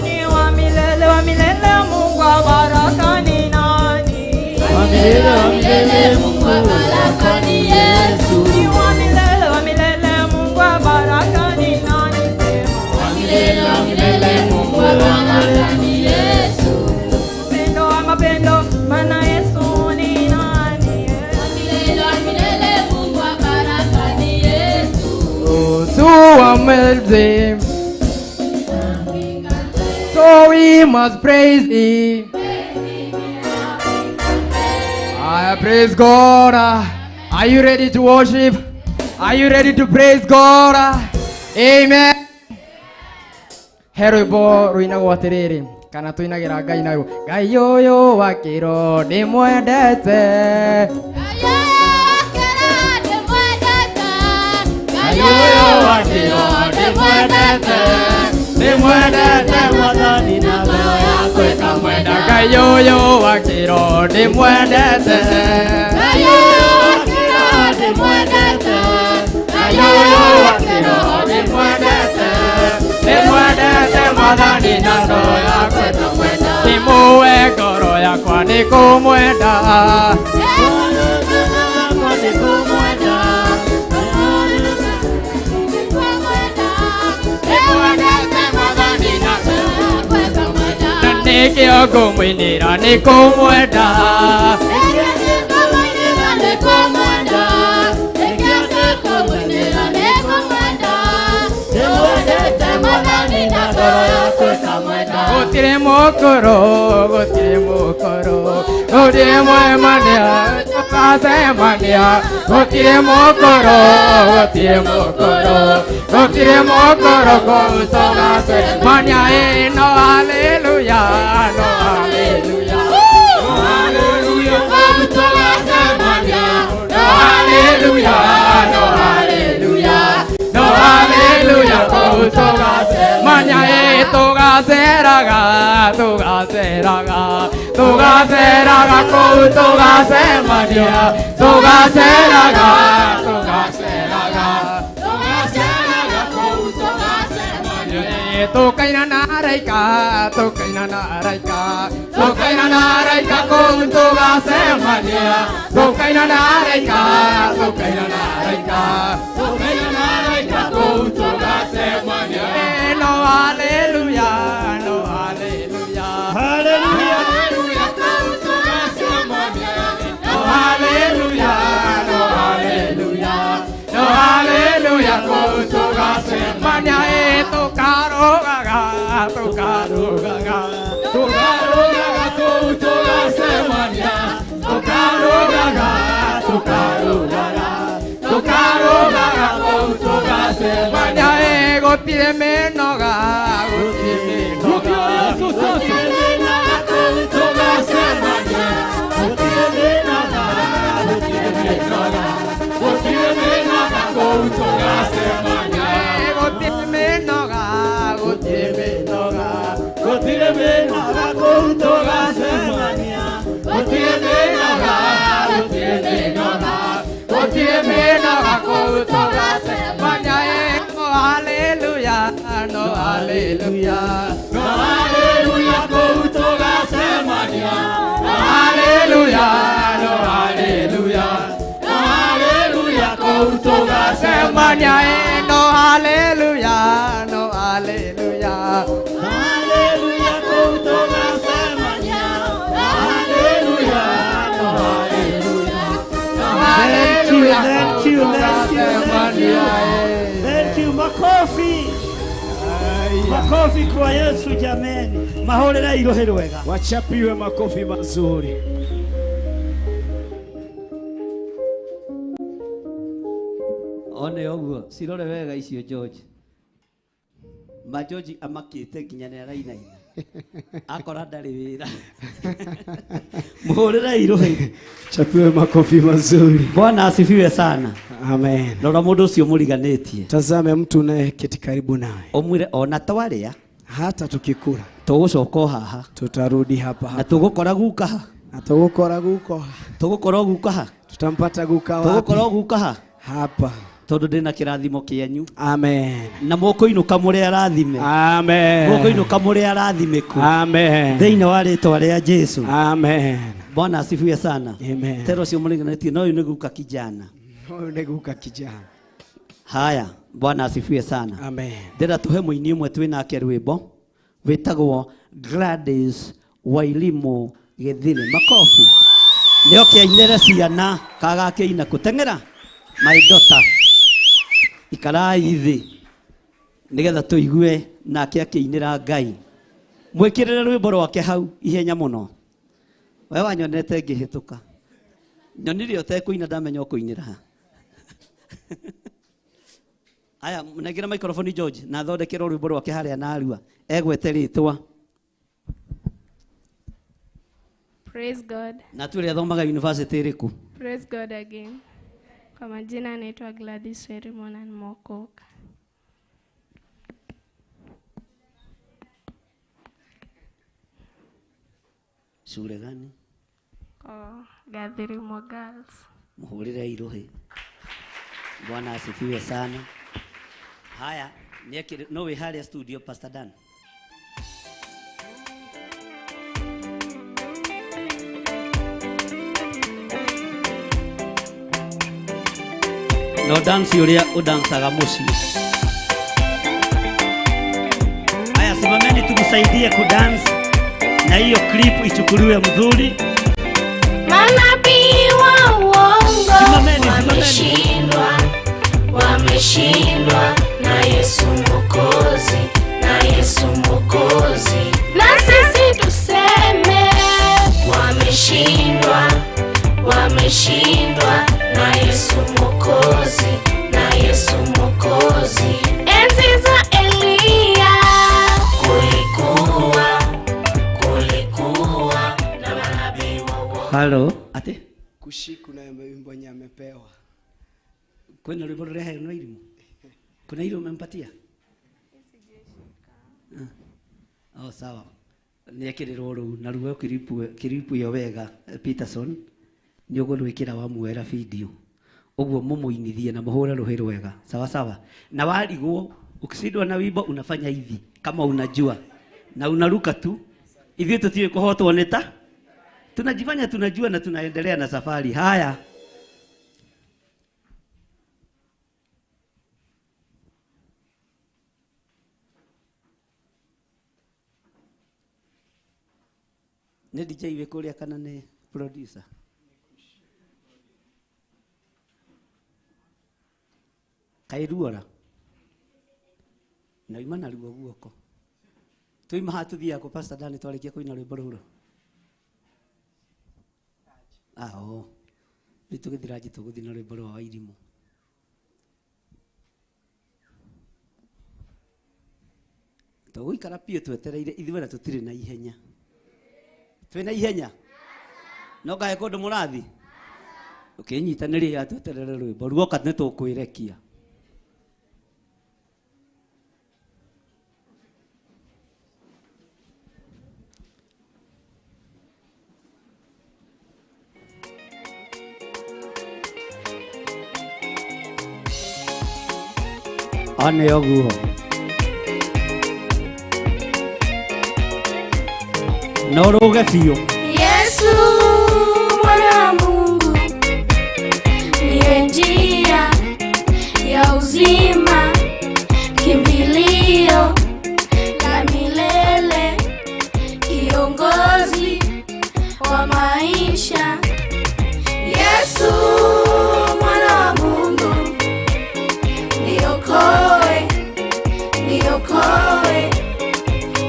Ni wa milele wa milele, Mungu wa baraka ni nani? Wa milele wa milele, Mungu wa baraka ni Yesu. Ni wa milele wa milele, Mungu wa baraka ni nani? Sema. Wa milele wa milele, Mungu wa baraka ni Yesu. Mapendo wa mapendo, Bwana Yesu ni nani? Wa milele wa milele, Mungu wa baraka ni Yesu. Those who are melting, so we must praise Him. I praise God. Are you ready to worship? Are you ready to praise God? Amen. He rwĩmbo rũinagwo atĩrĩrĩ kana tũinagĩra Ngai naruo. Ngai ũyũ wa kĩro ndĩmwendete. Ngai ũyũ wa kĩro ndĩmwendete, Ndĩmwendete Mwathani na ngoro yakwa ĩkamwenda. Ngai ũyũ wa kĩro ndĩmwendete. Ngai ũyũ wa kĩro ndĩmwendete, Ngai ũyũ wa kĩro ndĩmwendete, Ndĩmwendete Mwathani na ngoro yakwa ĩkamwenda. Ndĩmũe ngoro yakwa nĩ kũmwenda. Na nĩkĩo ngũmũinĩra nĩ kũmwenda. Gũtirĩ mũkũrũ, gũtirĩ mũkũrũ, gũtirĩ mwemania, tũgacemania. Gũtirĩ mũkũrũ, gũtirĩ mũkũrũ, gũtirĩ mũkũrũ kũu tũgacemania. Ĩ no haleluya, no haleluya. Haleluya, kũu tũgacemania. No haleluya, no haleluya. No haleluya, kũu tũgacemania. Ĩ tũgaceraga, tũgaceraga, tũgaceraga kũu tũgacemania. Tũgaceraga, tũgaceraga, tũgaceraga kũu tũgacemania. Tũkaina na araika, tũkaina na araika, tũkaina na araika kũu tũgacemania. Tũkaina na araika, tũkaina na araika, tũkaina na araika kũu tũgacemania. No haleluya, no Tũgacemania tũkarogaga tũkarogaga tũkarogaga kũu tũgacemania tũkarogaga tũkarogaga tũkarogaga kũu tũgacemania gũtirĩ mĩnoga gũtirĩ mĩnoga gũtirĩ mĩnoga kũu tũgacemania gũtirĩ mĩnoga gũtirĩ mĩnoga gũtirĩ mĩnoga kũu tũgacemania gũtirĩ mĩnoga gũtirĩ mĩnoga gũtirĩ mĩnoga kũu tũgacemania gũtirĩ mĩnoga gũtirĩ mĩnoga gũtirĩ mĩnoga kũu tũgacemania. No haleluya, no haleluya, no haleluya kũu tũgacemania, no haleluya, no haleluya, no haleluya kũu tũgacemania, no haleluya, no haleluya, no haleluya kũu tũgacemania, no haleluya, no haleluya, no haleluya. Thank you, thank you, thank you. Thank you. Makofi. Makofi kwa Yesu jameni. Mahorera irohe rwega. Wachapiwe makofi mazuri. One oguo cirore wega icio George. Ma George amakite nginya nĩ arainaina. Akora ndarĩ wĩra. Muhurira irohe. Chapiwe makofi mazuri. Bwana asifiwe sana. Amen. Rora mũndũ ũcio mũriganĩtie. Tazame mtu unayeketi karibu naye. Ũmwĩre ona twarĩa hata tukikula tũgũcoka haha. Tutarudi hapa hapa. Na tũgũkora guka ha. Na tũgũkora guko ha. Tũgũkora guka ha. Tutampata guka wapi? Tũgũkora guka ha. Hapa. Tondu ndina kĩrathimo kĩanyu. Amen. Na mũkũinũka mũrĩ arathime. Amen. Mũkũinũka mũrĩ arathimĩku. Amen. Thĩinĩ wa rĩtwa rĩa Jesu. Amen. Bwana asifiwe sana. Amen. Tero cio mũriganĩtie no ũyũ nĩ guka kijana. No nĩ guka kijana. Haya, Bwana asifiwe sana. Amen. Ndĩra tũhe mũini ũmwe twĩ nake rwĩmbo wĩtagwo Gladys Wairimu Gĩthire. Makofi. Nĩoke ainĩre ciana kagakĩina kũteng'era my daughter. Ikarai thĩ nĩgetha tũigue nake akĩinĩra Ngai. Mwĩkĩrĩre rwĩmbo rwake hau ihenya mũno. We wanyonete ngĩhĩtũka. Nyonire ũtekũina ndamenya ũkũinĩra ha. Aya, nengera microphone George na thondekerwo rwĩmbo rwake harĩa narua. Egwete rĩtwa. Praise God. Na tuĩre athomaga university ĩrĩkũ? Praise God again. Kwa majina naitwa Gladys Wairimu na nimeokoka. Shule gani? Oh, Gathirimo Girls. Muhurire irohe. Bwana asifiwe sana. Haya, no we harĩa studio Pastor Dan. No dance uria udansaga muciĩ. Haya, simameni tumsaidie kudance na hiyo clip ichukuliwe mzuri. Manabii wa uongo wameshindwa, wameshindwa na Yesu Mwokozi, na Yesu Mwokozi. Na sisi tuseme wameshindwa, wameshindwa na Yesu Mwokozi, na Yesu Mwokozi. Enzi za Eliya kulikuwa na manabii wa uongo. Halo, ate Kushiku na wimbo wenye amepewa. Kwani rwimbo rũrĩa heo Wairimu? Kuna ile umempatia? Oh, sawa. Nĩekĩrĩrwo rũu na ruo kiripu ĩyo wega Peterson nĩ ũgũrwĩkĩra wamuoera video. Ũguo mũmũinithie na mũhũre rũhĩ rwega. Sawa sawa. Na warigwo ukishindwa na wimbo unafanya hivi kama unajua na unaruka tu. Ithuĩ tũtiũĩ kũhotwo nĩ ta tunajifanya tunajua na tunaendelea na safari. Haya. Nĩ DJ wĩ kũrĩa kana nĩ producer? Kairuora. Na ima na ruo guoko. Tuima haha tuthiaga kũ Pastor Dan twarikia kũina rwĩmbo rũrũ? Aho. Rĩu tũgĩthira nji tũgũthiĩ na rwĩmbo rwa Wairimũ. Tũgũikara biũ twetereire ithuĩ tũtirĩ na ihenya. Twĩ na ihenya? No kahe kũndũ mũrathi? Ũkĩnyitanĩria tweterere rwĩmbo ruoka nĩ tũkwĩrekia. One ũguo. No rũge biũ. Yesu mwana wa Mungu ndiye njia ya uzima, kimbilio la milele, kiongozi wa maisha. Yesu mwana wa Mungu niokoe, niokoe.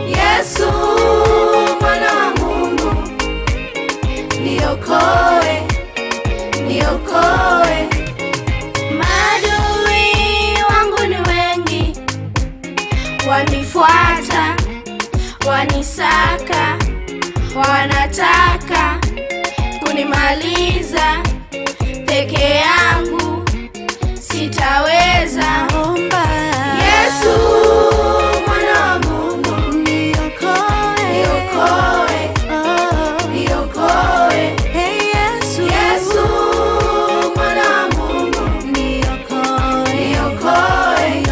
Yesu mwana wa Mungu niokoe, niokoe. Maadui wangu ni wengi, wanifuata, wanisaka, wanataka kunimaliza. Peke yangu sitaweza. Yesu mwana wa Mungu niokoe, niokoe, niokoe. Hey Yesu, Yesu mwana wa Mungu niokoe, niokoe,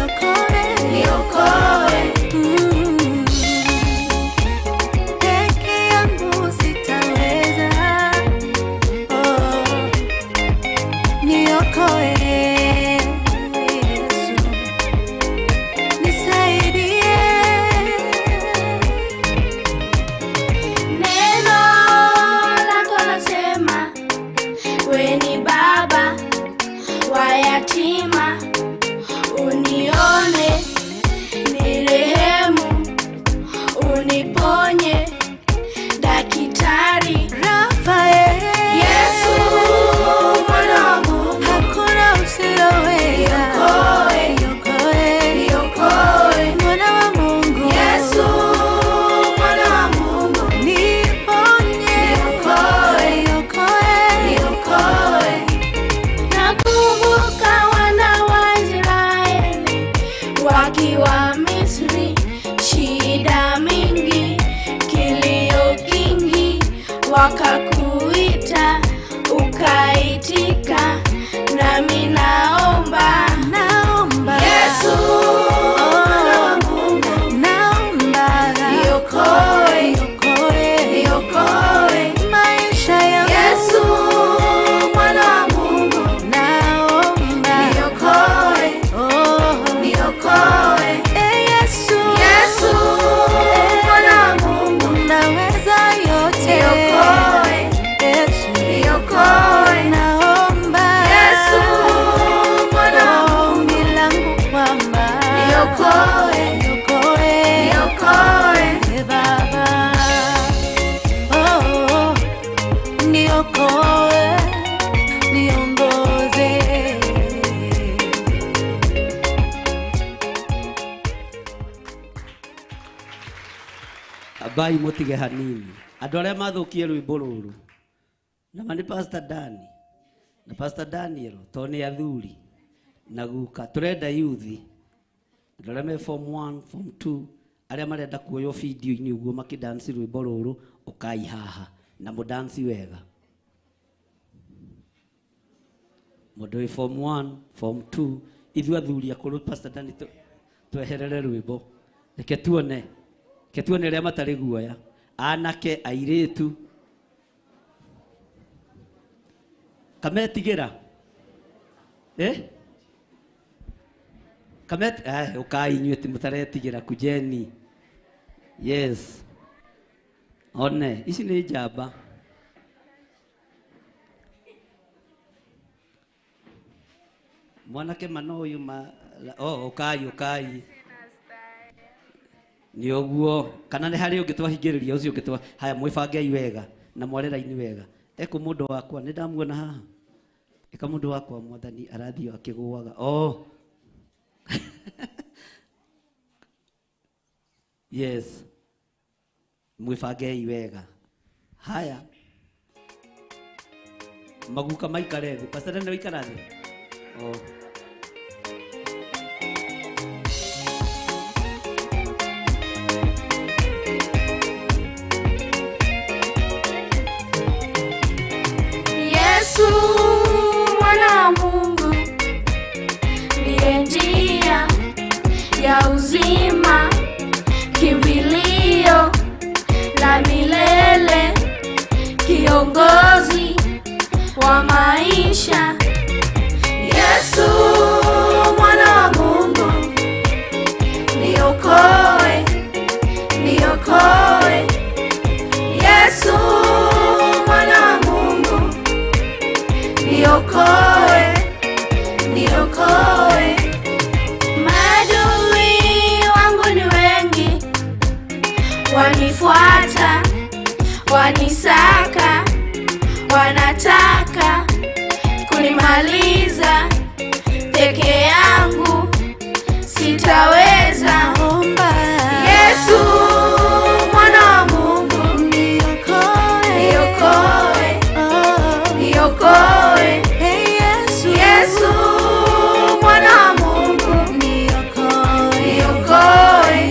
niokoe. Peke yangu sitaweza. Oh, niokoe Yesu, nisaidie. Neno lako lasema, we ni baba wa yatima, unione, nirehemu, uniponye, daktari Rafael. Yesu mwana wa Mungu, hakuna usiloweza. Niokoe, niokoe, niokoe. Mwana wa Mungu. Yesu mwana wa Mungu, niponye, niokoe, niokoe, niokoe. Nakumbuka wana wa Israeli wakiwa Misri, shida mingi, kilio kingi, wakakuita ukaitika, nami naomba, naomba Yesu mwana wa Mungu, naomba niokoe, niokoe, niokoe maisha yangu. Yesu mwana wa Mungu, naomba niokoe, oh, niokoe. Eh, Yesu, Yesu mwana wa Mungu, unaweza yote. Niokoe, Yesu, niokoe. Naomba Yesu mwana wa Mungu, ombi langu kwamba niokoe, niokoe, niokoe. Eh, Baba, oh, niokoe, niongoze. Abai mutige hanini. Andũ arĩa mathũkie rwĩmbo rũrũ na ma nĩ Pastor Dani na Pastor Daniel to nĩ athuri na guka tũrenda youth andũ arĩa me form 1 form 2 arĩa marenda kuoywo video-inĩ ũguo makĩdansi rwĩmbo rũrũ ũkai haha na mũdansi wega. Mũndũ wĩ form 1 form 2 ithuĩ athuri akũrũ Pastor Dani tweherere rwĩmbo reke tuone arĩa matarĩ guoya anake airĩtu kametigĩra kamet ũkai inyuĩ ti mũtaretigĩra kujeni. Yes, one ici nĩ njamba. Mwanake mana ũyũ ma oh, ũkai ũkai. Nĩ ũguo kana nĩ harĩ ũngĩ twahingĩrĩria ũcio ũngĩ twa haya mwĩbangei wega na mware raini wega. Eko mũndũ wakwa nĩ ndamuona haha. Eka mũndũ wakwa mwathani arathiĩ akĩgũaga. Oh. Yes. Mwĩbangei wega. Haya. Maguka maikare thĩ. Pastor nĩ waikara thĩ? Oh. Yesu mwana wa Mungu ndiye njia ya uzima, kimbilio la milele, kiongozi wa maisha. Yesu mwana wa Mungu niokoe, niokoe. Yesu mwana wa Mungu niokoe, niokoe. Maadui wangu ni wengi, wanifuata, wanisaka, wanataka kunimaliza. Peke yangu sitaweza. Yesu mwana wa Mungu niokoe, niokoe, niokoe. Yesu mwana wa Mungu niokoe, niokoe,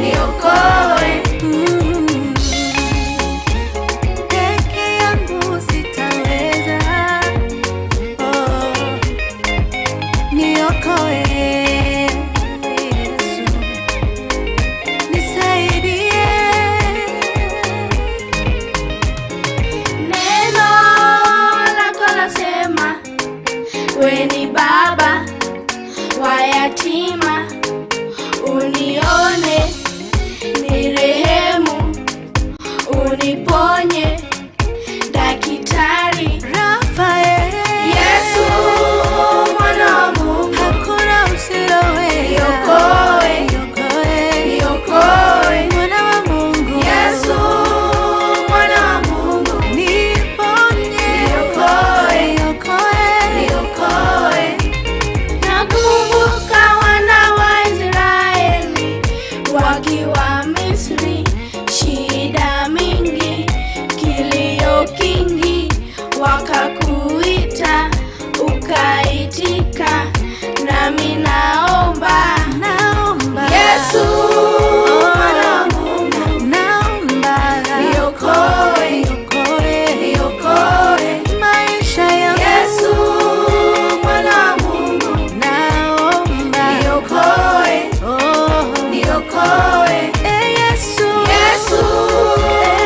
niokoe. Peke yangu sitaweza. Oh, niokoe Yesu, nisaidie. Neno lako lasema, we ni baba wa yatima, unione, nirehemu, uniponye, daktari Rafael. Yesu mwana wa Mungu, hakuna usiloweza. Niokoe, niokoe, niokoe. Mwana wa Mungu. Yesu mwana wa Mungu, niponye, niokoe, niokoe, niokoe. Nakumbuka wana wa Israeli wakiwa Misri, shida mingi, kilio kingi, wakakuita ukaitika, nami naomba, naomba. Yesu mwana wa Mungu, naomba, niokoe, niokoe, niokoe maisha yangu. Yesu mwana wa Mungu, naomba, niokoe, oh, niokoe. Yesu, Yesu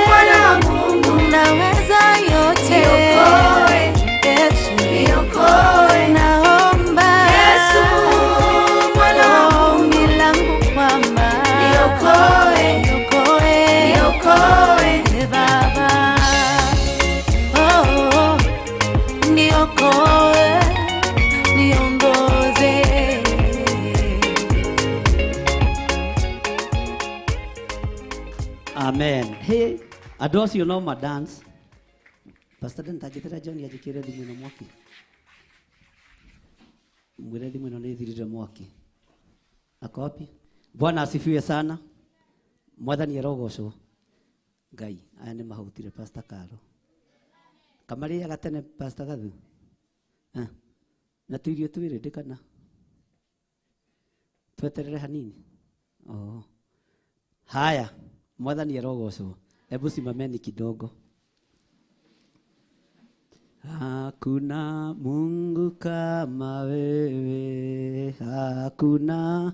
mwana wa Mungu, naweza yote. Niokoe, Yesu, niokoe. Naomba, Yesu mwana wa Mungu, ombi langu kwamba niokoe, niokoe, niokoe. Baba, oh, niokoe, niongoze. Amen. Hey, andũ acio no ma dance. Pastor Dan tanjĩtĩra John anjĩkĩre thimũ ĩno mwaki. Mwĩre thimũ ĩno nĩ ĩthirire mwaki. Ako wapi? Bwana asifiwe sana. Mwathani arogocwo. Ngai, aya nĩ mahutire Pastor Karo. Kamarĩaga tene Pastor Gathu. Ah. Na tuirio twĩrĩ ndĩ kana? Tweterere hanini. Oh. Haya, Mwathani arogocwo. Hebu simameni kidogo. Hakuna Mungu kama wewe, hakuna,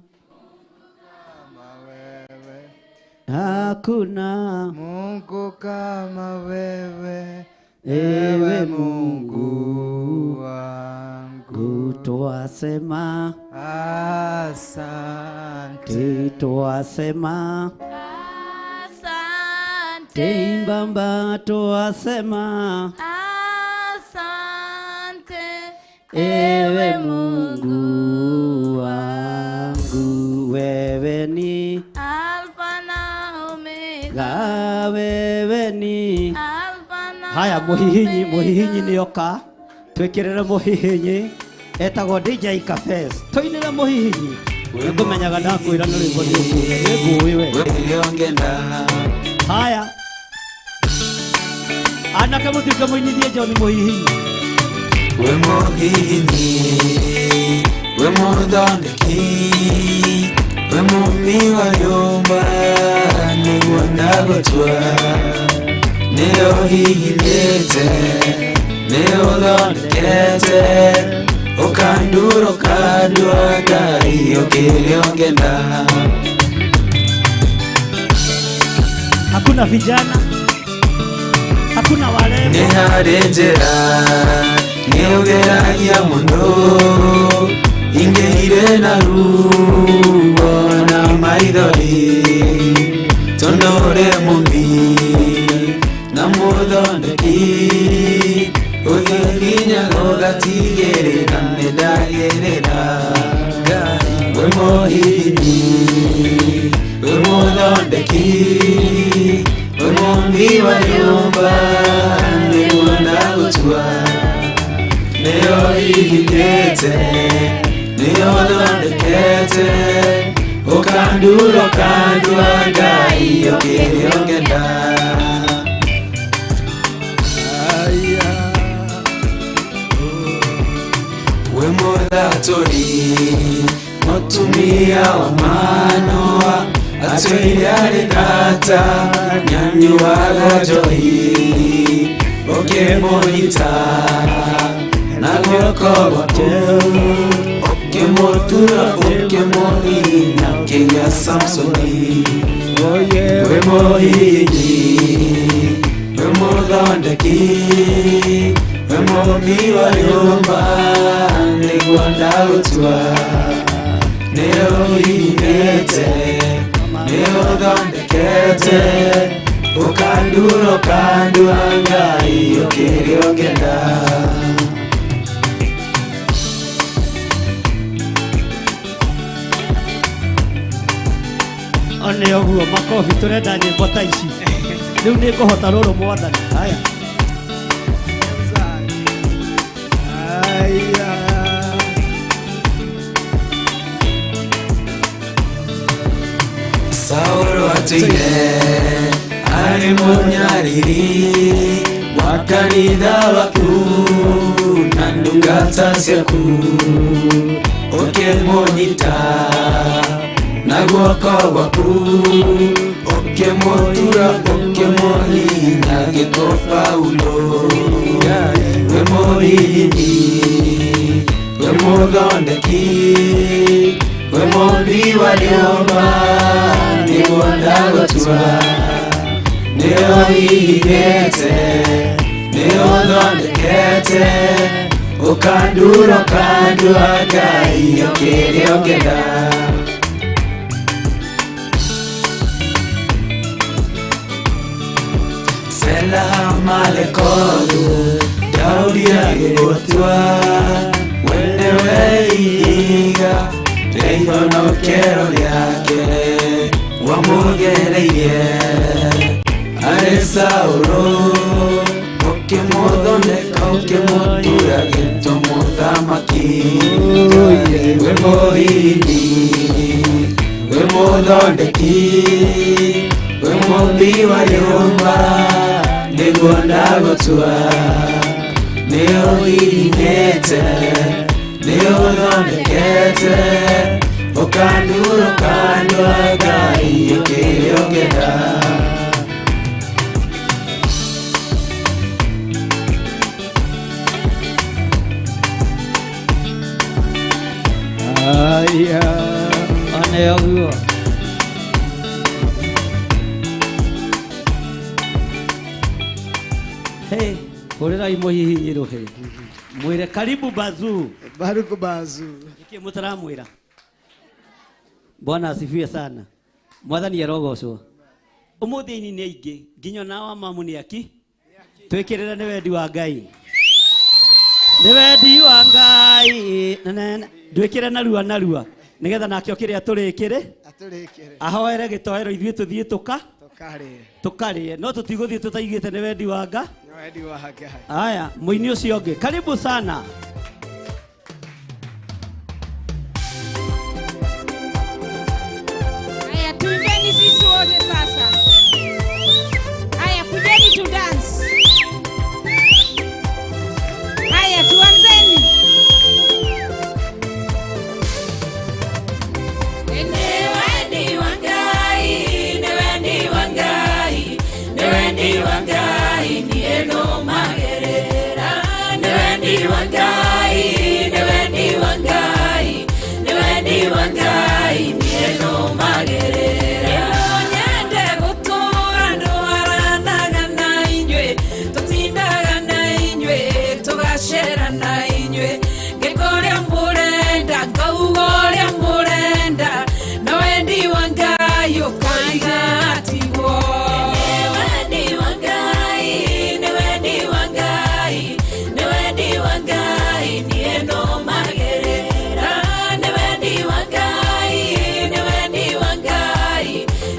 hakuna Mungu kama wewe, ewe Mungu wangu. Twasema asante, twasema Asante, imbamba, twasema asante, ewe Mungu wangu, wewe ni Alfa Wewe ni haya muhihinyi muhihinyi nioka twikirire muhihinyi etagwo DJ Cafes tuinire muhihinyi nikumenyaga ndakwira nĩ rwĩmbo nĩ ũkuge nĩ ngũĩ we haya anake mũtuĩke mũinithie John muhihinyi we muhihinyi we muthondeki we mumi wa nyũmba nĩguo ndagũtua nĩyo hihinyĩte nĩyo ũthondekete ũkandura ũkandua Ngai ũkĩrĩa ũngĩenda. Hakuna vijana, hakuna warembo. Nĩ harĩ njĩra nĩũgeragia mũno ingĩire na ruo na maithori tondũ ũrĩ mũmbi na mũthondeki ũthirinyaga ũgatigĩrĩra nĩndagĩrĩra Ngai we mũhihinyi we mũthondeki we mũmbi wa nyũmba nĩguo ndagũtua nĩyo ihinyĩte nĩyo thondekete ũkandura ũkandua Ngai ũkĩrĩa ũngĩenda. We mũthatũri mũtumia wa Manoa atũire arĩ thata nyanyuaga njohi ũkĩmũnyita na guoko gwaku ũkĩmũtura ũkĩmũhihinya ũkĩgĩa Samsoni. We mũhihinyi we mũthondeki we mũmbi wa nyũmba nĩguo ndagũtua nĩyo ũhihinyĩte nĩyo ũthondekete ũkandura ũkandua Ngai ũkĩrĩa ũngĩenda. One ũguo makobi tũrenda nyĩmbo ta ici rĩu nĩ ngũhota rũrũ mwathani haya. Saũlũ atũire arĩ mũnyariri wa kanitha waku na ndungata ciaku ũkĩmũnyita na guoko gwaku ũkĩmũtura ũkĩmũhihinya gĩtwo Paulo. We mũhihinyi we mũthondeki we mũmbi wa nyũmba nĩguo ndagũtua nĩyo hihinyĩte nĩyo ũthondekete ũkandura ũkandua Ngai ũkĩrĩa ũngĩenda. Sela malekodu Daudi agĩgũtua we nĩwe ihiga rĩa ihonokero rĩake wamũgereirie arĩ Saũlũ ũkĩmũthondeka ũkĩmũtura gĩtwo mũthamaki. We mũhihinyi we mũthondeki we mũmbi wa nyũmba nĩguo ndagũtua nĩyo ũhihinyĩte nĩyo ũthondekete ũkandura ũkandua Ngai ũkĩrĩa ũngĩenda. One ũguo Hey, hũrĩrai mũhihinyi rũhĩ mwĩre karibu bazuu. Baruku bazu. Nĩkĩ mũtaramwĩra? Bwana asifiwe sana. Mwathani arogocwo. Ũmũthĩ aini nĩ aingĩ nginya ona wa mamu nĩ aki twĩkĩrĩre nĩ wendi wa Ngai nĩ wendi wa Ngai ndwĩkĩre narua narua nĩgetha nake okĩrĩa tũrĩkĩre Atũrĩkĩre. ahoere gĩtoero ithuĩ tũthiĩ tũka Karĩe. Tũkarĩe no tũtigũthiĩ tũtaigĩte nĩ wendi wa nga. Nĩ wendi wa Ngai. Haya, mũini ũcio ũngĩ, karibu sana. Haya, tuimbeni sisi wote sasa. Haya, kujeni tu dance. Haya, tuanzeni. Nĩ wendi wa Ngai, nĩ wendi wa Ngai, nĩ wendi wa Ngai, niĩ nũmagĩrĩra. Nĩ wendi wa Ngai, nĩ wendi wa Ngai, nĩ wendi wa Ngai, niĩ nũmagĩrĩra. No nyende gũtũũra ndwaranaga na inyuĩ, tũtindaga na inyuĩ, tũgacera na inyuĩ. Ngĩka ũrĩa mũrenda, ngauga ũrĩa mũrenda, na wendi wa Ngai ũkoiga tiguo. Nĩ wendi wa Ngai, nĩ wendi wa Ngai, nĩ wendi wa Ngai, niĩ nũmagĩrĩra. Nĩ wendi wa Ngai, nĩ wendi wa Ngai,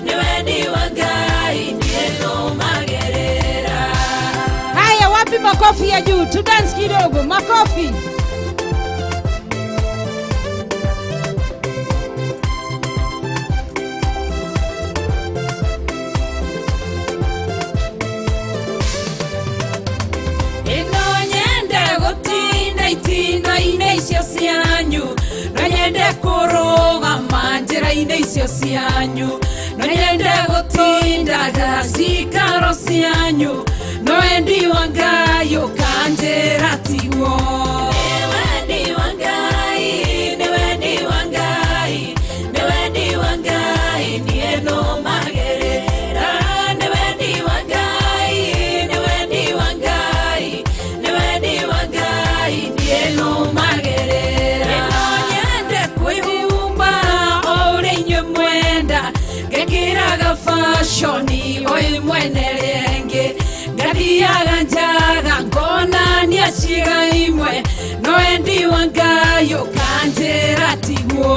nĩ wendi wa Ngai, niĩ nũmagĩrĩra. Haya, wapi makofi ya juu? Tu dance kidogo, makofi. Ĩno nyende gũtinda itinda-inĩ icio cianyu, no nyende kũrũgama njĩra-inĩ icio cianyu, no nyende gũtindaga cikaro cianyu, no wendi wa Ngai ũkanjĩra tiguo. Nĩ wendi wa Ngai, nĩ wendi wa Ngai, nĩ wendi wa Ngai, niĩ nũmagĩrĩra. Nĩ wendi wa Ngai, nĩ wendi wa Ngai, nĩ wendi wa Ngai, niĩ nũmagĩrĩra. No nyende kwĩhumba o ũrĩa inyuĩ mwenda, ngekĩraga fashoni o ĩmwe na ĩrĩa ĩngĩ, ngathiaga njaga ngonania ciĩga imwe, no wendi wa Ngai ũkanjĩra tiguo.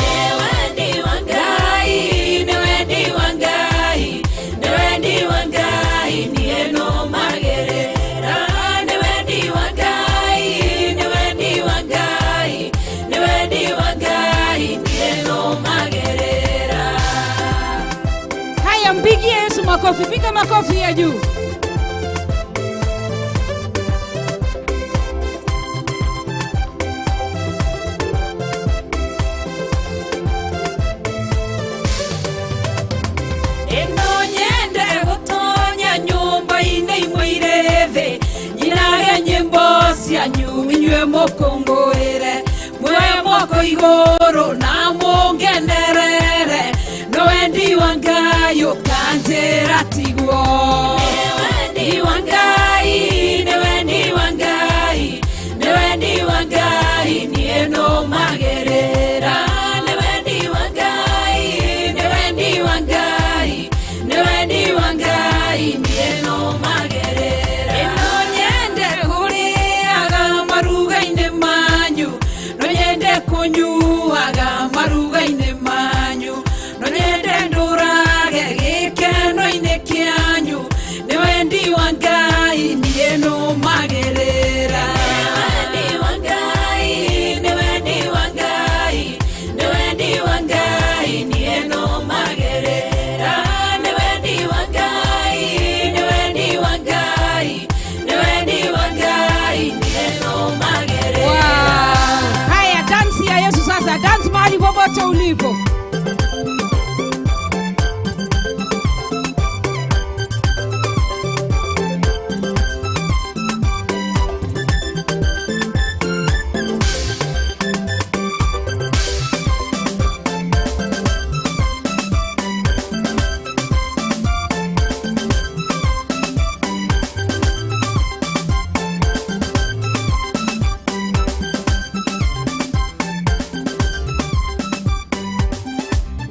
Nĩ wendi wa Ngai, nĩ wendi wa Ngai, nĩ wendi wa Ngai, niĩ nũmagĩrĩra. Nĩ wendi wa Ngai, nĩ wendi wa Ngai, nĩ wendi wa Ngai, niĩ nũmagĩrĩra. Haya, mpigie Yesu makofi, piga makofi ya juu. Ĩno nyende gũtonya nyũmba-inĩ imwe irĩ thĩ, nyinage nyĩmbo cianyu inyuĩ mũkũngũĩre, muoye moko igũrũ na mũngenerere, no wendi wa Ngai ũkanjĩra tiguo. Nĩ wendi wa Ngai, nĩ wendi wa Ngai, nĩ wendi wa Ngai, niĩ nũmagĩrĩra. Nĩ wendi wa Ngai, nĩ wendi wa Ngai, nĩ wendi wa Ngai, niĩ nũmagĩrĩra. Ĩno nyende kũrĩaga maruga-inĩ manyu, no nyende kũnyuaga maruga-inĩ manyu, no nyende ndũrage gĩkeno-inĩ kĩanyu, nĩ wendi wa Ngai, niĩ nũmagĩrĩra. Nĩ wendi wa Ngai, nĩ wendi wa Ngai, nĩ wendi wa Ngai, niĩ nũmagĩrĩra. Nĩ wendi wa Ngai, nĩ wendi wa Ngai, nĩ wendi wa Ngai, niĩ nũmagĩrĩra. Wow. Haya, dance ya Yesu sasa, dance mahali popote ulipo.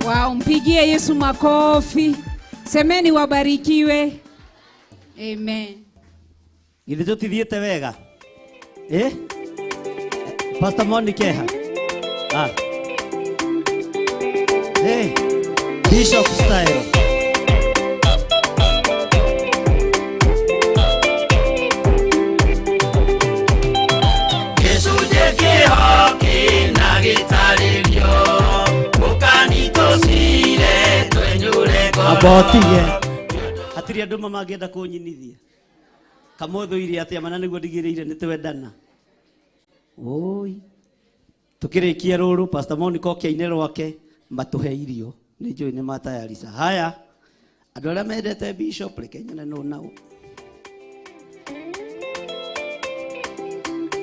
Wow, mpigie Yesu makofi. Semeni wabarikiwe. Amen. Githĩ tũtithiĩte wega? Eh? Pastor Monica eha? Ah. Hey, Bishop style. Botie hatiri andu mangĩenda kũnyinithia kamũthũire atĩa mana nĩguo ndigĩrĩire nĩ twendana. Oi tukĩrĩkia rũrũ Pastor Monica oke aine rwake matũhe irio nĩ njũĩ nĩ matayarisa. Haya andũ arĩa mendete Bishop reke nyone nũ nao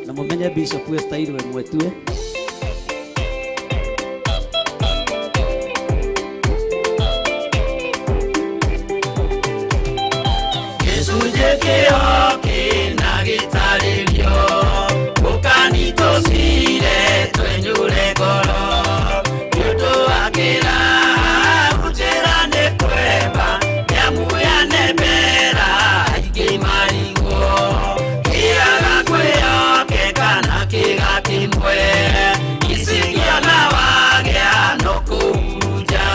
na mũmenye Bishop wĩ style ĩmwe tue. Gĩcunjĩ kĩo kĩna gĩtarĩrio gũkanitũcire twenyũre ngoro nĩũndũ wa kĩra nĩ kwemba nĩamuyane mbera aingĩ marigwo kĩaga kwĩyokeka na kĩga kĩmwe icigiona wagĩa no kũhurunja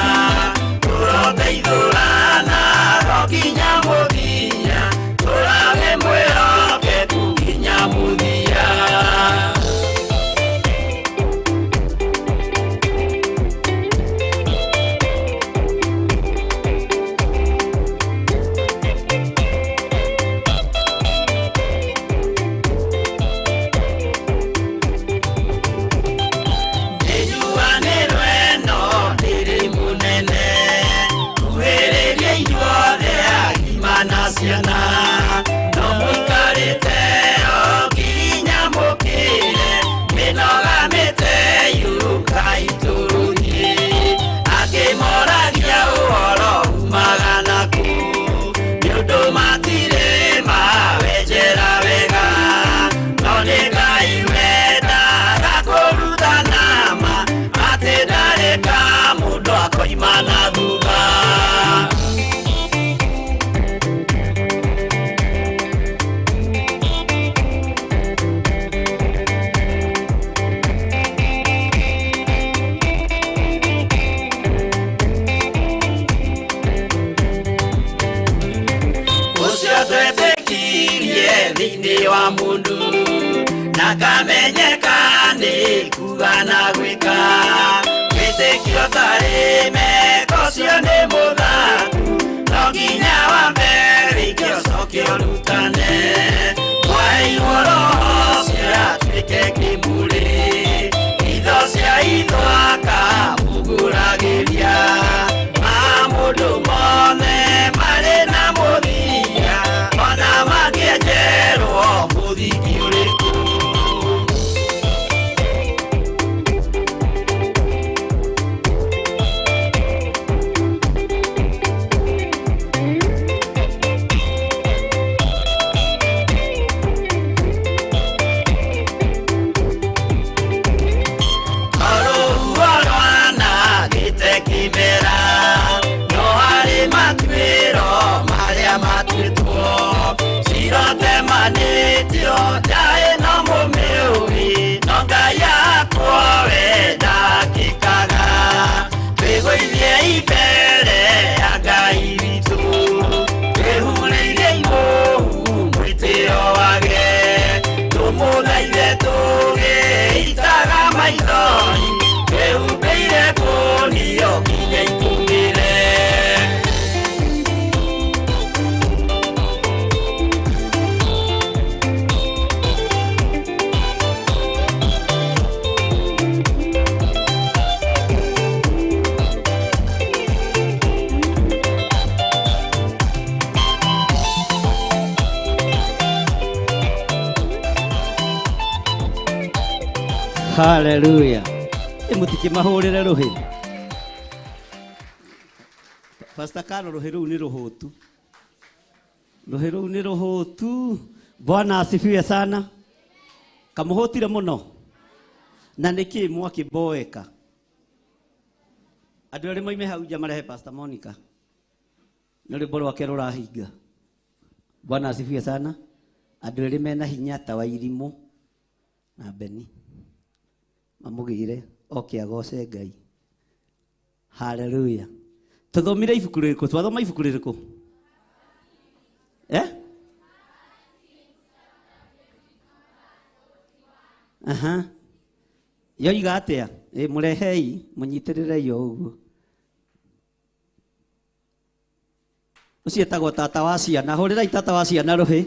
tũroteithũrana ro nginya mũthia tũrage mwĩhokeku nginya mũthia. Nĩnjuanĩrwo ĩno ndĩrĩ mũnene kuhĩrĩria inyuothe agima na ciana no mũikarĩte o nginya mũkĩre mĩnoga mĩte yũkai tũrũthiĩ akĩmoragia ũhoro umaga nakũ nĩũndũ matirĩ mawenjera wega no nĩ Ngai wendaga kũrutana ma atĩ ndarĩ ka mũndũ akoima na thutha. Ũcio twetĩkirie thĩinĩ wa mũndũ na kamenyeka nĩ kuga na gwĩka wĩtĩkio tarĩ meko ũcio nĩ mũthaku no nginya wambe wĩke ũcoke ũrutane mwaheirwo roho ũcio atuĩke kĩmũrĩ itho cia itho akamũgũragĩria ma mũndũ mothe marĩ na mũthia ona mangĩenjerwo mũthingi ũrĩkũ. Rũhuho rwanangĩte kĩmera no harĩ matuĩro marĩa matuĩtwo cirotemanĩtio njaĩ no mũmĩũĩ no Ngai yakwa we ndakĩkaga twĩgũithie mbere ya Ngai witũ twĩhurĩire imũhu mwĩtĩo wage tũmũthaithe tũgĩitaga maithori twĩhumbĩire kũnio nginya ikũmĩre. Hallelujah. Mũtikĩmahũrĩre rũhĩ. Pastor Karo rũhĩ rũu nĩ rũhũtu. Rũhĩ rũu nĩ rũhũtu. Bwana asifiwe sana. Kamũhũtire mũno. Na nĩkĩ mwakĩboeka? Andũ arĩa moime hau nja marehe Pastor Monica. Nĩ rwĩmbo rwake rũrahinga. Bwana asifiwe sana. Andũ erĩ mena hinya ta wa irimũ na Beni mamũgĩre oke agoce Ngai. Hallelujah. Tũthomire ibuku rĩrĩkũ? Twathoma ibuku rĩrĩkũ? Eh? Aha. Yoiga atĩa? Mũrehei, mũnyitĩrĩrei o ũguo. Ũcio etagwo tata wa ciana. Hũrĩrai tata wa ciana rũhĩ.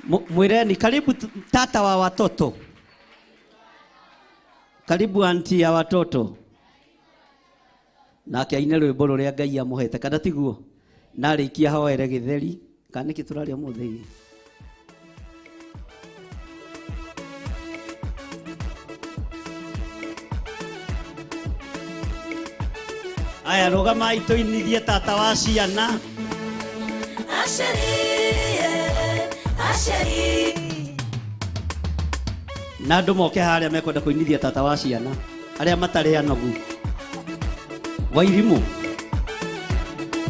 Mwĩreni karibu tata wa watoto. Karibu anti ya watoto. Nake aine rwĩmbo rũrĩa Ngai amũhete kana tiguo? Na arĩkia hoere gĩtheri kana nĩkĩ tũraria ũmũthĩ? Aya rũgamai tũinithie tata wa ciana. Na andũ moke harĩa mekwenda kũinithia tata wa ciana arĩa matarĩ anogu. Wairimu.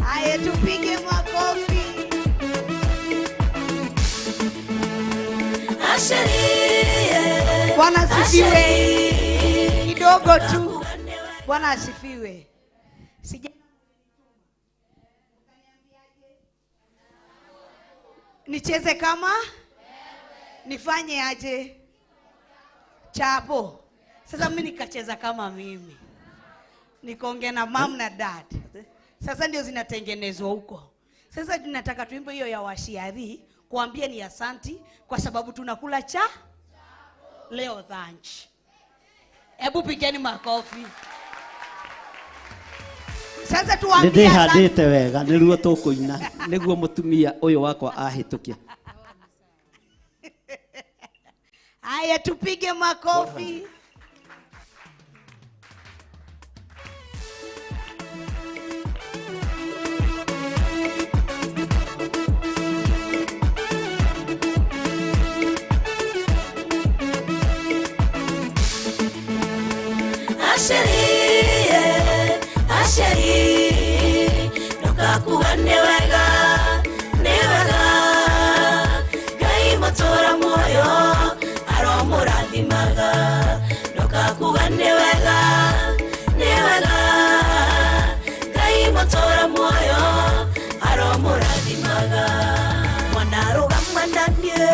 Haya, tupige makofi. Bwana asifiwe. Kidogo tu. Bwana asifiwe. Nicheze kama nifanye aje chapo. Sasa mimi nikacheza kama mimi, nikaongea na mom na dad. Sasa ndio zinatengenezwa huko. Sasa tunataka tuimbe hiyo ya washiari, kuambia ni asanti kwa sababu tunakula cha leo lunch. Hebu pigeni makofi. Sasa tuambie asante. Nĩndĩhandĩte wega nĩruo tũkũina nĩguo mũtumia ũyũ wakwa ahĩtũke. Haya, tupige makofi. Asheri, ndokakuga nĩ wega, nĩ wega. Ngai mũtũra muoyo aromũrathimaga. Ndokakuga nĩ wega, nĩ wega. Ngai mũtũra muoyo aromũrathimaga. Mwana rũgama na niĩ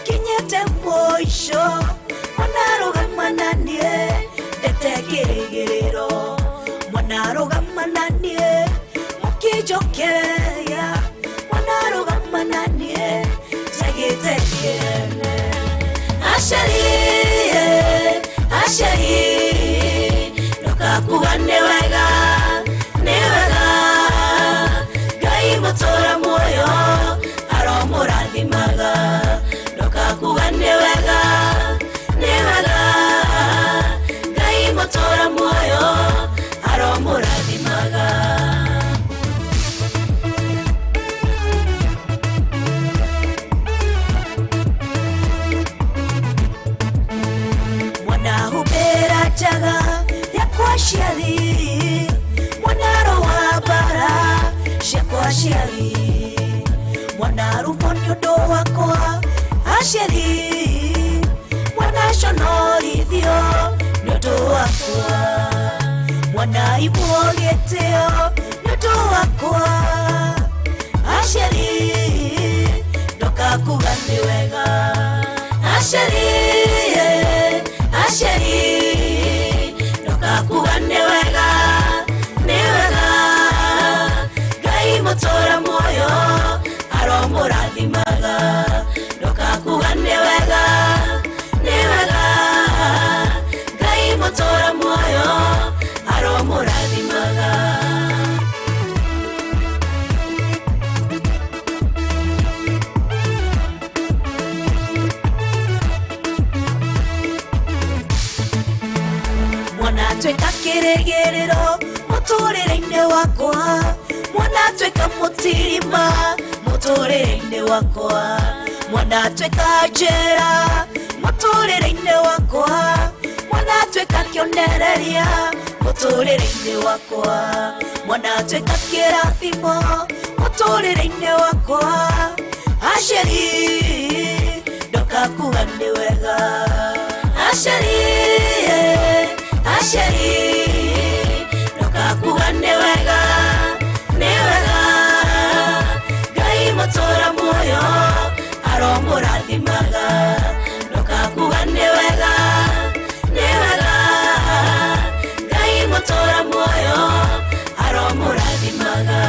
kinyĩte mũico, mwana rũgama na niĩ ndete kĩrĩgĩrĩro. Mwana rũgama na niĩ mũkĩnjokeria, mwana rũgama na niĩ njagĩte kĩene. Asheri, asheri, ndokakuga nĩ wega, nĩ wega. Ngai mũtũra muoyo aromũrathimaga. Ndokakuga nĩ wega, nĩ wega. Ngai mũtũra muoyo aromũrathimaga. Mwana humbĩra njaga yakwa aciari, mwana rũa mbara ciakwa aciari, mwana rũmwo nĩ ũndũ wakwa aciari, mwana conorithio nĩ ũndũ wakwa, mwana imwo gĩtĩo nĩ ũndũ wakwa aciari, ndokakuga nĩ wega. Asheri, asheri, ndokakuga nĩ wega, nĩ wega. Ngai mũtũra muoyo aromũrathimaga. Ndokakuga nĩ wega, nĩ wega. Ngai mũtũra muoyo aromũrathimaga. Mwana tuĩka kĩrĩgĩrĩro mũtũrĩre-inĩ wakwa, mwana tuĩka mũtirima mũtũrĩre-inĩ wakwa, mwana tuĩka njĩra mũtũrĩre-inĩ wakwa, mwana tuĩka kĩonereria mũtũrĩre-inĩ wakwa, mwana tuĩka kĩrathimo mũtũrĩre-inĩ wakwa. Asheri, ndokakuga nĩ wega. Asheri, asheri, ndokakuga nĩ wega, nĩ wega. Ngai mũtũra muoyo aromũrathimaga. Ndokakuga nĩ wega, nĩ wega. Ngai mũtũra muoyo aromũrathimaga.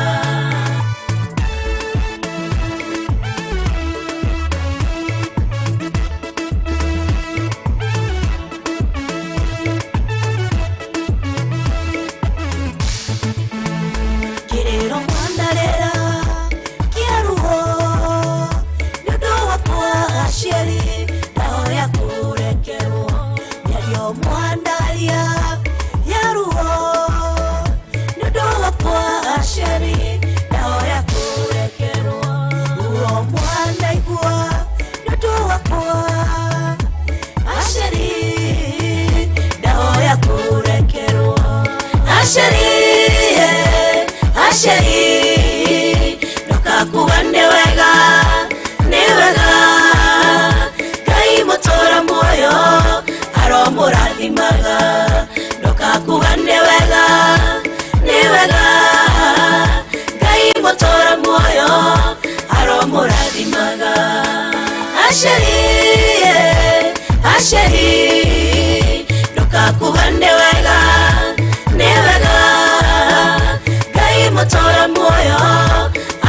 Mũtũra muoyo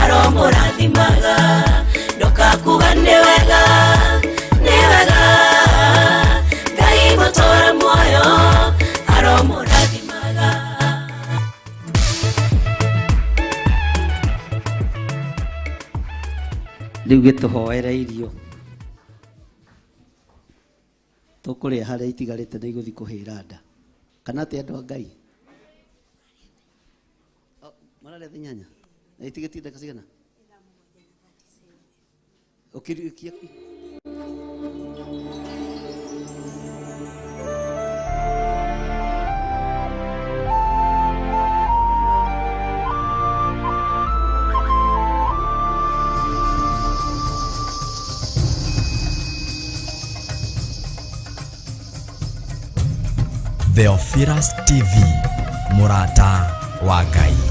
aromũrathimaga. Ndũkakuga nĩ wega, nĩ wega. Ngai mũtũra muoyo aromũrathimaga. Rĩu gĩtũhoere irio tũkũrĩa harĩa itigarĩte nĩ igũthiĩ kũhĩra nda kana atĩ andũ a Ngai. Oh, mararĩa nyanya na itigĩtie ndagĩka cigana ũkĩrikia. Theophilus TV, mũrata wa Ngai.